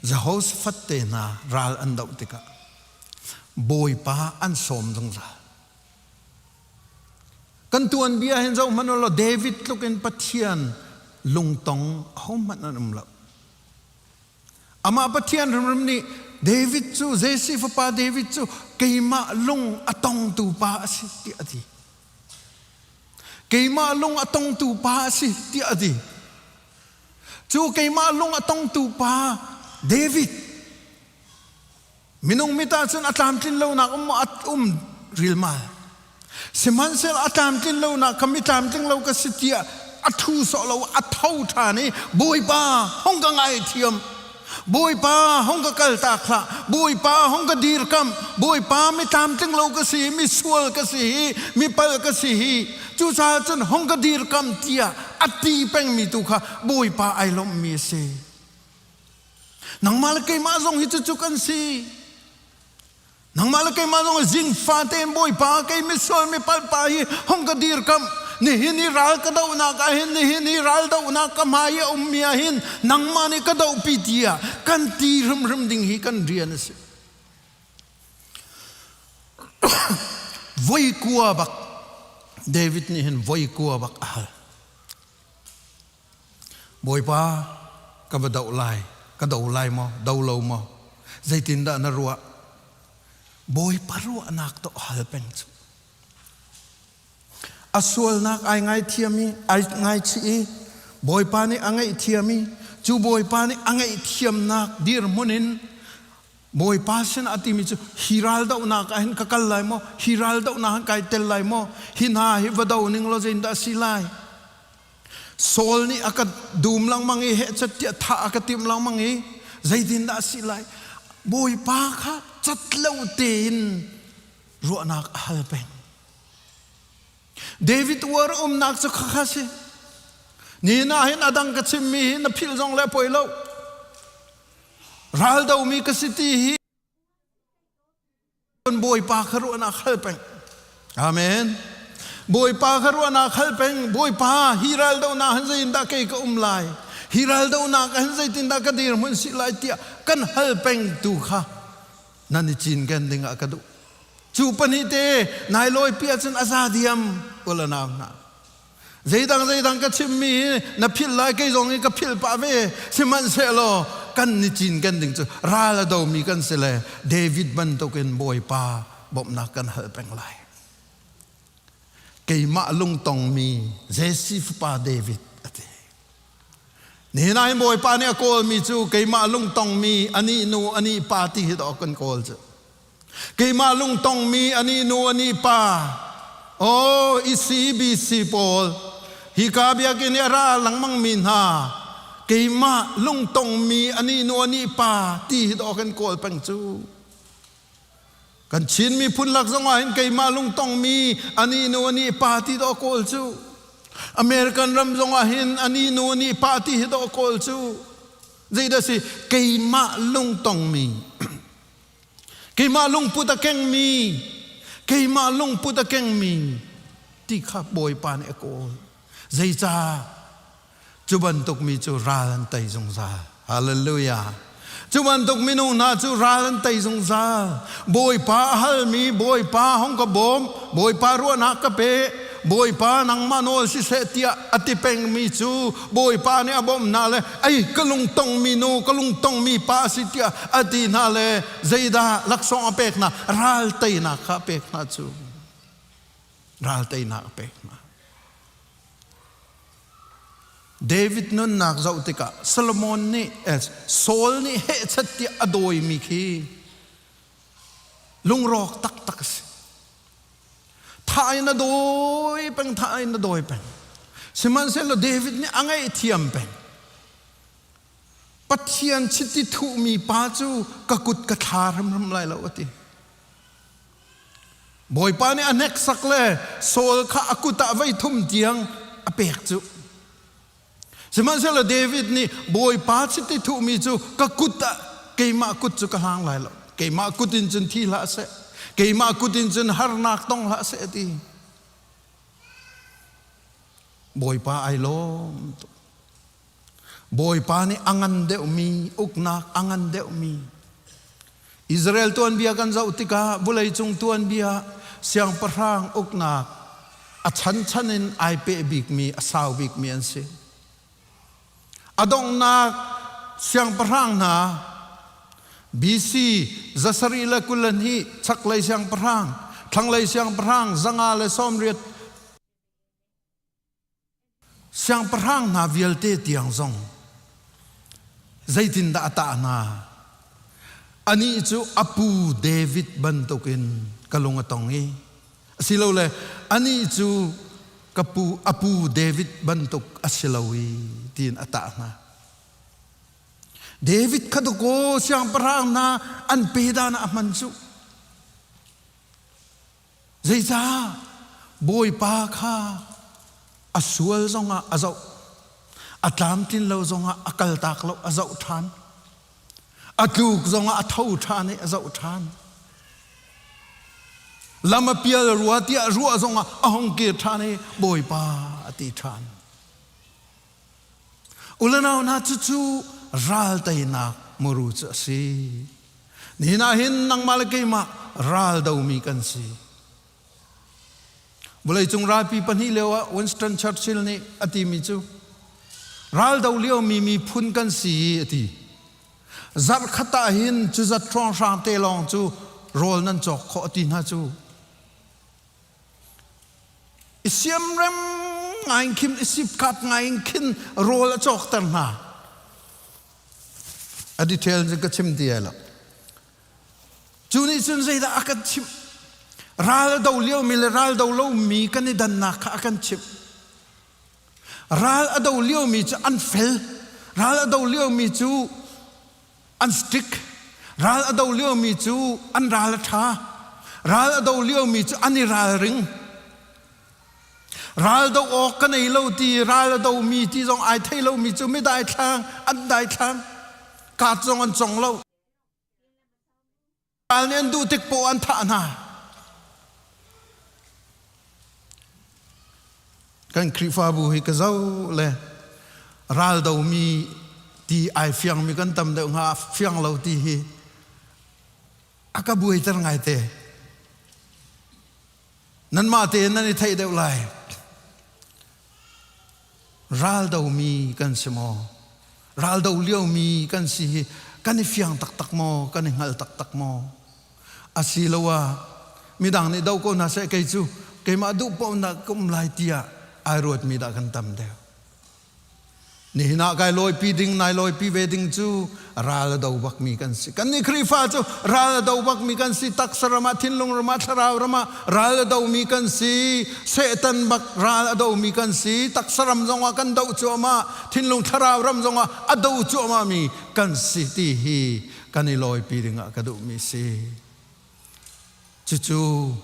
Jehoshaphat te hna ral an doh tikah Bawipa an sawm zungzal. Kan tuanbia hin zoh hmanh law David tluk in Pathian lungtong ahohmanh an um lo. Amah Pathian hrimhrim nih David cu Jesse fapa David cu keimah lung a tongtu pa a si tiah a ti. Keimah lung a tongtu pa a si tiah a ti. Cu keimah lung a tongtu pa David minung mit ahcun a tlamtlin lonak um a um rilmal. Sihmanhsehlaw a tlamtlin lonak kha mi tlamtling lo ka si tiah a ṭhu sawh lo a tho ṭhan i Bawipa hong ka ngaithiam Bawipa hong ka kaltak hlah Bawipa hong ka dirkamh Bawipa mi tlamtling lo ka si mi sual ka si hi mi pal ka si hi cucaah cun hong ka dirkamh tiah a ti pengmi tu kha Bawipa ai lawmhmi a si nangmah le keimah zong hi cucu kan si Nangmah le keimah zong zing fate in Bawipa kei misual mi palpa hi hong ka dirkamh nihin i ral ka dohnak ah hin nihin i ral dohnak ka hmai i a ummi ah hin nangmah nih ka dohpi tiah kan ti hrimhrim ding hi kan rian a si. Voi kua bak David nih hin voi kua bak a hal. Bawipa, ka va doh lai, ka do lai maw, do lo maw? Zeitindah na ruah? Bawipa ruahnak to hal peng cu. A sualnak ai ngaithiam i ai ngaichih i Bawipa nih a ngaihthiam i cu Bawipa nih a ngaihthiamnak dirhmun in Bawipa sin a timi cu hi ral dohnak ah hin ka kal lai maw? Hi ral dohnak hin kai tel lai maw? Hi hna hi va do ning law zeitindah a si lai? Saul nih a ka dum lengmang i hehchat tiah thah a ka timh lengmang i zeitindah a si lai? Bawipa kha cat lo tein ruahnak a hal peng. David uar umnak cu khakha si. Ni na hin a dang ka chimmi hi na philh zong le poi lo. Ral domi ka si ti hi Bawipa kha ruahnak hal peng. Amen. Bawipa kha ruahnak hal peng. Bawipa hi ral donak han zeitindah kei ka um lai? Hi ral donak han zeitindah ka dirhmun si lai tiah kan hal peng tu kha nan i cinken ding ah ka duh. Cu pahnih te nai lawi pi ahcun a za diam ula nau hna. Zeidang zeidang ka chimmi hi na philh lai kei zong hi ka philh pah ve sihmanhsehlaw kan ni cinken ding cu ral a domi kan si le David bantukin Bawipa bawmhnak kan hal peng lai. Keimah lungtongmi Jesse fapa David a ti. Nihin ah hin Bawipa nih a kawlmi cu keimah lungtongmi anih nu anih pa ti hi dawh kan kawl cu. Keimah lungtongmi anih nu anih pa oh ECBC pawl hika biakinn i a ra lengmangmi hna keimah lungtongmi anih nu anih pa ti hi dawh kan kawl peng cu. Kan Chin miphun lak zong ah hin keimah lungtongmi anih nu anih pa ti dawh kawl cu. American ram zong ah hin anih nu anih pa ti hi dawh kawl cu. Zeidah si keimah lungtongmi keimah lungput a kengmi keimah lungput a kengmi ti kha Bawipa nih a kawl. Zeicah Cu bantuk mi cu ral an tei zungzal. Hallelujah. Cu bantuk minung hna cu ral an tei zungzal. Bawipa a halmi, Bawipa hong ka bawm, Bawipa ruahnak ka pe, Bawipa nangmah nawl siseh tiah a ti pengmi cu Bawipa nih a bawmh hna le ei ka lungtongmi nu, ka lungtongmi pa a si tiah a ti hna le zeidah laksawng a pek hna? Ral teinak kha a pek hna cu. Ral teinak a pek hna. David nunnak zoh tikah Solomon nih Saul nih hehchat tiah a dawimi khi lungrawk taktak a si. Thah in a dawi peng, thah in a dawi peng. Sihmanhsehlaw David nih a ngaihthiam peng. Pathian chiti thuhmi pa cu ka kut ka thla hrimhrim lai lo a ti. Bawipa nih a hneksak le Saul kha a kut ah voi thum tiang a pek cu. Sihmanhsehlaw David nih Bawipa chiti thuhmi cu ka kut ah keimah kut cu ka hlang lai lo. Keimah kut in cun thi hlah seh. Keimah kut in cun harnak tong hlah seh a ti. Bawipa ai lawm tuk. Bawipa nih a ngan deuhmi uknak a ngan deuhmi Israel tuanbia kan zoh tikah vawleicung tuanbia siangpahrang uknak a chanchan in ai peh bikmi a sau bikmi an si. A donghnak siangpahrang hna BC 722 chaklei siangpahrang thlanglei siangpahrang 590 Siangpahrang hna vialte tiang zong zeitindah a tah hna? Anih cu a pu David bantukin ka lung a tong i asilole anih cu ka pu a pu David bantuk a si lo i tiin a tah hna. David kha dakaw siangpahrang hna an pe dan ah a hman cu. Zeicah Bawipa kha a sual zongah a zoh, a tlamtlin lo zongah a kaltak lo, a zoh ṭhan. A tluk zongah a tho ṭhan i a zoh ṭhan. Lam a pial rua tiah ruah zongah a hung kir ṭhan i Bawipa a ti ṭhan. Ulenau hna cucu ral teinak muru cu a si. Nihin ah hin nangmah le keimah ral domi kan si. Vawleicung ralpi pahnih lio ah Winston Churchill nih a timi cu ral do liomi miphun kan si a ti. Zarh khat ah hin cu zat hrawnghrang te lawng cu rawl nan cawk khawh a ti hna cu. I siamrem ngai in khin i sipkap ngai in khin rawl a cawkter hna. A detail cu ka chim ti ai lo. Cu nih cun zeidah a kan chimh? Ral a do liomi le ral do lomi kan i dannak kha a kan chimh. Ral a do liomi cu an fel. Ral a do liomi cu an strict. Ral a do liomi cu an ral a ṭha. Ral a do liomi cu an i ralring. Ral do awk ka nei lo ti ral a domi ti zong ai thei lomi cu mi daithlang an daithlang kaat zong an cong lo. Ral nih an duh tik poah an thah hna. Kan Khrihfabu hi ka zoh le ral domi ti ai fiangmi kan tam deuh hnga fiang lo ti hi a ka buaiter ngaite. Nanmah tein nan i theih deuh lai. Ral domi kan si maw? Ral do liomi kan si hi kan i fiang taktak maw? Kan i hngal taktak maw? Asiloah midang nih do ko hna seh kei cu keimah duh paoh nak ka um lai tiah ai ruatmi dah kan tam deuh. Nihin ah kai lawipi ding nai lawipi ve ding cu ral a do bakmi kan si. Kan nih Khrihfa cu ral a do bakmi kan si. Taksa ram ah, thinlung ram ah, thlarau ram ah ral a domi kan si. Satan bak ral a domi kan si. Taksa ram zong ah kan doh cuahmah, thinlung thlarau ram zong ah a do cuahmah mi kan si ti hi kan i lawipi ding ah ka duhmi si. Cucu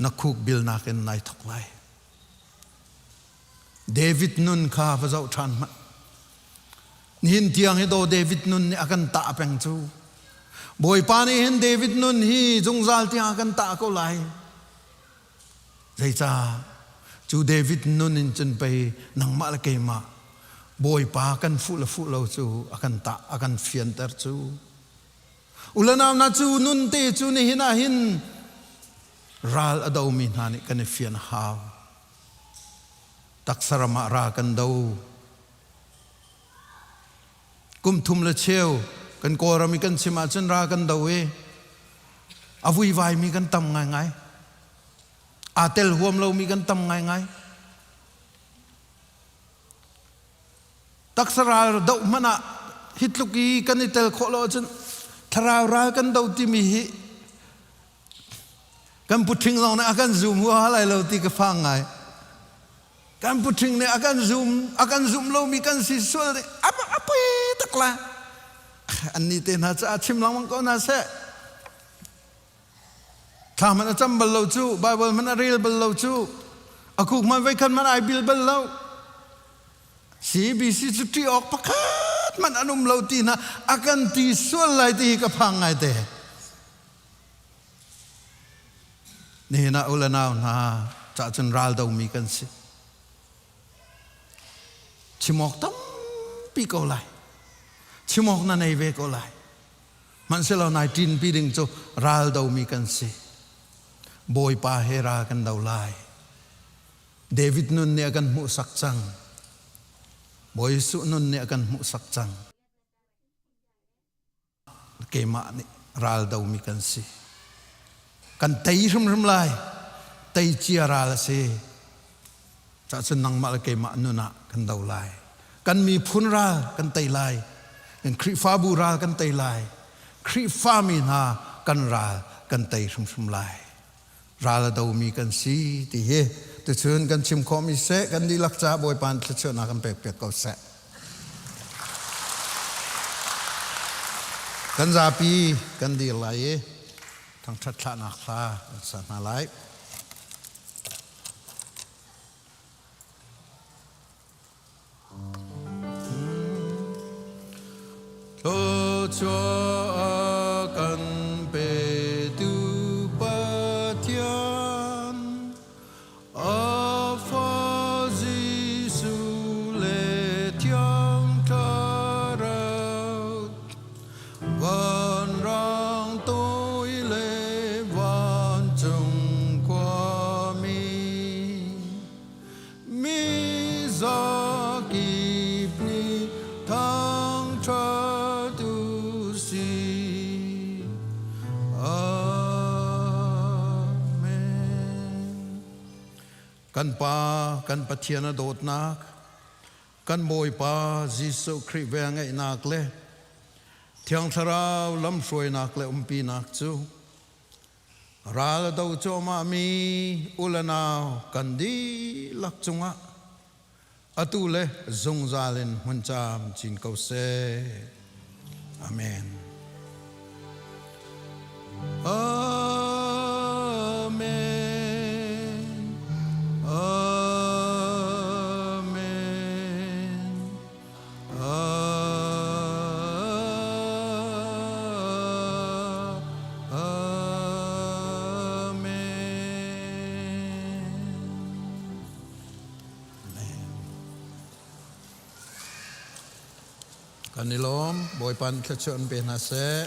na khuk bilnak in nai thok lai. David nun kha va zoh ṭhan hmanh. Nihin tiang hi do David nun nih a kan tah peng cu. Bawipa nih hin David nun hi zungzal tiang a kan tah ko lai. Zeicah? Cu David nun in cun pei nangmah le keimah Bawipa kan fuh le fuh lo cu a kan tah, a kan fianter cu. Ulanau na cu nun te cu nihin ah hin ral a domi hna nih kan i fian a hau. Taksa ram ah ral kan do. Kum thum le cheu kan Kawlram i kan chim ahcun ral kan do i a vuivaimi kan tam ngaingai. Aa tel huam lomi kan tam ngaingai. Taksa ral doh hmanh ah hi tluk i kan i tel khawh lo ahcun thlarau ral kan do timi hi Kan puṭhing zong nih a kan zum huaha lai lo ti ka phang ngai. Kan puṭhing nih a kan zum a kan zum lomi kan si sual ding a a poi tak la. Annih te hna caah chim lengmang ko hna seh. Thla hmanh a cam bal lo cu, Bible hmanh a rel bal lo cu, a kuk hmanh voikhat hmanh ai bil bal lo. CBC cu ṭih awk pakhat hmanh an um lo ti hna a kan ti sual lai ti hi ka phang ngai te. Nihin ah u le nau hna cah cun ral domi kan si. Chim awk tampi ko lai. Chim awk na nei ve ko lai. Hmanhsehlaw nai ṭinpi ding cu ral domi kan si. Bawipa he ral kan do lai. David nun nih a kan hmuhsak cang. Bawi Jesuh nun nih a kan hmuhsak cang. Keimah nih ral domi kan si. Kan tei hrimhrim lai. Tei cia ral a si. Cahcun nangmah le keimah nun ah kan do lai. Kan miphun ral kan tei lai. Kan Khrihfabu ral kan tei lai. Khrihfami hna kan ral kan tei hrimhrim lai. Ral a domi kan si ti hi tuchun kan chim khawhmi seh kan dihlak caah Bawipa nih thluachuahnak kan pek piak ko seh. Kan zapi kan dir lai i thangṭhat thlahnak hla kan sa hna lai. Thluachuah kan petu Pathian, a Fa Jesuh le Thiang Thlarau, vanrang toi le vancung khuami, Mi zakip nih thangṭhat u sih. Amen. Kan Pa, kan Pathian a dawtnak, kan Bawipa Jesuh Khrih velngeihnak le Thiang Thlarau lamhruainak le umpinak cu Ral a do cuahmahmi u le nau kan dihlak cungah atu le zungzal in hmun camcin ko seh. Amen. Amen. Amen. Kan i lawm. Bawipa nih thluachuah in pe hna seh.